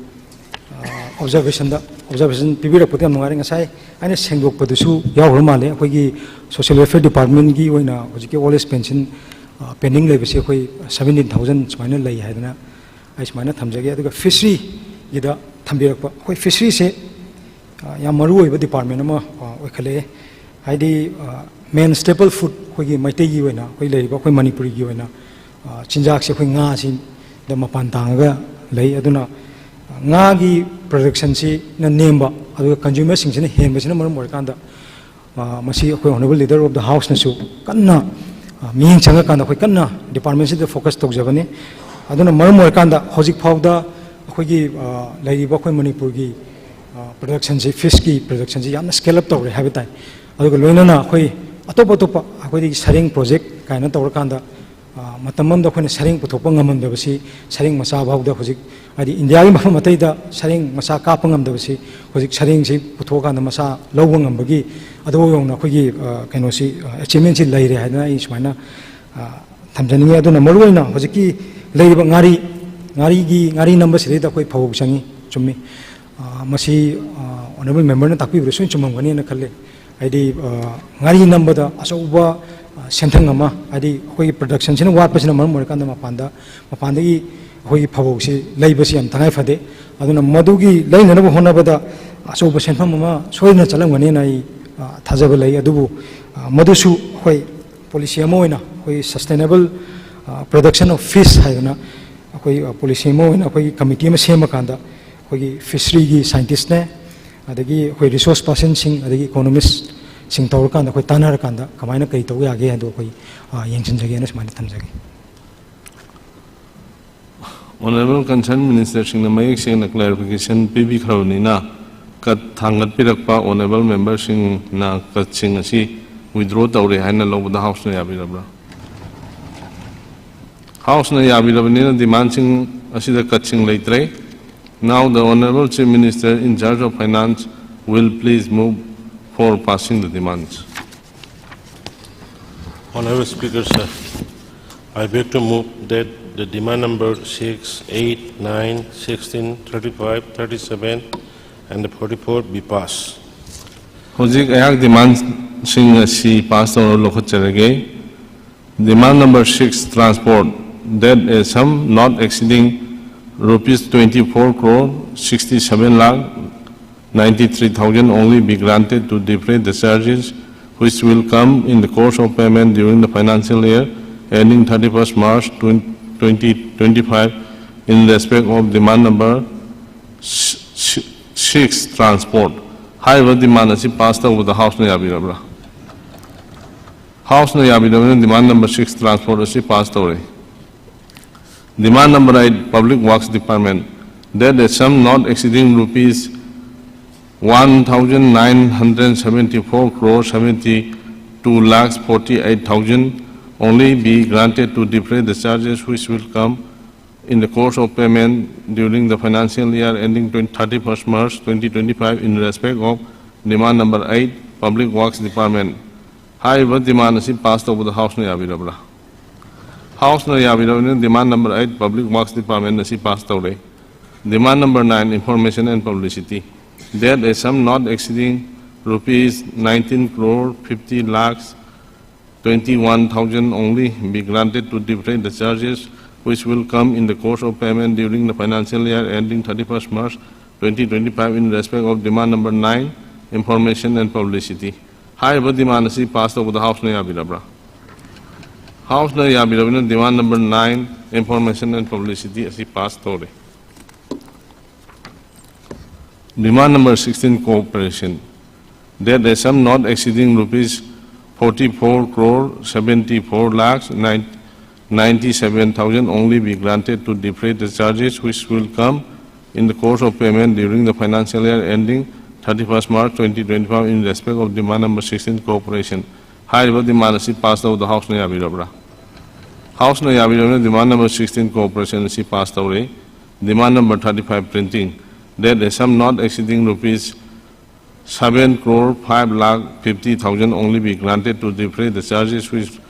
ꯑ, observation ꯗ, observation ꯄꯤꯕꯤꯔꯛꯄꯗ ꯌꯥꯝ ꯅꯨꯡꯉꯥꯏꯔꯦ꯫ ꯉꯁꯥꯏ ꯑꯩꯅ ꯁꯦꯡꯗꯣꯛꯄꯗꯨꯁꯨ ꯌꯥꯎꯈ꯭ꯔ ꯃꯥꯜꯂꯦ꯫ ꯑꯩꯈꯣꯏꯒꯤ social welfare department ꯀꯤ ꯑꯣꯏꯅ ꯍꯧꯖꯤꯛꯀꯤ old age pension, ꯑ, pending ꯂꯩꯕꯁꯦ ꯑꯩꯈꯣꯏ seventeen thousand ꯁꯨꯃꯥꯏꯅ ꯂꯩ ꯍꯥꯏꯗꯅ ꯑꯩ ꯁꯨꯃꯥꯏꯅ ꯊꯝꯖꯒꯦ꯫ ꯑꯗꯨꯒ fishery ꯒꯤꯗ ꯊꯝꯕꯤꯔꯛꯄ, ꯑꯩꯈꯣꯏ fishery ꯁꯦ, ꯑ, ꯌꯥꯝ ꯃꯔꯨ ꯑꯣꯏꯕ department ꯑꯃ, ꯑ, ꯑꯣꯏꯈꯠꯂꯛꯑꯦ꯫ ꯍꯥꯏꯗꯤ, ꯑ, main staple food ꯑꯩꯈꯣꯏꯒꯤ ꯃꯩꯇꯩꯒꯤ ꯑꯣꯏꯅ, ꯑꯩꯈꯣꯏ ꯂꯩꯔꯤꯕ ꯑꯩꯈꯣꯏ ꯃꯅꯤꯄꯨꯔꯤꯒꯤ ꯑꯣꯏꯅ, ꯑ, ꯆꯤꯟꯖꯥꯛꯁꯦ ꯑꯩꯈꯣꯏ ꯉꯥꯁꯤꯗ ꯃꯄꯥꯟ ꯇꯥꯡꯉꯒ ꯂꯩ꯫ ꯑꯗꯨꯅ ꯉꯥꯒꯤ ꯄ꯭ꯔꯗꯛꯁꯟꯁꯤꯅ ꯅꯦꯝꯕ, ꯑꯗꯨꯒ ꯀꯟꯖꯨꯃꯔꯁꯤꯡꯁꯤꯅ ꯍꯦꯟꯕꯁꯤꯅ ꯃꯔꯝ ꯑꯣꯏꯔꯀꯥꯟꯗ, ꯑ, ꯃꯁꯤ ꯑꯩꯈꯣꯏ Honourable Leader of the Houseꯅꯁꯨ ꯀꯟꯅ, ꯑ, ꯃꯤꯠꯌꯦꯡ ꯆꯪꯉꯀꯥꯟꯗ ꯑꯩꯈꯣꯏ ꯀꯟꯅ departmentꯁꯤꯗ focus ꯇꯧꯖꯕꯅꯤ꯫ ꯑꯗꯨꯅ ꯃꯔꯝ ꯑꯣꯏꯔꯀꯥꯟꯗ ꯍꯧꯖꯤꯛ ꯐꯥꯎꯗ ꯑꯩꯈꯣꯏꯒꯤ, ꯑ, ꯂꯩꯔꯤꯕ ꯑꯩꯈꯣꯏ ꯃꯅꯤꯄꯨꯔꯒꯤ, ꯑ, productionꯁꯤ, fishꯀꯤ productionꯁꯤ ꯌꯥꯝꯅ scale up ꯇꯧꯔꯦ ꯍꯥꯏꯕ ꯇꯥꯏ꯫ ꯑꯗꯨꯒ ꯂꯣꯏꯅꯅ ꯑꯩꯈꯣꯏ ꯑꯇꯣꯞ ꯑꯇꯣꯞꯄ ꯑꯩꯈꯣꯏꯗꯒꯤ ꯁꯔꯦꯡ project ꯀꯥꯏꯅ ꯇꯧꯔꯀꯥꯟꯗ, ꯑ, ꯃꯇꯝ ꯑꯃꯗ ꯑꯩꯈꯣꯏꯅ ꯁꯔꯦꯡ ꯄꯨꯊꯣꯛꯄ ꯉꯝꯃꯝꯗꯕꯁꯤ, ꯁꯔꯦꯡ ꯃꯆꯥ ꯐꯥꯎꯗ ꯍꯧꯖꯤꯛ, ꯍꯥꯏꯗꯤ ꯏꯟꯗꯤꯌꯥꯒꯤ ꯃꯐꯝ ꯑꯇꯩꯗ ꯁꯔꯦꯡ ꯃꯆꯥ ꯀꯥꯞꯄ ꯉꯝꯗꯕꯁꯤ, ꯍꯧꯖꯤꯛ ꯁꯔꯦꯡꯁꯤ ꯄꯨꯊꯣꯛꯑꯀꯥꯟꯗ ꯃꯆꯥ ꯂꯧꯕ ꯉꯝꯕꯒꯤ ꯑꯗꯨꯐꯥꯎ ꯌꯧꯅ ꯑꯩꯈꯣꯏꯒꯤ, ꯑ, ꯀꯩꯅꯣꯁꯤ, ꯑ, achievementꯁꯤ ꯂꯩꯔꯦ ꯍꯥꯏꯗꯅ ꯑꯩ ꯁꯨꯃꯥꯏꯅ, ꯑ, ꯊꯝꯖꯅꯤꯡꯉꯤ꯫ ꯑꯗꯨꯅ ꯃꯔꯨꯑꯣꯏꯅ ꯍꯧꯖꯤꯛꯀꯤ ꯂꯩꯔꯤꯕ ꯉꯥꯔꯤ, ꯉꯥꯔꯤꯒꯤ, ꯉꯥꯔꯤ ꯅꯝꯕꯁꯤꯗꯩꯗ ꯑꯩꯈꯣꯏ ꯐꯧꯕꯣꯛ ꯆꯪꯉꯤ, ꯆꯨꯝꯃꯤ꯫ ꯑ, ꯃꯁꯤ, ꯑ, Honourable Memberꯅ ꯇꯥꯛꯄꯤꯕꯗ ꯁꯣꯏꯅ ꯆꯨꯝꯃꯝꯒꯅꯤꯅ ꯈꯜꯂꯤ꯫ ꯍꯥꯏꯗꯤ, ꯑ, ꯉꯥꯔꯤ ꯅꯝꯕꯗ ꯑꯆꯧꯕ, ꯑ, ꯁꯦꯟꯊꯪ ꯑꯃ, ꯍꯥꯏꯗꯤ ꯑꯩꯈꯣꯏꯒꯤ productionꯁꯤꯅ ꯋꯥꯠꯄꯁꯤꯅ ꯃꯔꯝ ꯑꯣꯏꯔꯀꯥꯟꯗ ꯃꯄꯥꯟꯗ, ꯃꯄꯥꯟꯗꯒꯤ ꯑꯩꯈꯣꯏꯒꯤ ꯐꯧꯕꯣꯛꯁꯤ ꯂꯩꯕꯁꯤ ꯌꯥꯝ ꯇꯉꯥꯏ ꯐꯗꯦ꯫ ꯑꯗꯨꯅ ꯃꯗꯨꯒꯤ ꯂꯩꯅꯅꯕ ꯍꯣꯠꯅꯕꯗ ꯑꯆꯧꯕ ꯁꯦꯟꯐꯝ ꯑꯃ ꯁꯣꯏꯗꯅ ꯆꯠꯂꯝꯒꯅꯤꯅ ꯑꯩ, ꯑ, ꯊꯥꯖꯕ ꯂꯩ꯫ ꯑꯗꯨꯕꯨ, ꯑ, ꯃꯗꯨꯁꯨ ꯑꯩꯈꯣꯏ policy ꯑꯃ ꯑꯣꯏꯅ ꯑꯩꯈꯣꯏ sustainable, ꯑ, production of fish ꯍꯥꯏꯗꯅ ꯑꯩꯈꯣꯏ, ꯑ, policy ꯑꯃ ꯑꯣꯏꯅ ꯑꯩꯈꯣꯏꯒꯤ committee ꯑꯃ ꯁꯦꯝꯃꯀꯥꯟꯗ ꯑꯩꯈꯣꯏꯒꯤ fisheryꯒꯤ scientistꯅꯦ, ꯑꯗꯒꯤ ꯑꯩꯈꯣꯏ resource personꯁꯤꯡ, ꯑꯗꯒꯤ economistꯁꯤꯡ ꯇꯧꯔꯀꯥꯟꯗ ꯑꯩꯈꯣꯏ ꯇꯥꯟꯅꯔꯀꯥꯟꯗ ꯀꯃꯥꯏꯅ ꯀꯔꯤ ꯇꯧꯕ ꯌꯥꯒꯦ ꯍꯥꯏꯗꯣ ꯑꯩꯈꯣꯏ, ꯑ, ꯌꯦꯡꯁꯤꯟꯖꯒꯦꯅ ꯁꯨꯃꯥꯏꯅ ꯊꯝꯖꯒꯦ꯫ Honourable concerned ministerꯁꯤꯡꯅ ꯃꯌꯦꯛ ꯁꯦꯡꯅ clarification ꯄꯤꯕꯤꯈ꯭ꯔꯕꯅꯤꯅ, ꯀꯠ ꯊꯥꯡꯒꯠꯄꯤꯔꯛꯄ Honourable memberꯁꯤꯡꯅ ꯀꯠꯁꯤꯡ ꯑꯁꯤ withdraw ꯇꯧꯔꯦ ꯍꯥꯏꯅ ꯂꯧꯕꯗ Houseꯅ ꯌꯥꯕꯤꯔꯕ꯭ꯔꯥ? Houseꯅ ꯌꯥꯕꯤꯔꯕꯅꯤꯅ demandꯁꯤꯡ ꯑꯁꯤꯗ ꯀꯠꯁꯤꯡ ꯂꯩꯇ꯭ꯔꯦ꯫ Now the Honourable Chief Minister in charge of Finance will please move for passing the demands. Honorable Speaker, sir, I beg to move that the demand number six, eight, nine, sixteen, thirty-five, thirty-seven, and forty-four be passed. ꯍꯧꯖꯤꯛ ꯑꯩꯍꯥꯛ demandꯁꯤꯡ ꯑꯁꯤ pass ꯇꯧꯅꯕ ꯂꯧꯈꯠꯆꯔꯒꯦ꯫ Demand number six, transport, that a sum not exceeding rupees twenty-four crore sixty-seven lakh ninety-three thousand only be granted to defray the charges which will come in the course of payment during the financial year ending thirty-first March twenty twenty-five in respect of demand number six transport. ꯍꯥꯏꯔꯤꯕ demand ꯑꯁꯤ pass ꯇꯧꯕꯗ Houseꯅ ꯌꯥꯕꯤꯔꯕ꯭ꯔꯥ? Houseꯅ ꯌꯥꯕꯤꯔꯕꯅꯤꯅ demand number six transport ꯑꯁꯤ pass ꯇꯧꯔꯦ꯫ Demand number eight, Public Works Department, that a sum not exceeding rupees one thousand nine hundred seventy-four crore seventy-two lakhs forty-eight thousand only be granted to defray the charges which will come in the course of payment during the financial year ending thirty-first March twenty twenty-five in respect of demand number eight, Public Works Department. ꯍꯥꯏꯔꯤꯕ demand ꯑꯁꯤ pass ꯇꯧꯕꯗ Houseꯅ ꯌꯥꯕꯤꯔꯕ꯭ꯔꯥ? Houseꯅ ꯌꯥꯕꯤꯔꯕꯅꯤꯅ demand number eight, Public Works Department ꯑꯁꯤ pass ꯇꯧꯔꯦ꯫ Demand number nine, Information and Publicity, that a sum not exceeding rupees nineteen crore fifty lakhs twenty-one thousand only be granted to defray the charges which will come in the course of payment during the financial year ending thirty-first March twenty twenty-five in respect of demand number nine, Information and Publicity. ꯍꯥꯏꯔꯤꯕ demand ꯑꯁꯤ pass ꯇꯧꯕꯗ Houseꯅ ꯌꯥꯕꯤꯔꯕ꯭ꯔꯥ? Houseꯅ ꯌꯥꯕꯤꯔꯕꯅꯤꯅ demand number nine, Information and Publicity ꯑꯁꯤ pass ꯇꯧꯔꯦ꯫ Demand number sixteen, Cooperation, that a sum not exceeding rupees forty-four crore seventy-four lakhs ninety-seven thousand only be granted to defray the charges which will come in the course of payment during the financial year ending thirty-first March twenty twenty-five in respect of demand number sixteen, Cooperation. ꯍꯥꯏꯔꯤꯕ demand ꯑꯁꯤ pass ꯇꯧꯕꯗ Houseꯅ ꯌꯥꯕꯤꯔꯕ꯭ꯔꯥ? Houseꯅ ꯌꯥꯕꯤꯔꯕꯅꯤꯅ demand number sixteen, Cooperation ꯑꯁꯤ pass ꯇꯧꯔꯦ꯫ Demand number thirty-five, Printing, that a sum not exceeding rupees seven crore five lakh fifty thousand only be granted to defray the charges which,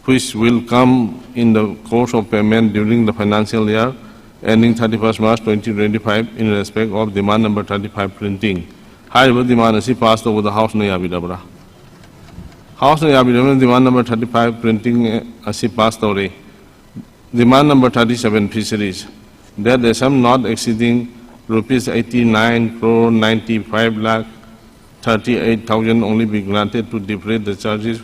which will come in the course of payment during the financial year ending thirty-first March twenty twenty-five in respect of demand number thirty-five, Printing. ꯍꯥꯏꯔꯤꯕ demand ꯑꯁꯤ pass ꯇꯧꯕꯗ Houseꯅ ꯌꯥꯕꯤꯔꯕ꯭ꯔꯥ? Houseꯅ ꯌꯥꯕꯤꯔꯕꯅꯤꯅ demand number thirty-five, Printing ꯑꯁꯤ pass ꯇꯧꯔꯦ꯫ Demand number thirty-seven, Fisheries, that a sum not exceeding rupees eighty-nine crore ninety-five lakh thirty-eight thousand only be granted to defray the charges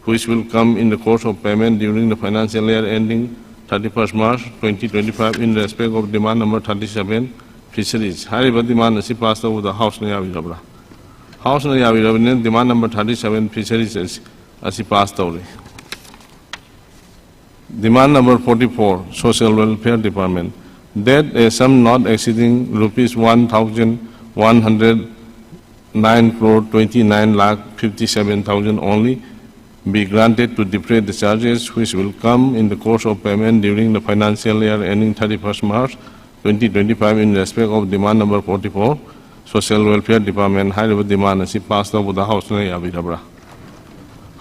which will come in the course of payment during the financial year ending thirty-first March twenty twenty-five in respect of demand number thirty-seven, fisheries. ꯍꯥꯏꯔꯤꯕ demand ꯑꯁꯤ pass ꯇꯧꯕꯗ House ꯅ ꯌꯥꯕꯤꯔꯕ꯭ꯔꯥ? House ꯅ ꯌꯥꯕꯤꯔꯕꯅꯤꯅ demand number thirty-seven, fisheries ꯑꯁꯤ, ꯑꯁꯤ pass ꯇꯧꯔꯦ꯫ Demand number forty-four, Social Welfare Department, that a sum not exceeding rupees one thousand one hundred nine crore twenty-nine lakh fifty-seven thousand only be granted to defray the charges which will come in the course of payment during the financial year ending thirty-first March twenty twenty-five in respect of demand number forty-four, Social Welfare Department. ꯍꯥꯏꯔꯤꯕ demand ꯑꯁꯤ pass ꯇꯧꯕꯗ House ꯅ ꯌꯥꯕꯤꯔꯕ꯭ꯔꯥ?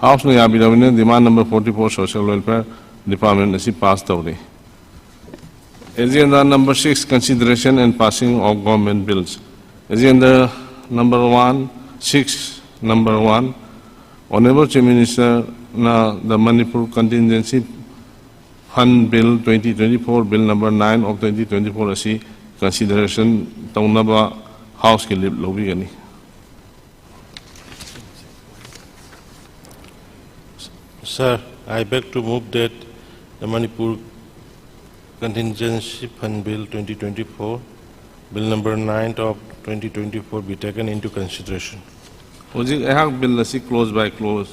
House ꯅ ꯌꯥꯕꯤꯔꯕꯅꯤꯅ demand number forty-four, Social Welfare Department ꯑꯁꯤ pass ꯇꯧꯔꯦ꯫ Agenda number six, consideration and passing of government bills. Agenda number one, six, number one, Honorable Chief Minister ꯅ the Manipur Contingency Fund Bill twenty twenty-four, Bill number nine of twenty twenty-four ꯑꯁꯤ consideration ꯇꯧꯅꯕ House ꯀꯤ leave ꯂꯧꯕꯤꯒꯅꯤ꯫ Sir, I beg to move that the Manipur Contingency Fund Bill twenty twenty-four, Bill number nine of twenty twenty-four be taken into consideration. ꯍꯧꯖꯤꯛ ꯑꯩꯍꯥꯛ bill ꯑꯁꯤ clause by clause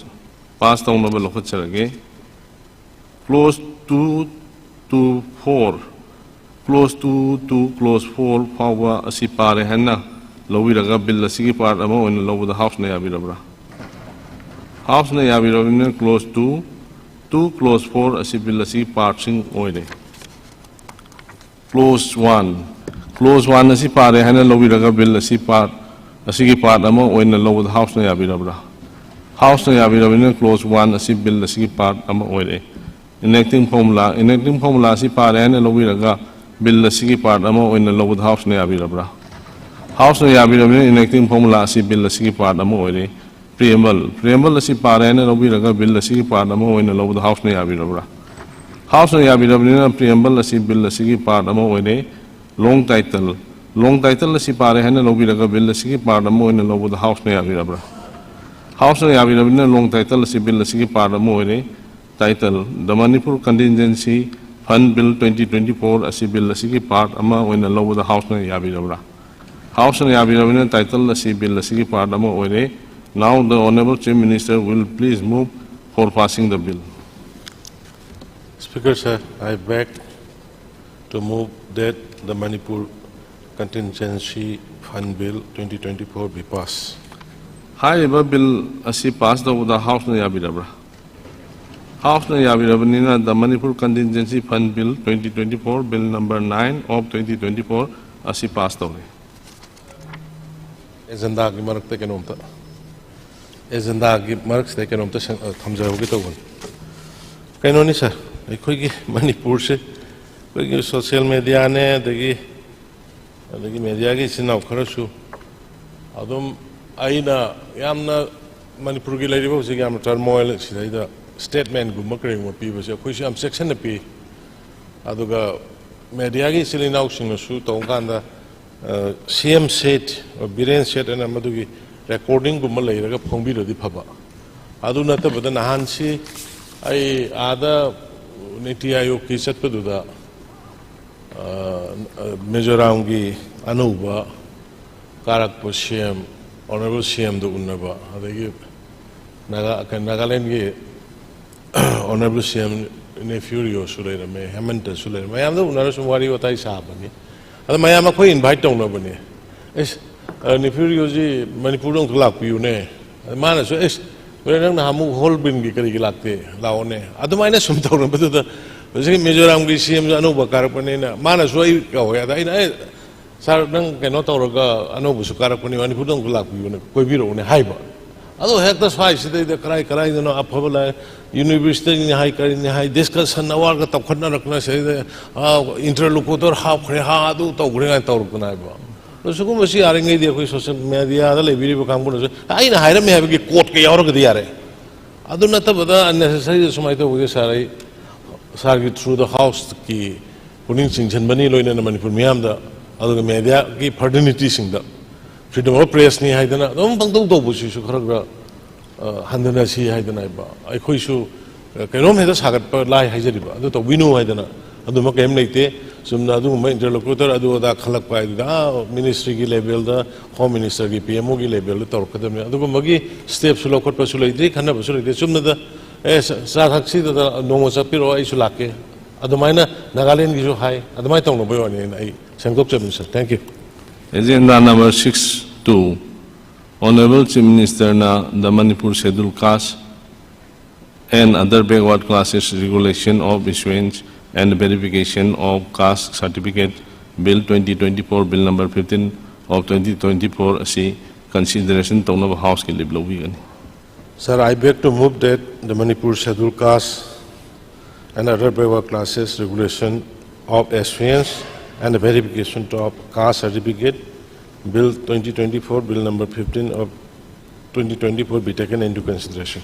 pass ꯇꯧꯅꯕ ꯂꯧꯈꯠꯆꯔꯒꯦ꯫ Clause two to four, clause two to clause four ꯐꯥꯎꯕ ꯑꯁꯤ ꯄꯥꯔꯦ ꯍꯥꯏꯅ ꯂꯧꯕꯤꯔꯒ bill ꯑꯁꯤꯒꯤ part ꯑꯃ ꯑꯣꯏꯅ ꯂꯧꯕꯗ House ꯅ ꯌꯥꯕꯤꯔꯕ꯭ꯔꯥ? House ꯅ ꯌꯥꯕꯤꯔꯕꯅꯤꯅ clause two to clause four ꯑꯁꯤ bill ꯑꯁꯤꯒꯤ part ꯁꯤꯡ ꯑꯣꯏꯔꯦ꯫ Clause one, clause one ꯑꯁꯤ ꯄꯥꯔꯦ ꯍꯥꯏꯅ ꯂꯧꯕꯤꯔꯒ bill ꯑꯁꯤ part, ꯑꯁꯤꯒꯤ part ꯑꯃ ꯑꯣꯏꯅ ꯂꯧꯕꯗ House ꯅ ꯌꯥꯕꯤꯔꯕ꯭ꯔꯥ? House ꯅ ꯌꯥꯕꯤꯔꯕꯅꯤꯅ clause one ꯑꯁꯤ bill ꯑꯁꯤꯒꯤ part ꯑꯃ ꯑꯣꯏꯔꯦ꯫ Enacting formula, enacting formula ꯑꯁꯤ ꯄꯥꯔꯦ ꯍꯥꯏꯅ ꯂꯧꯕꯤꯔꯒ bill ꯑꯁꯤꯒꯤ part ꯑꯃ ꯑꯣꯏꯅ ꯂꯧꯕꯗ House ꯅ ꯌꯥꯕꯤꯔꯕ꯭ꯔꯥ? House ꯅ ꯌꯥꯕꯤꯔꯕꯅꯤꯅ enacting formula ꯑꯁꯤ bill ꯑꯁꯤꯒꯤ part ꯑꯃ ꯑꯣꯏꯔꯦ꯫ Preamble, preamble ꯑꯁꯤ ꯄꯥꯔꯦ ꯍꯥꯏꯅ ꯂꯧꯕꯤꯔꯒ bill ꯑꯁꯤꯒꯤ part ꯑꯃ ꯑꯣꯏꯅ ꯂꯧꯕꯗ House ꯅ ꯌꯥꯕꯤꯔꯕ꯭ꯔꯥ? House ꯅ ꯌꯥꯕꯤꯔꯕꯅꯤꯅ preamble ꯑꯁꯤ bill ꯑꯁꯤꯒꯤ part ꯑꯃ ꯑꯣꯏꯔꯦ꯫ Long title, long title ꯑꯁꯤ ꯄꯥꯔꯦ ꯍꯥꯏꯅ ꯂꯧꯕꯤꯔꯒ bill ꯑꯁꯤꯒꯤ part ꯑꯃ ꯑꯣꯏꯅ ꯂꯧꯕꯗ House ꯅ ꯌꯥꯕꯤꯔꯕ꯭ꯔꯥ? House ꯅ ꯌꯥꯕꯤꯔꯕꯅꯤꯅ long title ꯑꯁꯤ bill ꯑꯁꯤꯒꯤ part ꯑꯃ ꯑꯣꯏꯔꯦ꯫ Title, the Manipur Contingency Fund Bill twenty twenty-four ꯑꯁꯤ ꯕꯤꯜ ꯑꯁꯤꯒꯤ ꯄꯥꯔꯠ ꯑꯃ ꯑꯣꯏꯅ ꯂꯧꯕꯗ ꯍꯥꯎꯁꯅ ꯌꯥꯕꯤꯔꯕ꯭ꯔꯥ? ꯍꯥꯎꯁꯅ ꯌꯥꯕꯤꯔꯕꯅꯤꯅ ꯇꯥꯏꯇꯜ ꯑꯁꯤ ꯕꯤꯜ ꯑꯁꯤꯒꯤ ꯄꯥꯔꯠ ꯑꯃ ꯑꯣꯏꯔꯦ꯫ Now the Honorable Chief Minister will please move for passing the bill. Speaker sir, I beg to move that the Manipur Contingency Fund Bill twenty twenty-four be passed. ꯍꯥꯏꯔꯤꯕ ꯕꯤꯜ ꯑꯁꯤ ꯄꯥꯁ ꯇꯧꯕꯗ ꯍꯥꯎꯁꯅ ꯌꯥꯕꯤꯔꯕ꯭ꯔꯥ? ꯍꯥꯎꯁꯅ ꯌꯥꯕꯤꯔꯕꯅꯤꯅ the Manipur Contingency Fund Bill twenty twenty-four, Bill number nine of twenty twenty-four ꯑꯁꯤ ꯄꯥꯁ ꯇꯧꯔꯦ꯫ ꯑꯦꯖꯦꯟꯗꯥꯒꯤ ꯃꯔꯛꯇ ꯀꯩꯅꯣꯝꯇ ꯑꯦꯖꯦꯟꯗꯥꯒꯤ ꯃꯔꯛꯁꯤꯗ ꯀꯩꯅꯣꯝꯇ ꯁꯪ- ꯑ, ꯊꯝꯖꯍꯧꯒꯦ ꯇꯧꯕꯅꯤ꯫ ꯀꯩꯅꯣꯅꯤ ꯁꯥꯔ, ꯑꯩꯈꯣꯏꯒꯤ ꯃꯅꯤꯄꯨꯔꯁꯦ ꯑꯩꯈꯣꯏꯒꯤ ꯁꯣꯁꯤꯌꯦꯜ ꯃꯦꯗꯤꯌꯥꯅꯦ, ꯑꯗꯒꯤ ꯑꯗꯒꯤ ꯃꯦꯗꯤꯌꯥꯒꯤ ꯏꯆꯤꯟ ꯏꯅꯥꯎ ꯈꯔꯁꯨ ꯑꯗꯨꯝ ꯑꯩꯅ ꯌꯥꯝꯅ ꯃꯅꯤꯄꯨꯔꯒꯤ ꯂꯩꯔꯤꯕ ꯍꯧꯖꯤꯛ ꯌꯥꯝꯅ ꯇꯔꯃꯣꯏꯜ ꯁꯤꯗꯩꯗ ꯁ꯭ꯇꯦꯠꯃꯦꯟꯒꯨꯝꯕ ꯀꯔꯤꯒꯨꯝꯕ ꯄꯤꯕꯁꯦ ꯑꯩꯈꯣꯏꯁꯨ ꯌꯥꯝ ꯆꯦꯛꯁꯤꯟꯅ ꯄꯤ꯫ ꯑꯗꯨꯒ ꯃꯦꯗꯤꯌꯥꯒꯤ ꯏꯆꯤꯜ ꯏꯅꯥꯎꯁꯤꯡꯅꯁꯨ ꯇꯧꯕ ꯀꯥꯟꯗ ꯁꯤ ꯑꯦꯝ ꯁꯦꯠ, ꯕꯤꯔꯦꯟ ꯁꯦꯠ ꯍꯥꯏꯅ ꯃꯗꯨꯒꯤ ꯔꯦꯀꯣꯔꯗꯤꯡꯒꯨꯝꯕ ꯂꯩꯔꯒ ꯐꯣꯡꯕꯤꯔꯗꯤ ꯐꯕ꯫ ꯑꯗꯨ ꯅꯠꯇꯕꯗ ꯅꯍꯥꯟꯁꯤ ꯑꯩ ꯑꯥꯗ ꯅꯤꯇꯤ ꯑꯥꯌꯣꯒꯀꯤ ꯆꯠꯄꯗꯨꯗ ꯃꯤꯖꯣꯔꯥꯝꯒꯤ ꯑꯅꯧꯕ ꯀꯥꯔꯛꯄ ꯁꯤ ꯑꯦꯝ, ꯑꯣꯅꯔꯦꯕꯜ ꯁꯤ ꯑꯦꯝꯗ ꯎꯅꯕ, ꯑꯗꯒꯤ ꯅꯥꯒꯥ- ꯅꯥꯒꯥꯂꯦꯟꯒꯤ ꯑꯣꯅꯔꯦꯕꯜ ꯁꯤ ꯑꯦꯝ ꯅꯦꯐ꯭ꯌꯨ ꯔꯤꯑꯣꯁꯨ ꯂꯩꯔꯝꯃꯦ, ꯍꯦꯃꯟꯇꯁꯨ ꯂꯩꯔꯝꯃꯦ, ꯃꯌꯥꯝꯗ ꯎꯅꯔ ꯁꯨꯝ ꯋꯥꯔꯤ ꯋꯥꯇꯥꯏ ꯁꯥꯕꯅꯤ꯫ ꯑꯗ ꯃꯌꯥꯝ ꯑꯩꯈꯣꯏ ꯏꯟꯚꯥꯏꯠ ꯇꯧꯅꯕꯅꯦ꯫ ꯑꯦꯁ, ꯅꯦꯐ꯭ꯌꯨ ꯔꯤꯑꯣꯁꯤ ꯃꯅꯤꯄꯨꯔꯗ ꯑꯃꯨꯛꯇ ꯂꯥꯛꯄꯤꯌꯨꯅꯦ꯫ ꯑꯗ ꯃꯥꯅꯁꯨ, "ꯑꯦꯁ, ꯕ꯭ꯔꯗꯔ, ꯅꯪ ꯅꯍꯥꯟꯃꯨꯛ ꯍꯣꯔꯟꯕꯤꯜꯒꯤ ꯀꯔꯤꯒꯤ ꯂꯥꯛꯇꯦ? ꯂꯥꯛꯑꯣꯅꯦ"꯫ ꯑꯗꯨꯃꯥꯏꯅ ꯁꯨꯝ ꯇꯧꯅꯕꯗꯨꯗ ꯍꯧꯖꯤꯛꯀꯤ ꯃꯤꯖꯣꯔꯥꯝꯒꯤ ꯁꯤ ꯑꯦꯝꯁꯨ ꯑꯅꯧꯕ ꯀꯥꯔꯛꯄꯅꯤꯅ ꯃꯥꯅꯁꯨ ꯑꯩ ꯀꯧꯋꯦ꯫ ꯑꯗ ꯑꯩꯅ, "ꯑꯦ, ꯁꯥꯔ, ꯅꯪ ꯀꯩꯅꯣ ꯇꯧꯔꯒ ꯑꯅꯧꯕꯁꯨ ꯀꯥꯔꯛꯄꯅꯤ, ꯃꯅꯤꯄꯨꯔꯗ ꯑꯃꯨꯛ ꯂꯥꯛꯄꯤꯌꯨꯅꯦ, ꯀꯣꯏꯕꯤꯔꯛꯎꯅꯦ" ꯍꯥꯏꯕ꯫ ꯑꯗꯣ ꯍꯦꯛꯇ ꯁ꯭ꯋꯥꯏꯁꯤꯗꯩꯗ ꯀꯔꯥꯏ ꯀꯔꯥꯏꯗꯅꯣ ꯑꯐꯕ ꯂꯥꯏ, ꯌꯨꯅꯤꯚꯔꯁꯤꯇꯤꯅꯤ ꯍꯥꯏ, ꯀꯔꯤꯅꯤ ꯍꯥꯏ, ꯗꯤꯁꯀꯁꯟ ꯑꯋꯥꯔꯒ ꯇꯧꯈꯠꯅꯔꯛꯇꯅ ꯁꯤꯗꯩꯗ, "ꯑꯥ, ꯏꯟꯇꯔꯂꯣꯀꯨꯇꯔ ꯍꯥꯞꯈ꯭ꯔꯦ, ꯍꯥ, ꯑꯗꯨ ꯇꯧꯈ꯭ꯔꯦ" ꯀꯥꯏꯅ ꯇꯧꯔꯛꯇꯅ ꯍꯥꯏꯕ꯫ ꯑꯗꯣ ꯁꯤꯒꯨꯝꯕꯁꯤ ꯌꯥꯔꯤꯉꯩꯗꯤ ꯑꯩꯈꯣꯏ ꯁꯣꯁꯤꯌꯦꯜ ꯃꯦꯗꯤꯌꯥꯗ ꯂꯩꯕꯤꯔꯤꯕ ꯀꯥꯡꯕꯨꯅꯁꯨ ꯑꯩꯅ ꯍꯥꯏꯔꯝꯃꯦ ꯍꯥꯏꯕꯒꯤ ꯀꯣꯠꯀ ꯌꯥꯎꯔꯒꯗꯤ ꯌꯥꯔꯦ꯫ ꯑꯗꯨ ꯅꯠꯇꯕꯗ ꯑꯟꯅꯦꯁꯦꯁꯔꯤꯗ ꯁꯨꯃꯥꯏꯅ ꯇꯧꯕꯒꯤ ꯁꯥꯔ, ꯑꯩ ꯁꯥꯔꯒꯤ ꯊ꯭ꯔꯨ ꯗ ꯍꯥꯎꯁꯀꯤ ꯄꯨꯛꯅꯤꯡ ꯆꯤꯡꯁꯤꯟꯕꯅꯤ, ꯂꯣꯏꯅꯅ ꯃꯅꯤꯄꯨꯔ ꯃꯤꯌꯥꯝꯗ, ꯑꯗꯨꯒ ꯃꯦꯗꯤꯌꯥꯒꯤ ꯐ꯭ꯔꯇꯔꯅꯤꯇꯤꯁꯤꯡꯗ꯫ ꯐ꯭ꯔꯤꯗꯝ ꯑꯣꯐ ꯄ꯭ꯔꯦꯁꯅꯤ ꯍꯥꯏꯗꯅ ꯑꯗꯨꯝ ꯄꯪꯇꯧ ꯇꯧꯕꯁꯤꯁꯨ ꯈꯔ ꯈꯔ, ꯑ, ꯍꯟꯊꯅꯁꯤ ꯍꯥꯏꯗꯅ ꯍꯥꯏꯕ꯫ ꯑꯩꯈꯣꯏꯁꯨ ꯀꯩꯅꯣꯝ ꯍꯦꯛꯇ ꯁꯥꯒꯠꯄ ꯂꯥꯏ ꯍꯥꯏꯖꯔꯤꯕ, ꯑꯗꯨ ꯇꯧꯕꯤꯅꯨ ꯍꯥꯏꯗꯅ꯫ ꯑꯗꯨꯃ ꯀꯔꯤꯝ ꯂꯩꯇꯦ꯫ ꯆꯨꯝꯅ ꯑꯗꯨꯒꯨꯝꯕ interlocutor ꯑꯗꯨ ꯑꯗꯥ ꯈꯜꯂꯛꯄ ꯍꯥꯏꯗꯨꯗ, ꯑꯥ, ministryꯒꯤ levelꯗ, Home Ministerꯒꯤ, PMOꯒꯤ levelꯗ ꯇꯧꯔꯛꯀꯗꯕꯅꯤ꯫ ꯑꯗꯨꯒꯨꯝꯕꯒꯤ stepꯁꯨ ꯂꯧꯈꯠꯄꯁꯨ ꯂꯩꯇꯦ, ꯈꯟꯅꯕꯁꯨ ꯂꯩꯇꯦ꯫ ꯆꯨꯝꯅꯗ, "ꯑꯦ, ꯆꯥ ꯊꯛꯁꯤꯗ ꯅꯣꯡꯃ ꯆꯠꯄꯤꯔꯛꯑꯣ, ꯑꯩꯁꯨ ꯂꯥꯛꯀꯦ"꯫ ꯑꯗꯨꯃꯥꯏꯅ ꯅꯥꯒꯥꯂꯦꯟꯒꯤꯁꯨ ꯍꯥꯏ, ꯑꯗꯨꯃꯥꯏꯅ ꯇꯧꯅꯕꯒꯤ ꯋꯥꯅꯦꯅ ꯑꯩ ꯁꯦꯡꯗꯣꯛꯆꯕꯅꯤ, sir꯫ Thank you꯫ Agenda number six two, Honorable Chief Ministerꯅ the Manipur Scheduled Caste and Other Backward Classes Regulation of Issuance and Verification of Caste Certificate Bill twenty twenty-four, Bill number fifteen of twenty twenty-four ꯑꯁꯤ consideration ꯇꯧꯅꯕ Houseꯀꯤ leave ꯂꯧꯕꯤꯒꯅꯤ꯫ Sir, I beg to move that the Manipur Scheduled Caste and Other Backward Classes Regulation of Issuance and Verification of Caste Certificate Bill twenty twenty-four, Bill number fifteen of twenty twenty-four be taken into consideration.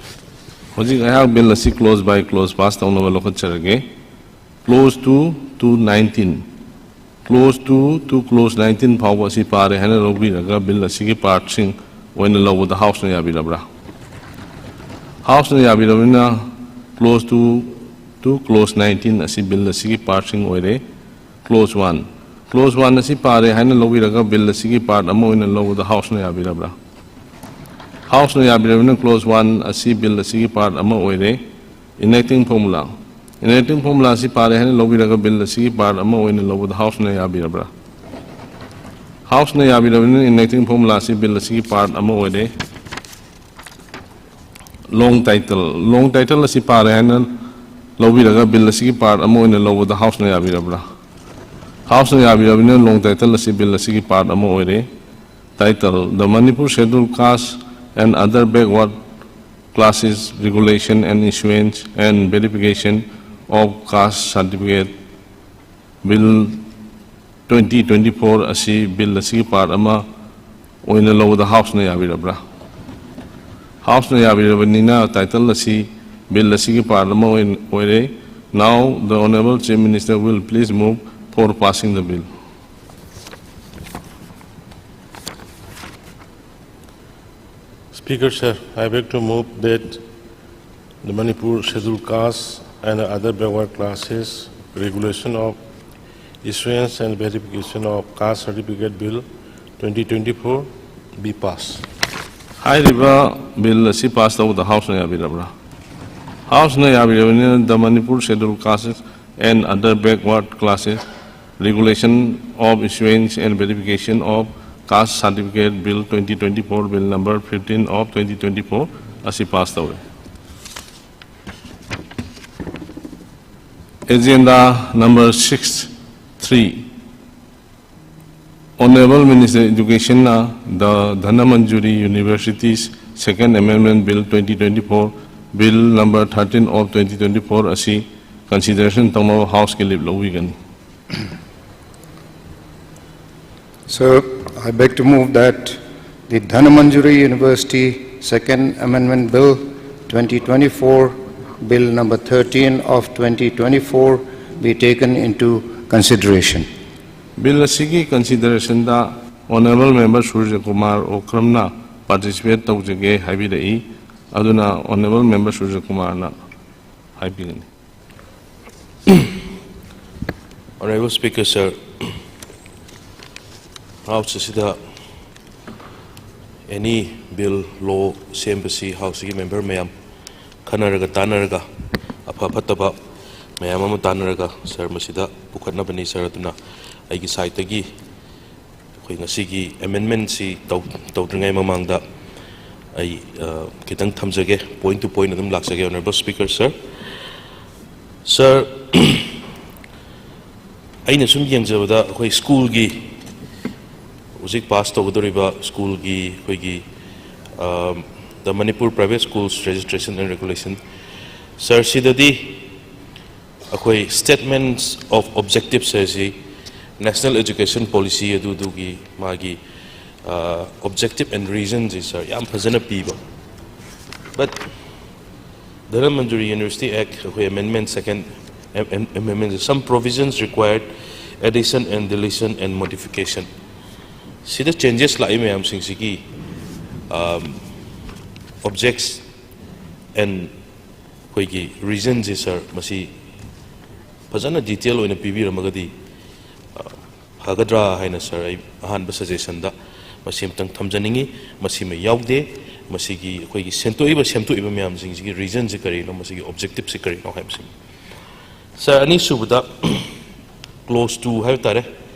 ꯍꯧꯖꯤꯛ ꯑꯩꯍꯥꯛ bill ꯑꯁꯤ clause by clause pass ꯇꯧꯅꯕ ꯂꯧꯈꯠꯆꯔꯒꯦ꯫ Clause two to nineteen꯫ Clause two to clause nineteen ꯐꯥꯎꯕ ꯑꯁꯤ ꯄꯥꯔꯦ ꯍꯥꯏꯅ ꯂꯧꯕꯤꯔꯒ bill ꯑꯁꯤꯒꯤ partꯁꯤꯡ ꯑꯣꯏꯅ ꯂꯧꯕꯗ Houseꯅ ꯌꯥꯕꯤꯔꯕ꯭ꯔꯥ? Houseꯅ ꯌꯥꯕꯤꯔꯕꯅꯤꯅ clause two to clause nineteen ꯑꯁꯤ bill ꯑꯁꯤꯒꯤ partꯁꯤꯡ ꯑꯣꯏꯔꯦ꯫ Clause one꯫ Clause one ꯑꯁꯤ ꯄꯥꯔꯦ ꯍꯥꯏꯅ ꯂꯧꯕꯤꯔꯒ bill ꯑꯁꯤꯒꯤ part ꯑꯃ ꯑꯣꯏꯅ ꯂꯧꯕꯗ Houseꯅ ꯌꯥꯕꯤꯔꯕ꯭ꯔꯥ? Houseꯅ ꯌꯥꯕꯤꯔꯕꯅꯤꯅ clause one ꯑꯁꯤ bill ꯑꯁꯤꯒꯤ part ꯑꯃ ꯑꯣꯏꯔꯦ꯫ Enacting formula꯫ Enacting formula ꯑꯁꯤ ꯄꯥꯔꯦ ꯍꯥꯏꯅ ꯂꯧꯕꯤꯔꯒ bill ꯑꯁꯤꯒꯤ part ꯑꯃ ꯑꯣꯏꯅ ꯂꯧꯕꯗ Houseꯅ ꯌꯥꯕꯤꯔꯕ꯭ꯔꯥ? Houseꯅ ꯌꯥꯕꯤꯔꯕꯅꯤꯅ enacting formula ꯑꯁꯤ bill ꯑꯁꯤꯒꯤ part ꯑꯃ ꯑꯣꯏꯔꯦ꯫ Long title꯫ Long title ꯑꯁꯤ ꯄꯥꯔꯦ ꯍꯥꯏꯅ ꯂꯧꯕꯤꯔꯒ bill ꯑꯁꯤꯒꯤ part ꯑꯃ ꯑꯣꯏꯅ ꯂꯧꯕꯗ Houseꯅ ꯌꯥꯕꯤꯔꯕ꯭ꯔꯥ? Houseꯅ ꯌꯥꯕꯤꯔꯕꯅꯤꯅ long title ꯑꯁꯤ bill ꯑꯁꯤꯒꯤ part ꯑꯃ ꯑꯣꯏꯔꯦ꯫ Title: The Manipur Scheduled Caste and Other Backward Classes Regulation and Issuance and Verification of Caste Certificate Bill twenty twenty-four ꯑꯁꯤ bill ꯑꯁꯤꯒꯤ part ꯑꯃ ꯑꯣꯏꯅ ꯂꯧꯕꯗ Houseꯅ ꯌꯥꯕꯤꯔꯕ꯭ꯔꯥ? Houseꯅ ꯌꯥꯕꯤꯔꯕꯅꯤꯅ title ꯑꯁꯤ bill ꯑꯁꯤꯒꯤ part ꯑꯃ ꯑꯣꯏꯅ ꯑꯣꯏꯔꯦ꯫ Now the Honorable Chief Minister will please move for passing the bill. Speaker, sir, I beg to move that The Manipur Scheduled Caste and Other Backward Classes Regulation of Issuance and Verification of Caste Certificate Bill twenty twenty-four be passed. ꯍꯥꯏꯔꯤꯕ ꯕꯤꯜ ꯑꯁꯤ ꯄꯥꯁ ꯇꯧꯕꯗ ꯍꯥꯎꯁꯅ ꯌꯥꯕꯤꯔꯕ꯭ꯔꯥ? ꯍꯥꯎꯁꯅ ꯌꯥꯕꯤꯔꯕꯅꯤꯅ, the Manipur Scheduled Castes and Other Backward Classes Regulation of Issuance and Verification of Caste Certificate Bill twenty twenty-four, Bill number fifteen of twenty twenty-four ꯑꯁꯤ ꯄꯥꯁ ꯇꯧꯔꯦ꯫ Agenda number six three. Honorable Minister of Education ꯅ the Dhanamanjuri Universities Second Amendment Bill twenty twenty-four, Bill number thirteen of twenty twenty-four ꯑꯁꯤ consideration ꯇꯧꯅꯕ House ꯀꯤ leave ꯂꯧꯕꯤꯒꯅꯤ꯫ Sir, I beg to move that the Dhanamanjuri University Second Amendment Bill twenty twenty-four, Bill number thirteen of twenty twenty-four, be taken into consideration. Bill ꯑꯁꯤꯒꯤ consideration ꯗ Honorable Member ꯁꯨꯔꯖ ꯀꯨꯃꯥꯔ ꯑꯣꯀ꯭ꯔꯝꯅ participate ꯇꯧꯖꯒꯦ ꯍꯥꯏꯕꯤꯔꯛꯏ꯫ ꯑꯗꯨꯅ Honorable Member ꯁꯨꯔꯖ ꯀꯨꯃꯥꯔꯅ ꯍꯥꯏꯕꯤꯒꯅꯤ꯫ Honorable Speaker, sir, House ꯑꯁꯤꯗ any bill, law ꯁꯦꯝꯕꯁꯤ House ꯀꯤ member ꯃꯌꯥꯝ ꯈꯟꯅꯔꯒ ꯇꯥꯟꯅꯔꯒ, ꯑꯐ ꯐꯠꯇꯕ ꯃꯌꯥꯝ ꯑꯃ ꯇꯥꯟꯅꯔꯒ, sir, ꯃꯁꯤꯗ ꯄꯨꯈꯠꯅꯕꯅꯤ, sir꯫ ꯑꯗꯨꯅ ꯑꯩꯒꯤ side ꯇꯒꯤ ꯑꯩꯈꯣꯏ ꯉꯁꯤꯒꯤ amendment ꯁꯤ ꯇꯧ-, ꯇꯧꯗ꯭ꯔꯤꯉꯩ ꯃꯃꯥꯡꯗ ꯑꯩ, ꯑ, ꯈꯤꯇꯪ ꯊꯝꯖꯒꯦ, point to point ꯑꯗꯨꯝ ꯂꯥꯛꯆꯒꯦ, Honorable Speaker, sir꯫ Sir, ꯑꯩꯅ ꯁꯨꯝ ꯌꯦꯡꯖꯕꯗ ꯑꯩꯈꯣꯏ school ꯒꯤ ꯍꯧꯖꯤꯛ pass ꯇꯧꯒꯗꯧꯔꯤꯕ school ꯒꯤ ꯑꯩꯈꯣꯏꯒꯤ, ꯑ, the Manipur Private Schools Registration and Regulation, sir, ꯁꯤꯗꯗꯤ ꯑꯩꯈꯣꯏ statements of objectives ꯍꯥꯏꯁꯤ National Education Policy ꯑꯗꯨꯗꯨꯒꯤ ꯃꯥꯒꯤ, ꯑ, objective and reason ꯁꯤ, sir, ꯌꯥꯝ ꯐꯖꯅ ꯄꯤꯕ꯫ But Dhanamanjuri University Act ꯑꯩꯈꯣꯏ amendment, second am-, am-, amendment, some provisions required addition and deletion and modification, ꯁꯤꯗ changes ꯂꯥꯛꯏ ꯃꯌꯥꯝꯁꯤꯡꯁꯤꯒꯤ, um, objects and ꯑꯩꯈꯣꯏꯒꯤ ꯔꯤꯖꯟꯁꯦ ꯁꯥꯔ, ꯃꯁꯤ ꯐꯖꯅ ꯗꯤꯇꯦꯜ ꯑꯣꯏꯅ ꯄꯤꯕꯤꯔꯝꯃꯒꯗꯤ, ꯑ, ꯐꯒꯗ꯭ꯔꯥ ꯍꯥꯏꯅ ꯁꯥꯔ, ꯑꯩ ꯑꯍꯥꯟꯕ ꯁꯖꯦꯁꯟꯗ ꯃꯁꯤ ꯑꯃꯇꯪ ꯊꯝꯖꯅꯤꯡꯉꯤ꯫ ꯃꯁꯤꯃ ꯌꯥꯎꯗꯦ꯫ ꯃꯁꯤꯒꯤ ꯑꯩꯈꯣꯏꯒꯤ ꯁꯦꯝꯗꯣꯛꯏꯕ, ꯁꯦꯝꯗꯣꯛꯏꯕ ꯃꯌꯥꯝꯁꯤꯡꯁꯤꯒꯤ ꯔꯤꯖꯟꯁꯤ ꯀꯔꯤꯅꯣ, ꯃꯁꯤꯒꯤ ꯑꯣꯕꯖꯦꯛꯇꯤꯞꯁꯤ ꯀꯔꯤꯅꯣ ꯍꯥꯏꯕꯁꯤꯅꯤ꯫ ꯁꯥꯔ, ꯑꯅꯤꯁꯨꯕꯗ, ꯀ꯭ꯂꯣꯖ ꯇꯨ ꯍꯥꯏꯕ ꯇꯥꯔꯦ,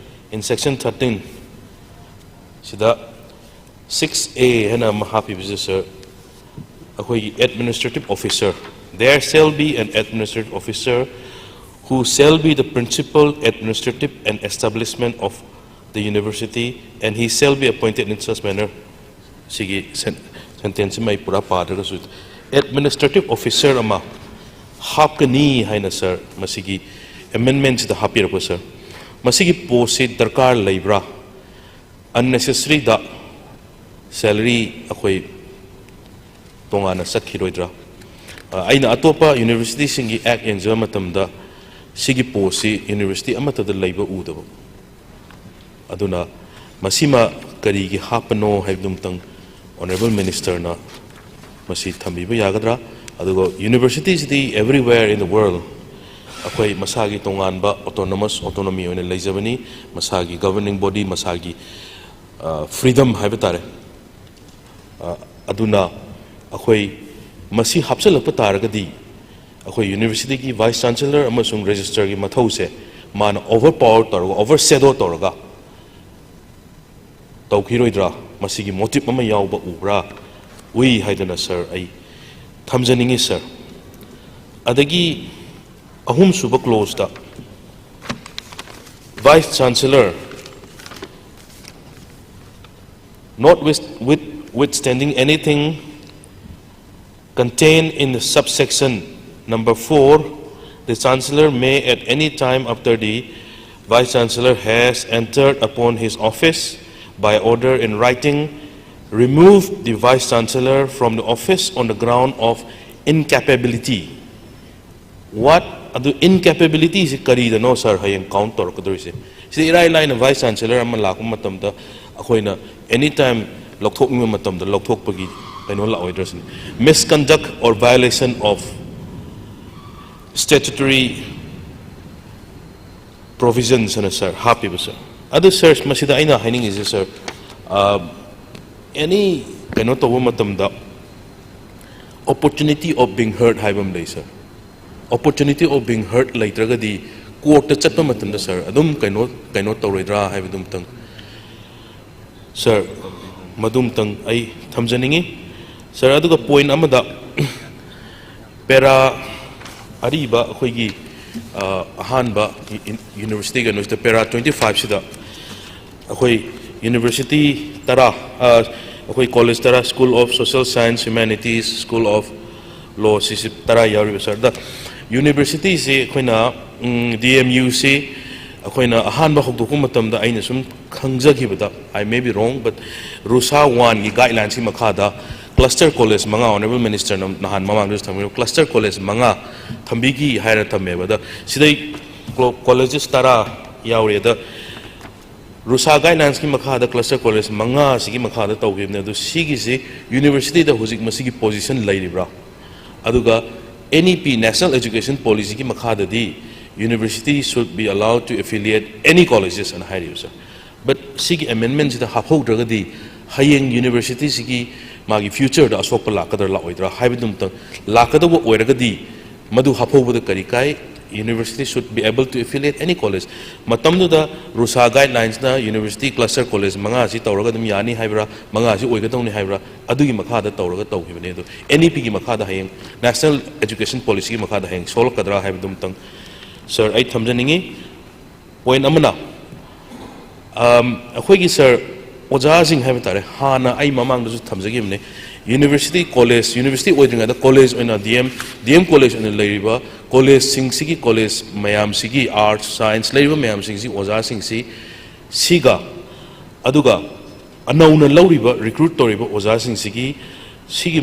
ꯏꯟ ꯁꯦꯛꯁꯟ ꯊꯥꯔꯇꯤꯟ ꯁꯤꯗ ꯁꯤꯛꯁ ꯑꯦ ꯍꯥꯏꯅ ꯑꯃ ꯍꯥꯞꯄꯤꯕꯁꯦ ꯁꯥꯔ, ꯑꯩꯈꯣꯏꯒꯤ administrative officer, "There shall be an administrative officer who shall be the principal administrative and establishment of the university, and he shall be appointed in such manner." ꯁꯤꯒꯤ ꯁꯦꯟ-, ꯁꯦꯟꯇꯦꯟꯁ ꯁꯤꯃ ꯑꯩ ꯄꯨꯔꯥ ꯄꯥꯗ꯭ꯔꯒꯁꯨ, ꯑꯦꯗꯃꯤꯅꯤꯁꯇ꯭ꯔꯦꯇꯤꯚ ꯑꯣꯐꯤꯁꯔ ꯑꯃ ꯍꯥꯞꯀꯅꯤ ꯍꯥꯏꯅ ꯁꯥꯔ, ꯃꯁꯤꯒꯤ ꯑꯦꯃꯦꯟꯃꯦꯟꯁꯤꯗ ꯍꯥꯞꯄꯤꯔꯛꯄ ꯁꯥꯔ꯫ ꯃꯁꯤꯒꯤ ꯄꯣꯁꯁꯤ ꯗꯔꯀꯥꯔ ꯂꯩꯕ꯭ꯔꯥ? ꯑꯟꯅꯦꯁꯦꯁꯔꯤꯗ ꯁꯦꯂꯔꯤ ꯑꯩꯈꯣꯏ ꯇꯣꯉꯥꯟꯅ ꯆꯠꯈꯤꯔꯣꯏꯗ꯭ꯔꯥ? ꯑ, ꯑꯩꯅ ꯑꯇꯣꯞꯄ ꯌꯨꯅꯤꯚꯔꯁꯤꯇꯤꯁꯤꯡꯒꯤ ꯑꯦꯛ ꯌꯦꯡꯖꯕ ꯃꯇꯝꯗ ꯁꯤꯒꯤ ꯄꯣꯁꯁꯤ ꯌꯨꯅꯤꯚꯔꯁꯤꯇꯤ ꯑꯃꯠꯇꯗ ꯂꯩꯕ ꯎꯗꯕ꯫ ꯑꯗꯨꯅ ꯃꯁꯤꯃ ꯀꯔꯤꯒꯤ ꯍꯥꯞꯄꯅꯣ ꯍꯥꯏꯕꯗꯨꯃꯇꯪ ꯑꯣꯅꯔꯦꯕꯜ ꯃꯤꯅꯤꯁꯇꯔꯅ ꯃꯁꯤ ꯊꯝꯕꯤꯕ ꯌꯥꯒꯗ꯭ꯔꯥ? ꯑꯗꯨꯒ ꯌꯨꯅꯤꯚꯔꯁꯤꯇꯤꯁꯤꯗꯤ everywhere in the world ꯑꯩꯈꯣꯏ ꯃꯁꯥꯒꯤ ꯇꯣꯉꯥꯟꯕ autonomous, autonomy ꯑꯣꯏꯅ ꯂꯩꯖꯕꯅꯤ, ꯃꯁꯥꯒꯤ governing body, ꯃꯁꯥꯒꯤ, ꯑ, freedom ꯍꯥꯏꯕ ꯇꯥꯔꯦ꯫ ꯑ, ꯑꯗꯨꯅ ꯑꯩꯈꯣꯏ ꯃꯁꯤ ꯍꯥꯞꯆꯤꯜꯂꯛꯄ ꯇꯥꯔꯒꯗꯤ ꯑꯩꯈꯣꯏ ꯌꯨꯅꯤꯚꯔꯁꯤꯇꯤꯒꯤ ꯚꯥꯏꯁ ꯆꯥꯟꯁꯦꯂꯔ ꯑꯃꯁꯨꯡ ꯔꯦꯖꯤꯁꯇ꯭ꯔꯒꯤ ꯃꯊꯧꯁꯦ ꯃꯥꯅ overpower ꯇꯧꯔꯒ, overshadow ꯇꯧꯔꯒ ꯇꯧꯈꯤꯔꯣꯏꯗ꯭ꯔꯥ? ꯃꯁꯤꯒꯤ ꯃꯣꯇꯤꯞ ꯑꯃ ꯌꯥꯎꯕ ꯎꯕ꯭ꯔꯥ? ꯎꯏ ꯍꯥꯏꯗꯅ ꯁꯥꯔ, ꯑꯩ ꯊꯝꯖꯅꯤꯡꯉꯤ ꯁꯥꯔ꯫ ꯑꯗꯒꯤ ꯑꯍꯨꯝꯁꯨꯕ ꯀ꯭ꯂꯣꯖꯇ, "Vice Chancellor, notwithstanding anything contained in the subsection number four, the Chancellor may at any time after the Vice Chancellor has entered upon his office by order in writing, remove the Vice Chancellor from the office on the ground of incapability." What? ꯑꯗꯨ incapability ꯁꯤ ꯀꯔꯤꯗꯅꯣ ꯁꯥꯔ ꯍꯌꯦꯡ ꯀꯥꯎꯟ ꯇꯧꯔꯛꯀꯗꯧꯔꯤꯁꯦ? ꯁꯤꯗ ꯏꯔꯥꯏ ꯂꯥꯏꯅ ꯚꯥꯏꯁ ꯆꯥꯟꯁꯦꯂꯔ ꯑꯃ ꯂꯥꯛꯄ ꯃꯇꯝꯗ ꯑꯩꯈꯣꯏꯅ ꯑꯦꯅꯤ ꯇꯥꯏꯝ ꯂꯧꯊꯣꯛꯅꯤꯡꯕ ꯃꯇꯝꯗ ꯂꯧꯊꯣꯛꯄꯒꯤ ꯀꯩꯅꯣ ꯂꯥꯛꯑꯣꯏꯗ꯭ꯔꯥ ꯁꯤꯅꯤ꯫ Misconduct or violation of Statutory provisions ꯑꯅ, ꯁꯥꯔ, ꯍꯥꯞꯄꯤꯕ, ꯁꯥꯔ꯫ ꯑꯗꯨ, ꯁꯥꯔ, ꯃꯁꯤꯗ ꯑꯩꯅ ꯍꯥꯏꯅꯤꯡꯉꯤꯁꯦ, ꯁꯥꯔ, ꯑꯦꯅꯤ ꯀꯩꯅꯣ ꯇꯧꯕ ꯃꯇꯝꯗ opportunity of being heard ꯍꯥꯏꯕ ꯑꯃ ꯂꯩ, ꯁꯥꯔ꯫ Opportunity of being heard ꯂꯩꯇ꯭ꯔꯒꯗꯤ ꯀꯣꯔꯠꯇ ꯆꯠꯄ ꯃꯇꯝꯗ, ꯁꯥꯔ, ꯑꯗꯨꯝ ꯀꯩꯅꯣ ꯀꯩꯅꯣ ꯇꯧꯔꯣꯏꯗ꯭ꯔꯥ ꯍꯥꯏꯕꯗꯨꯝꯇꯪ, ꯁꯥꯔ, ꯃꯗꯨꯝꯇꯪ ꯑꯩ ꯊꯝꯖꯅꯤꯡꯉꯤ, ꯁꯥꯔ꯫ ꯑꯗꯨꯒ ꯄꯣꯏꯟ ꯑꯃꯗ, ꯄꯦꯔꯥ ꯑꯔꯤꯕ ꯑꯩꯈꯣꯏꯒꯤ, ꯑ, ꯑꯍꯥꯟꯕ ꯌꯨꯅꯤꯚꯔꯁꯤꯇꯤ ꯀꯩꯅꯣꯁꯤꯗ, ꯄꯦꯔꯥ ꯇ꯭ꯋꯦꯟꯇꯤ ꯐꯥꯏꯚꯁꯤꯗ ꯑꯩꯈꯣꯏ ꯌꯨꯅꯤꯚꯔꯁꯤꯇꯤ ꯇꯔꯥ, ꯑ, ꯑꯩꯈꯣꯏ ꯀꯣꯂꯦꯖ ꯇꯔꯥ, School of Social Science, Humanities, School of Law, ꯁꯤꯁꯤ ꯇꯔꯥ ꯌꯥꯎꯔꯤꯕ, ꯁꯥꯔ꯫ ꯑꯗ ꯌꯨꯅꯤꯚꯔꯁꯤꯇꯤꯁꯤ ꯑꯩꯈꯣꯏꯅ, ꯎꯝ, ꯗꯤ ꯑꯦꯝ ꯌꯨꯁꯤ ꯑꯩꯈꯣꯏꯅ ꯑꯍꯥꯟꯕ ꯍꯧꯗꯣꯛꯄ ꯃꯇꯝꯗ ꯑꯩꯅ ꯁꯨꯝ ꯈꯪꯖꯈꯤꯕꯗ, I may be wrong, but RUSA ꯋꯥꯟꯒꯤ ꯒꯥꯏꯗꯂꯥꯏꯟꯁꯀꯤ ꯃꯈꯥꯗ ꯀ꯭ꯂꯁꯇꯔ ꯀꯣꯂꯦꯖ ꯃꯉꯥ, ꯑꯣꯅꯔꯦꯕꯜ ꯃꯤꯅꯤꯁꯇꯔꯅ ꯅꯍꯥꯟ ꯃꯃꯥꯡꯗꯁꯨ ꯊꯝꯕꯤꯔꯕ, ꯀ꯭ꯂꯁꯇꯔ ꯀꯣꯂꯦꯖ ꯃꯉꯥ ꯊꯝꯕꯤꯈꯤ ꯍꯥꯏꯔ ꯊꯝꯃꯦꯕ꯫ ꯑꯗ ꯁꯤꯗꯩ ꯀꯣ-, ꯀꯣꯂꯦꯖꯦꯁ ꯇꯔꯥ ꯌꯥꯎꯔꯤ꯫ ꯑꯗ ꯔꯨꯁꯥ ꯒꯥꯏꯗꯂꯥꯏꯟꯁꯀꯤ ꯃꯈꯥꯗ ꯀ꯭ꯂꯁꯇꯔ ꯀꯣꯂꯦꯖ ꯃꯉꯥꯁꯤꯒꯤ ꯃꯈꯥꯗ ꯇꯧꯈꯤꯕꯅꯦ꯫ ꯑꯗꯣ ꯁꯤꯒꯤꯁꯤ ꯌꯨꯅꯤꯚꯔꯁꯤꯇꯤꯗ ꯍꯧꯖꯤꯛ ꯃꯁꯤꯒꯤ ꯄꯣꯖꯤꯁꯟ ꯂꯩꯔꯤꯕ꯭ꯔꯥ? ꯑꯗꯨꯒ N E P, National Education Policyꯒꯤ ꯃꯈꯥꯗꯗꯤ university should be allowed to affiliate any colleges ꯑꯅ ꯍꯥꯏꯔꯤꯕ, ꯁꯥꯔ꯫ But ꯁꯤꯒꯤ ꯑꯦꯃꯦꯟꯃꯦꯟꯁꯤꯗ ꯍꯥꯞꯍꯧꯗ꯭ꯔꯒꯗꯤ ꯍꯌꯦꯡ ꯌꯨꯅꯤꯚꯔꯁꯤꯇꯤꯁꯤꯒꯤ ꯃꯥꯒꯤ ꯐ꯭ꯌꯨꯆꯔꯗ ꯑꯁꯣꯛꯄ ꯂꯥꯛꯀꯗ꯭ꯔꯥ ꯂꯥꯛꯑꯣꯏꯗ꯭ꯔꯥ ꯍꯥꯏꯕꯗꯨꯃꯇꯪ, ꯂꯥꯛꯀꯗꯧꯕ ꯑꯣꯏꯔꯒꯗꯤ ꯃꯗꯨ ꯍꯥꯞꯍꯧꯕꯗ ꯀꯔꯤ ꯀꯥꯏ? University should be able to affiliate any college꯫ ꯃꯇꯝꯗꯨꯗ ꯔꯨꯁꯥ ꯒꯥꯏꯗꯂꯥꯏꯟꯁꯅ ꯌꯨꯅꯤꯚꯔꯁꯤꯇꯤ ꯀ꯭ꯂꯁꯇꯔ ꯀꯣꯂꯦꯖ ꯃꯉꯥꯁꯤ ꯇꯧꯔꯒ ꯑꯗꯨꯝ ꯌꯥꯅꯤ ꯍꯥꯏꯕ꯭ꯔꯥ, ꯃꯉꯥꯁꯤ ꯑꯣꯏꯒꯗꯧꯅꯤ ꯍꯥꯏꯕ꯭ꯔꯥ, ꯑꯗꯨꯒꯤ ꯃꯈꯥꯗ ꯇꯧꯔꯒ ꯇꯧꯈꯤꯕꯅꯤ꯫ ꯑꯗꯣ N E Pꯒꯤ ꯃꯈꯥꯗ ꯍꯌꯦꯡ, National Education Policyꯒꯤ ꯃꯈꯥꯗ ꯍꯌꯦꯡ ꯁꯣꯛꯂꯛꯀꯗ꯭ꯔꯥ ꯍꯥꯏꯕꯗꯨꯃꯇꯪ, ꯁꯥꯔ, ꯑꯩ ꯊꯝꯖꯅꯤꯡꯉꯤ꯫ ꯄꯣꯏꯟ ꯑꯃꯅ, ꯑꯝ, ꯑꯩꯈꯣꯏꯒꯤ, ꯁꯥꯔ, ꯑꯣꯖꯥꯁꯤꯡ ꯍꯥꯏꯕ ꯇꯥꯔꯦ, ꯍꯥꯟꯅ ꯑꯩ ꯃꯃꯥꯡꯗꯁꯨ ꯊꯝꯖꯈꯤꯕꯅꯦ, ꯌꯨꯅꯤꯚꯔꯁꯤꯇꯤ ꯀꯣꯂꯦꯖ, ꯌꯨꯅꯤꯚꯔꯁꯤꯇꯤ ꯑꯣꯏꯗ꯭ꯔꯤꯉꯩꯗ ꯀꯣꯂꯦꯖ ꯑꯣꯏꯅ, D M, D M college ꯑꯣꯏꯅ ꯂꯩꯔꯤꯕ ꯀꯣꯂꯦꯖꯁꯤꯡꯁꯤꯒꯤ, ꯀꯣꯂꯦꯖ ꯃꯌꯥꯝꯁꯤꯒꯤ, ꯑꯥꯔꯠꯁ, ꯁꯥꯏꯟꯁ ꯂꯩꯔꯤꯕ ꯃꯌꯥꯝꯁꯤꯡꯁꯤ, ꯑꯣꯖꯥꯁꯤꯡꯁꯤ, ꯁꯤꯒ, ꯑꯗꯨꯒ ꯑꯅꯧꯅ ꯂꯧꯔꯤꯕ, ꯔꯤꯀ꯭ꯔꯨꯠ ꯇꯧꯔꯤꯕ ꯑꯣꯖꯥꯁꯤꯡꯁꯤꯒꯤ, ꯁꯤꯒꯤ